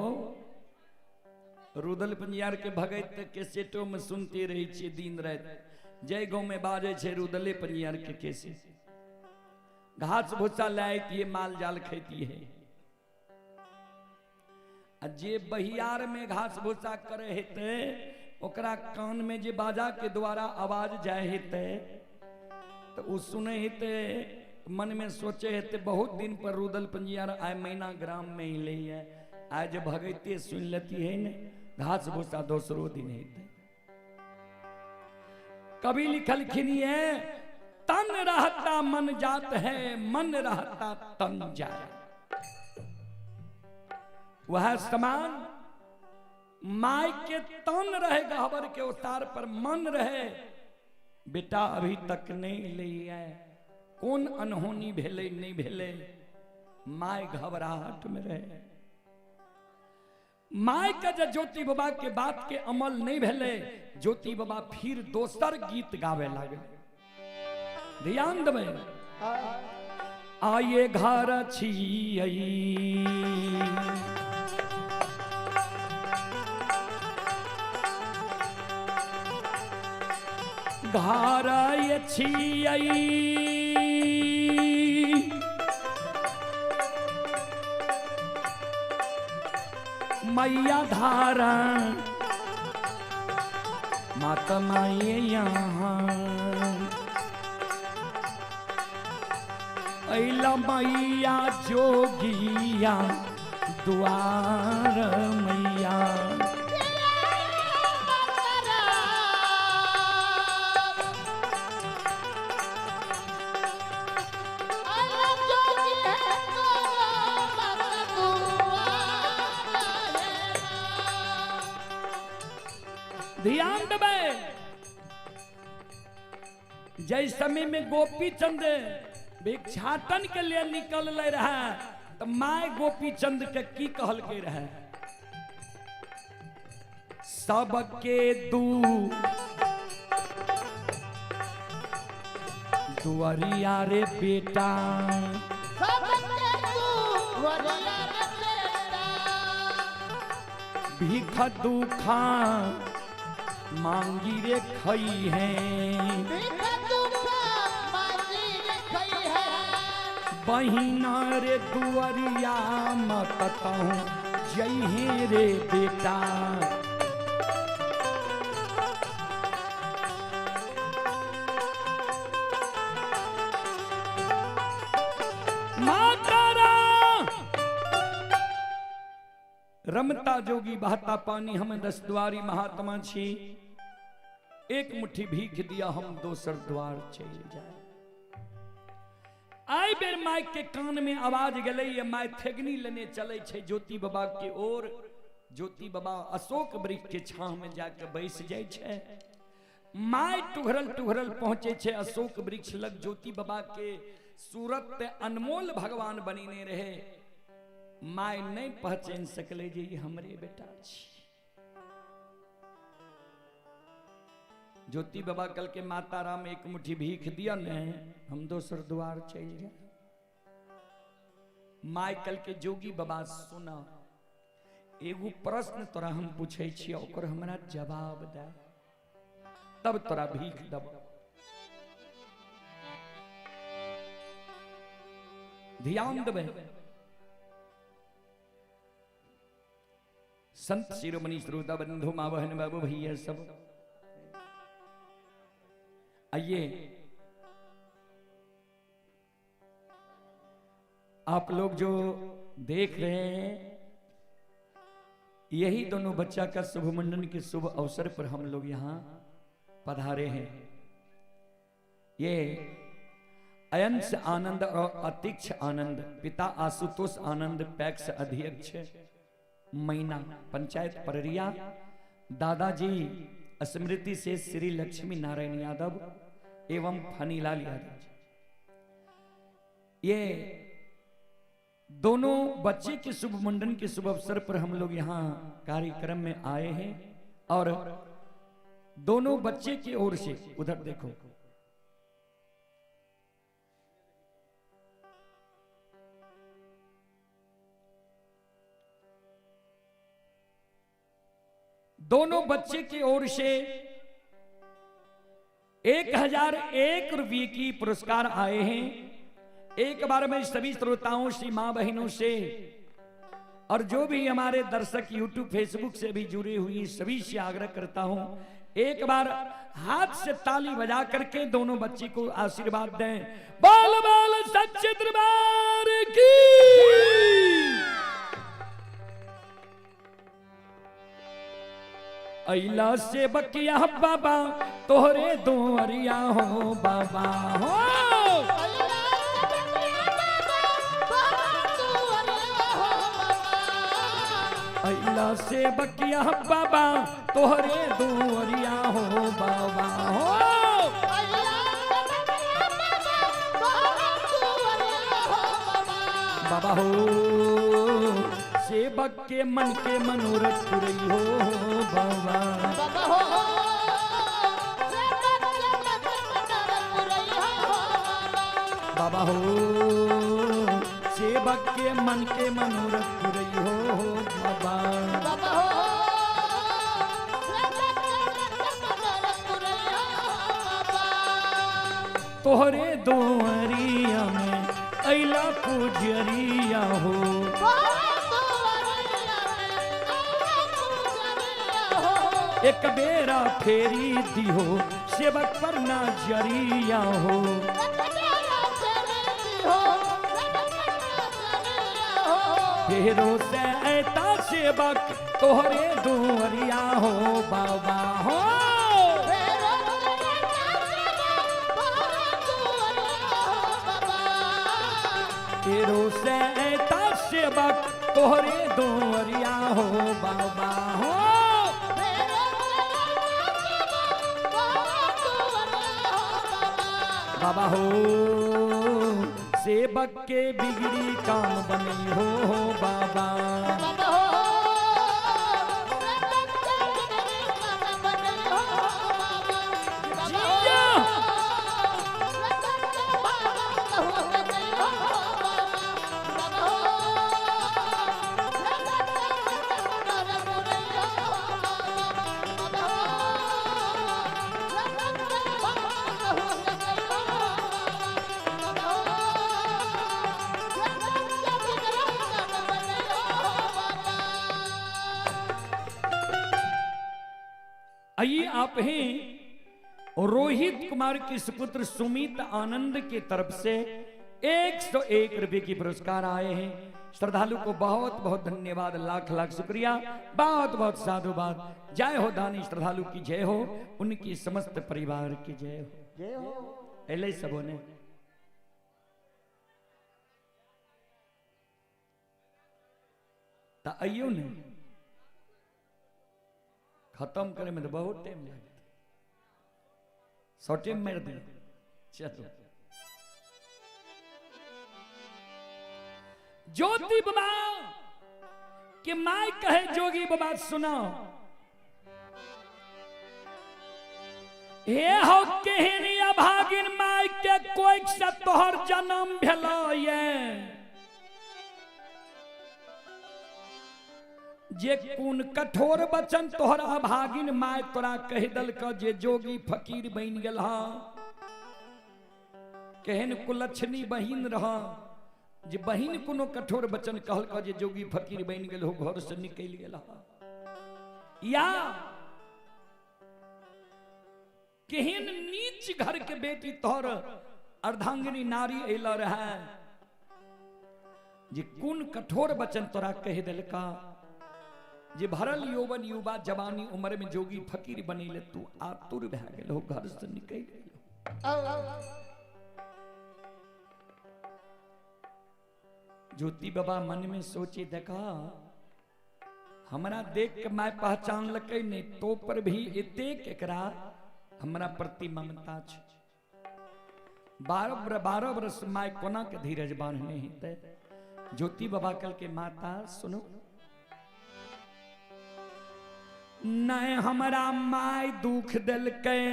रुदल पंजियार के भगत के सेटो में सुनते रही छे दिन रात। जय गाँव में बाजे छे रुदले पंजियार के कैसे घास भूसा लायती है, माल जाल खेती है। जे बहियार में घास भूसा करे हेते ओकरा कान में जे बाजा के द्वारा आवाज जाए हेते तो उ सुने हेते, मन में सोचे हेते बहुत दिन पर रुदल पंजियार आए महीना ग्राम में ही ले है, आज भगते सुन लेती है ने घास भूसा दोसरो दिन हेते। कभी लिखलखिन है, तन रहता मन जात है, मन रहता तन जाए। वह समान my के तन रहे गहबर के उतार पर, मन रहे बेटा अभी तक नहीं ले आए, कौन अनहोनी भेले नहीं भेले, my घबराहट में रहे। My का जब ज्योति बाबा के बात के अमल नहीं भेले, ज्योति बाबा फिर दोसर गीत गावे लागे। ध्यान देबै, आये घर छियै। घर छियै मैया धारा माता माये यहाँ अइला मैया जोगिया द्वार मैया। ध्यान देबै, जै समय में गोपी चंद भिक्षाटन के लिए निकल रहे तो my गोपी चंद के की कहल के रहे, सबके दू दुआरिया रे बेटा, सबके दुआरिया रे बेटा, भीख दुखा मांगी रे खई है, भीख दुखा मांगी रे खई है, बहिना रे दुआरिया मत कहूँ जइहे रे बेटा। रमता जोगी बहता पानी हम दस द्वारी महात्मा छी, एक मुट्ठी भीख दिया हम दोसर द्वार चल जाए। आई बेर my के कान में आवाज गले, ये my थेगनी लेने चले छे ज्योति बाबा के ओर। ज्योति बाबा अशोक वृक्ष के छांव में जाके बैस जाए छे। My टुघरल टुघरल पहुंचे छे अशोक वृक्ष लग। ज्योति बाबा के सूरत अनमोल भगवान बनीने रहे। My नहीं पहचान सकले जे ई हमरे बेटा छी। ज्योति बाबा कल के माता राम एक मुट्ठी भीख दिया ने हम दोसर द्वार चल जाए। My कल के जोगी बाबा सुना, एगो प्रश्न तोरा हम पूछे छियै ओकर हमरा जवाब दे तब तोरा भीख दब। ध्यान देबै। संत शिरोमणि श्रोता बंधु माँ बहन बाबू भैया सब आइए, आप लोग जो देख रहे हैं यही दोनों बच्चा का शुभ मुंडन के शुभ अवसर पर हम लोग यहाँ पधारे हैं। ये अयंश आनंद और अतिक्ष आनंद, पिता आशुतोष आनंद, पैक्स अध्यक्ष मैना पंचायत पररिया, दादाजी स्मृति से श्री लक्ष्मी नारायण यादव एवं फनीलाल यादव। ये दोनों बच्चे के शुभ मुंडन के शुभ अवसर पर हम लोग यहाँ कार्यक्रम में आए हैं और दोनों बच्चे की ओर से उधर देखो, दोनों बच्चे की ओर से 1001 रुपये की पुरस्कार आए हैं। एक बार मैं सभी श्रोताओं से, माँ बहनों से और जो भी हमारे दर्शक यूट्यूब फेसबुक से भी जुड़े हुए सभी से आग्रह करता हूं, एक बार हाथ से ताली बजा करके दोनों बच्चे को आशीर्वाद दें। बाल बाल सच्चे दरबार की। अइला से बकिया बाबा तोहरे दोरिया हो बाबा हो, अइला से बकिया बाबा तोहरे दोरिया हो बाबा हो, बाबा हो सेवक के मन के मनोरथ पुरई हो बाबा, बाबा हो सेवक के मन के मनोरथ पुरई हो बाबा, बाबा हो सेवक के मन के मनोरथ पुरई हो बाबा। बाबा हो सेवक के मन के मनोरथ पुरई हो बाबा। तोहरे दुआरिया में अइला पुजरिया हो, तोहरे दुआरिया में अइला पुजरिया हो। एक बेरा फेरी दिहो सेवक पर नजरिया हो। एक बेरा फेरी दिहो सेवक पर नजरिया हो। फेरो से ऐता सेवक तोहरे दुआरिया हो बाबा हो। फेरो से ऐता सेवक तोहरे दुआरिया हो बाबा। फेरो से ऐता सेवक तोहरे दुआरिया हो बाबा हो। फेरो से ऐता सेवक तोहरे दुआरिया हो बाबा। बाबा हो सेवक के बिगड़ी काम बनी हो बाबा। बाबा हो सेवक के बिगड़ी काम बनी हो बाबा। बाबा जिया। हो सेवक के बाबा कहू गई हो बाबा। बाबा हो सेवक के मनोरथ पुरई हो बाबा। बाबा हो सेवक के बाबा कहू गई हो बाबा। बाबा हो सेवक के बिगड़ी काम बनी हो बाबा। आइए आप हैं रोहित कुमार के सुपुत्र सुमित आनंद के तरफ से 101 रुपए की पुरस्कार आए हैं। श्रद्धालु को बहुत बहुत धन्यवाद, लाख लाख शुक्रिया, बहुत बहुत साधुवाद। जय हो दानी श्रद्धालु की जय हो, उनकी समस्त परिवार की जय हो। जय हो। पहले सबों ने आइयो ने खत्म करे में तो बहुत टाइम लगता, सौ टाइम मार दिया। चलो ज्योति बाबा के my कहे जोगी बाबा सुनो, हे हो केहनी अभागिन my के कोई से तोहर जन्म भेलो ये, जे कुन कठोर वचन तोहर अभागिन my तोरा कह दलक जे जोगी फकीर बन गेल हा, केहन कुलक्षणी बहिन रह जे बहिन कोनो कठोर वचन कहलक जे जोगी फकीर बन गेल हो, घर से निकल गेल हा, या केहन नीच घर के बेटी तोहर अर्धांगिनी नारी अल रहे जे कुन कठोर वचन तोरा कह दलका जे भरल यौवन युवा जवानी उम्र में जोगी फकीर बनेले तू आतुर भए गेल हो, घर से निकल गेल हो। ज्योति बाबा मन में सोचे देखा हमरा देख के my पहचान लकै नहीं तो पर भी एतेक एकरा हमरा प्रति ममता छै। 12 वर्ष my कोना के धीरज बांधने हेतै। ज्योति बाबा कल के माता सुनो, नहीं हमरा my दुख देलकै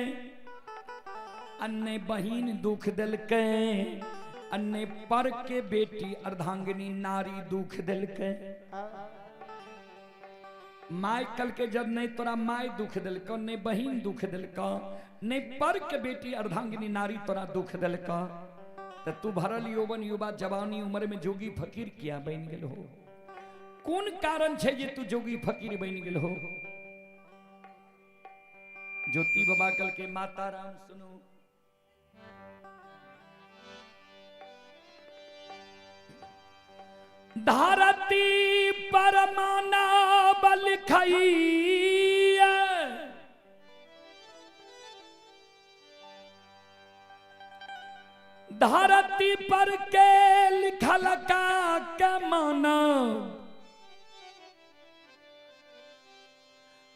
आ नहि बहिन दुख देलकै आ नहि पर के बेटी अर्धांगिनी नारी दुख देलकै। My कल के जब नहीं तोरा my दुख देलकौ, नहीं बहिन दुख देलकौ, नहीं पर के बेटी अर्धांगिनी नारी तोरा दुख देलकौ, तो तू भरल यौवन युवा जवानी उम्र में जोगी फकीर किया बन गेल हो? कोन कारण छै जे तू जोगी फकीर बन गेल हो? ज्योति बाबा कल के माता राम सुनो, धरती पर मानव लिखैया, धरती पर के लिखल का के मानव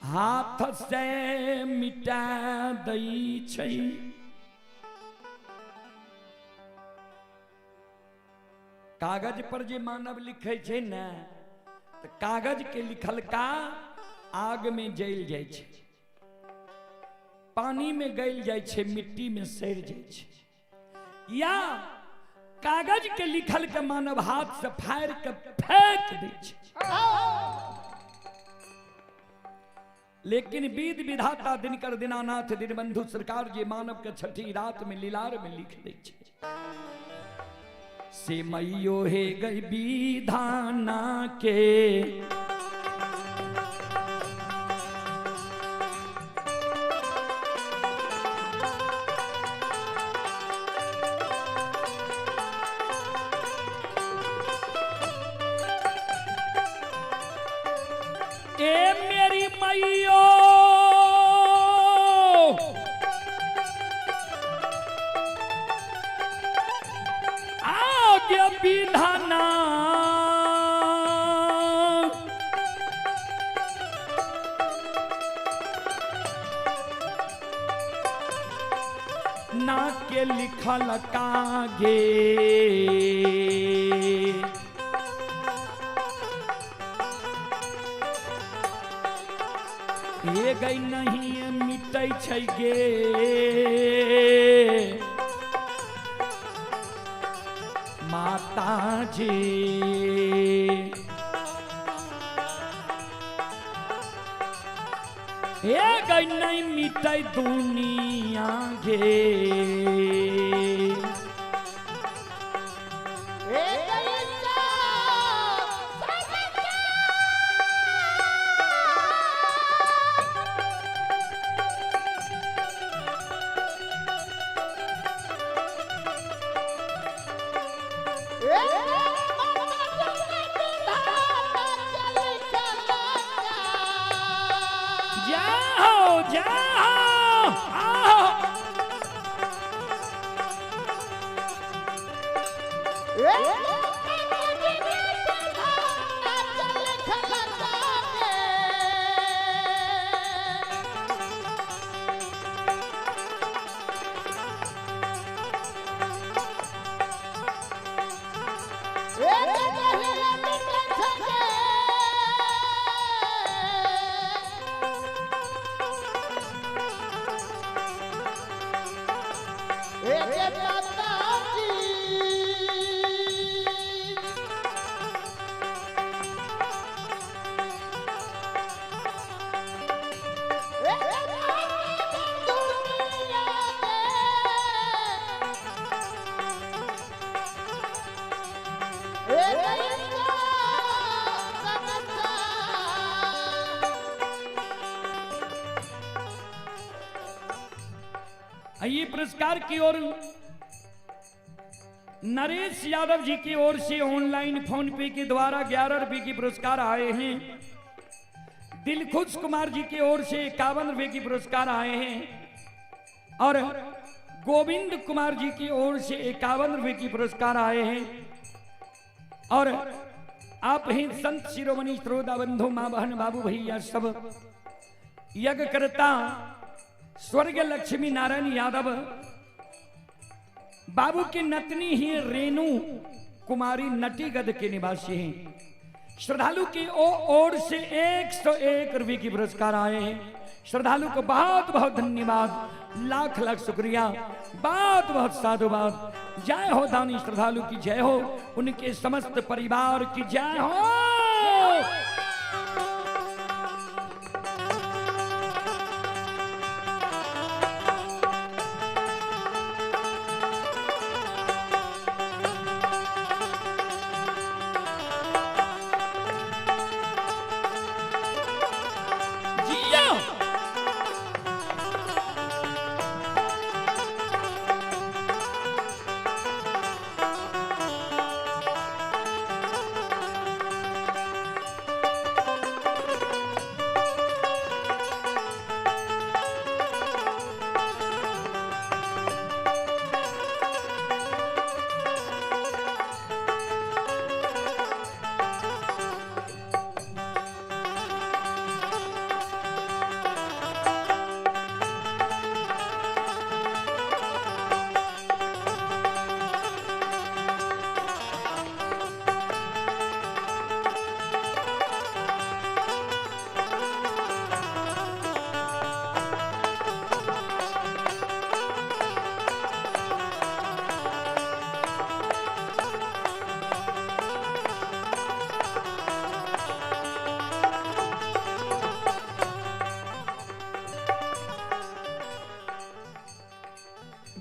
हाथ से मिटा दै छै। कागज पर जे मानव लिखे छै ने तो कागज के लिखलका आग में जल जाइ छै, पानी में गल जाइ छै, मिट्टी में सड़ जाइ छै, या कागज के लिखल के मानव हाथ से फाड़ के फेंक दै छै। लेकिन विध विधाता दिनकर दीनानाथ दीनबंधु सरकार जे मानव के छठी रात में लीलार में लिख दै छै से मैयो हे गई विधाना के ए मेरी मैयो आगे विधाना ना के लिखल कागे ये गई नहीं मिटै छै गे माता जी। ये गई नहीं मिटै दुनिया गे जाओ जाओ आओ। ये पुरस्कार की ओर नरेश यादव जी की ओर से ऑनलाइन फोन पे के द्वारा 11 रुपए की पुरस्कार आए हैं। दिलखुश कुमार जी की ओर से 51 रुपए की पुरस्कार आए हैं और गोविंद कुमार जी की ओर से 51 रुपए की पुरस्कार आए हैं। और आप ही संत शिरोमणि श्रोता बंधु माँ बहन बाबू भैया सब यज्ञकर्ता स्वर्ग लक्ष्मी नारायण यादव बाबू की नतनी ही रेणु कुमारी नटीगढ़ के निवासी हैं। श्रद्धालु की ओर से 101 रुपये की पुरस्कार आए हैं। श्रद्धालु को बहुत बहुत धन्यवाद, लाख लाख शुक्रिया, बहुत बहुत साधुवाद। जय हो दानी श्रद्धालु की जय हो, उनके समस्त परिवार की जय हो।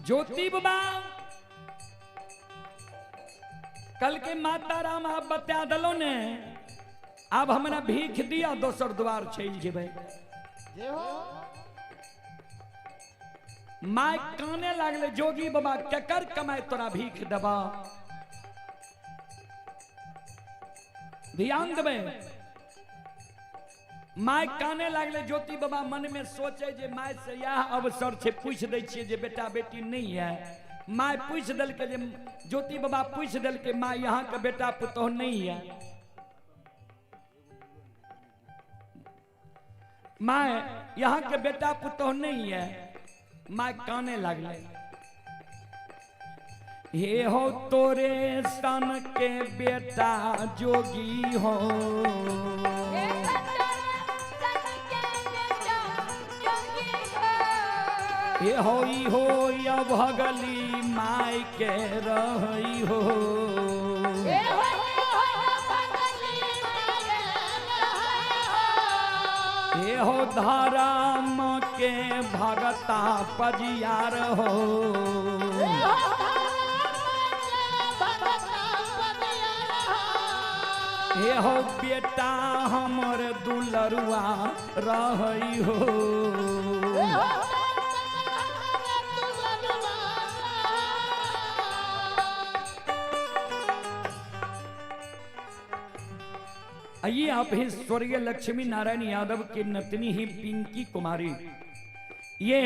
ज्योति बाबा कल के माता राम आप बता दलो ने, अब हमरा भीख दिया दोसर द्वार चल जेबै। My काने लागले जोगी बाबा केकर कमाए तोरा भीख दबा। ध्यान देबै, my काने लागले ज्योति बाबा मन में सोचे जे my से यह अवसर छे पूछ दै छियै जे बेटा बेटी नहीं है। My पूछ देलकै जे ज्योति बाबा पूछ देलकै my यहाँ के बेटा पुतोह नहीं है। My यहाँ के बेटा पुतोह नहीं है। My काने लागले हे हो तोरे सन के बेटा जोगी हो, हे हो हो या भगली my के रही हो, हे हो धर्म के भगता पजियार हो, हे हो बेटा हमर दुलरुआ रही हो। आइए आप हैं स्वर्गीय लक्ष्मी नारायण यादव के नतनी ही पिंकी कुमारी, ये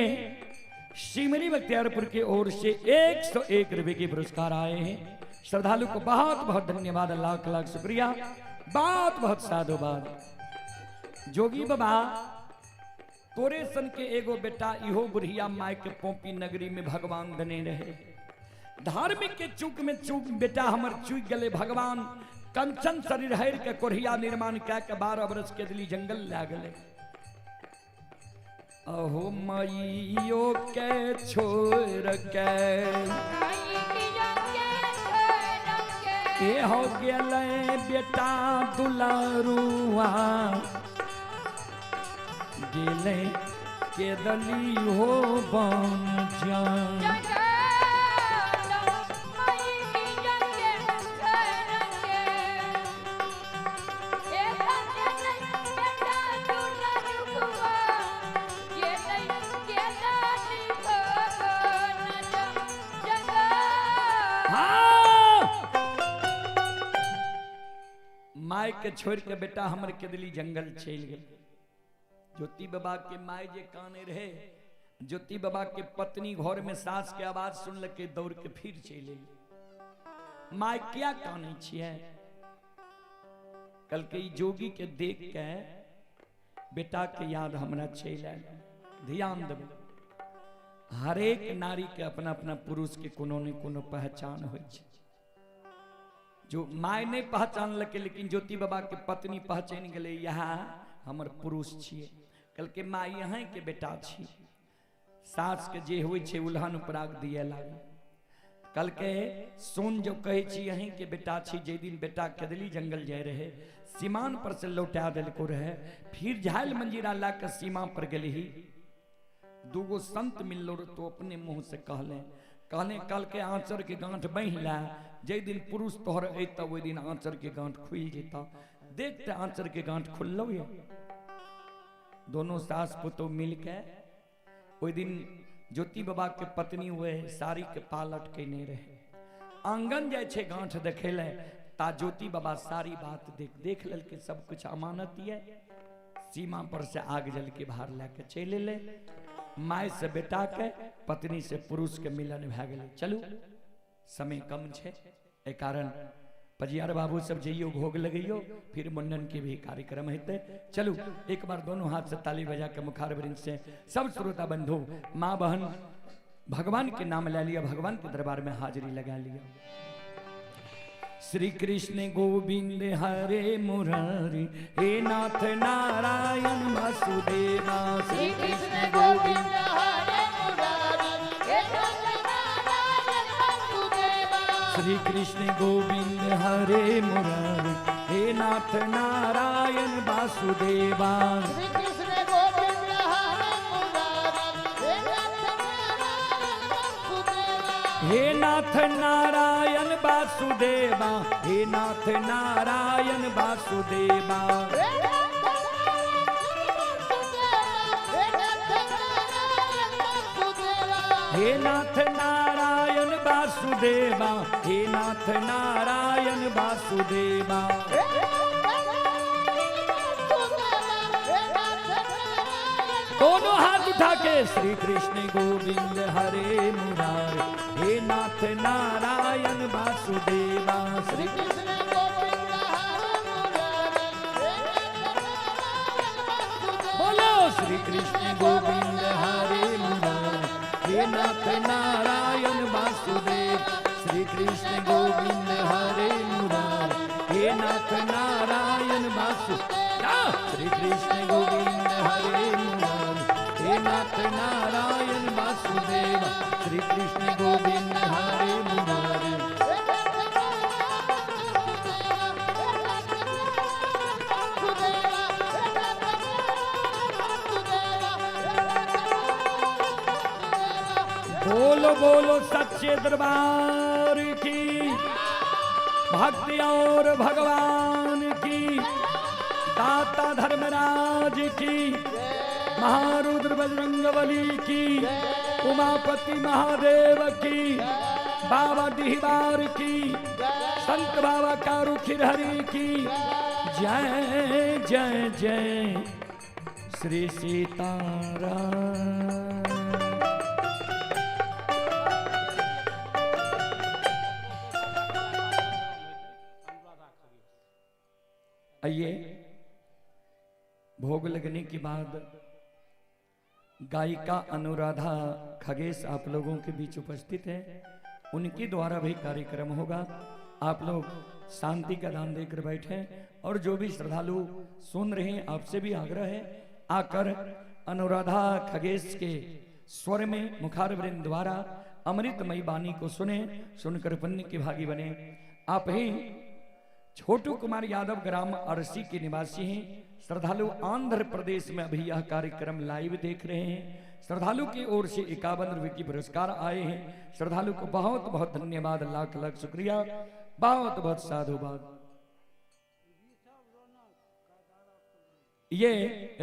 सिमरी बख्तियारपुर के ओर से 101 रुपए के पुरस्कार आए हैं। श्रद्धालु को बहुत बहुत धन्यवाद, लाख लाख शुक्रिया, बहुत बहुत साधुवाद। जोगी बाबा तोरे सन के एगो बेटा इहो बुढ़िया my के पोपी नगरी में भगवान दने रहे। धार्मिक के चूक में चूक बेटा हमर चूक गले भगवान, कंचन शरीर हर के कोढ़िया निर्माण कै के 12 बरस के दिली जंगल लै गले। अहो मैयो के छोड़ के ए हो गेलै बेटा दुलारुआ, गेलै के दली हो बन जा। My के छोड़ के बेटा हमर के दिली जंगल चल गए। ज्योति बाबा के my जे काने रहे, ज्योति बाबा के पत्नी घर में सास के आवाज सुन लके दौड़ के फिर चल अली। My क्या काने छियै? कल के जोगी के देख के बेटा के याद हमरा चल आयल। ध्यान देबै, हरेक नारी के अपना अपना पुरुष के कोनो ने कोनो पहचान होइ छै। जो my नहीं पहचान लके लेकिन ज्योति बाबा के पत्नी पहचान गले यहाँ हमर पुरुष छियै। कल के my यहाँ के बेटा छी। सास के जे होइ छै उल्हन उपराग दिए लागल। कल के सोन जो कहै छी यहीं के बेटा छी, जे दिन बेटा केदली जंगल जाय रहे सीमान पर से लौटा देलको रहे, फिर झाल मंजीरा ला के सीमा पर गेलही। दूगो संत मिललो तो अपने मुँह से कहले कहने कल के आंचर के गांठ बन्हि ला, जे दिन पुरुष तोहर अयतौ ओहि दिन आंचर के गांठ खुलि जेतौ। देखते आंचर के गांठ खुललौ ये। दोनों सास पुतोह मिल के ओहि दिन ज्योति बाबा के पत्नी हुए साड़ी के पालट केने रहे। आंगन जाय छै गांठ देखे ले ता ज्योति बाबा सारी बात देख देख लेलकै, सब कुछ अमानत ये। सीमा पर से आग जल के बाहर लए के चलि एलै। My से बेटा के पत्नी से पुरुष के मिलन भए गेलै। चलू समय कम छै, एहि कारण पजियार बाबू सब जइयो भोग लगैयो, फिर मुंडन के भी कार्यक्रम हेतै। चलू एक बार दोनों हाथ से ताली बजा के मुखार वृंद से सब श्रोता बंधु माँ बहन भगवान के नाम ले लिया, भगवान के दरबार में हाजिरी लगा लिया। श्री कृष्ण गोविंद हरे मुरारी, हे नाथ नारायण वासुदेवा। श्री कृष्ण गोविंद हरे मुरारी, हे नाथ नारायण वासुदेवा। श्री कृष्ण गोविंद हरे मुरारी, हे नाथ नारायण वासुदेवा। श्री कृष्ण गोविंद हरे मुरारी, हे नाथ नारायण वासुदेवा। नाथ नारायण वासुदेवा, हे नाथ नारायण वासुदेवा। हे नाथ नारायण वासुदेवा, हे नाथ नारायण वासुदेवा। दोनों हाथ उठा के श्री कृष्ण गोविंद हरे मुरारे, हे नाथ नारायण वासुदेवा। श्री कृष्ण गोविंद हरे मुरारे, हे नाथ नारायण वासुदेवा। बोलो श्री कृष्ण गोविंद हरे मुरारे, हे नाथ नारायण वासुदेव। श्री कृष्ण गोविंद हरे मुरारे, हे नाथ नारायण वासुदेव। श्री कृष्ण गोविंद हरे मुरारे, हे नाथ नारायण वासुदेव। श्री कृष्ण गोविंद हरे मुरारे। बोलो बोलो सच्चे दरबार की, भक्ति और भगवान की, दाता धर्मराज की, महारुद्र बजरंगबली की, उमापति महादेव की, बाबा डिहबार की, संत बाबा कारू खिरहरी की जय जय जय श्री सीताराम। आइए भोग लगने के बाद गायिका अनुराधा खगेश आप लोगों के बीच उपस्थित है, उनके द्वारा भी कार्यक्रम होगा। आप लोग शांति का दान देकर बैठे और जो भी श्रद्धालु सुन रहे हैं आपसे भी आग्रह है आकर अनुराधा खगेश के स्वर में मुखारवृंद द्वारा अमृतमयी वाणी को सुने, सुनकर पुण्य के भागी बने। आप ही छोटू कुमार यादव ग्राम अरसी के निवासी हैं। श्रद्धालु आंध्र प्रदेश में अभी यह कार्यक्रम लाइव देख रहे हैं। श्रद्धालु की ओर से 51 रुपये की पुरस्कार आए हैं। श्रद्धालु को बहुत बहुत धन्यवाद, लाख लाख शुक्रिया, बहुत बहुत साधुवाद। ये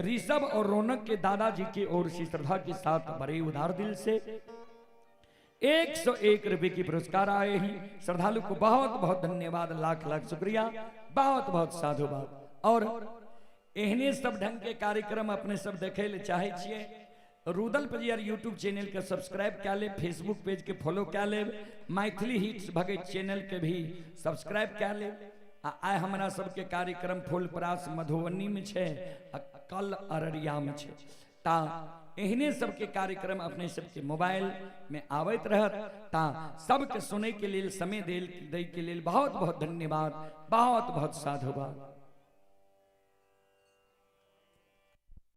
ऋषभ और रौनक के दादाजी की ओर से श्रद्धा के साथ बड़े उदार दिल से 101 रुपए की पुरस्कार आए हैं। श्रद्धालु को बहुत बहुत धन्यवाद, लाख लाख शुक्रिया, बहुत बहुत साधुवाद। और एहने सब ढंग के कार्यक्रम अपने सब देखे ले चाहे छिए, रुदल पजियार यूट्यूब चैनल के सब्सक्राइब क्या ले, फेसबुक पेज के फॉलो क्या ले, मैथिली हिट्स भगत चैनल के भी सब्सक्राइब क्या ले। आइ हमरा सबके कार्यक्रम फूलपरास मधुबनी में छे, कल अररिया में छे। ता एहने सबके कार्यक्रम अपने सबके मोबाइल में आवैत रहत। ता सबके सुने के लिए समय दे के लिए बहुत बहुत धन्यवाद, बहुत बहुत साधुवाद।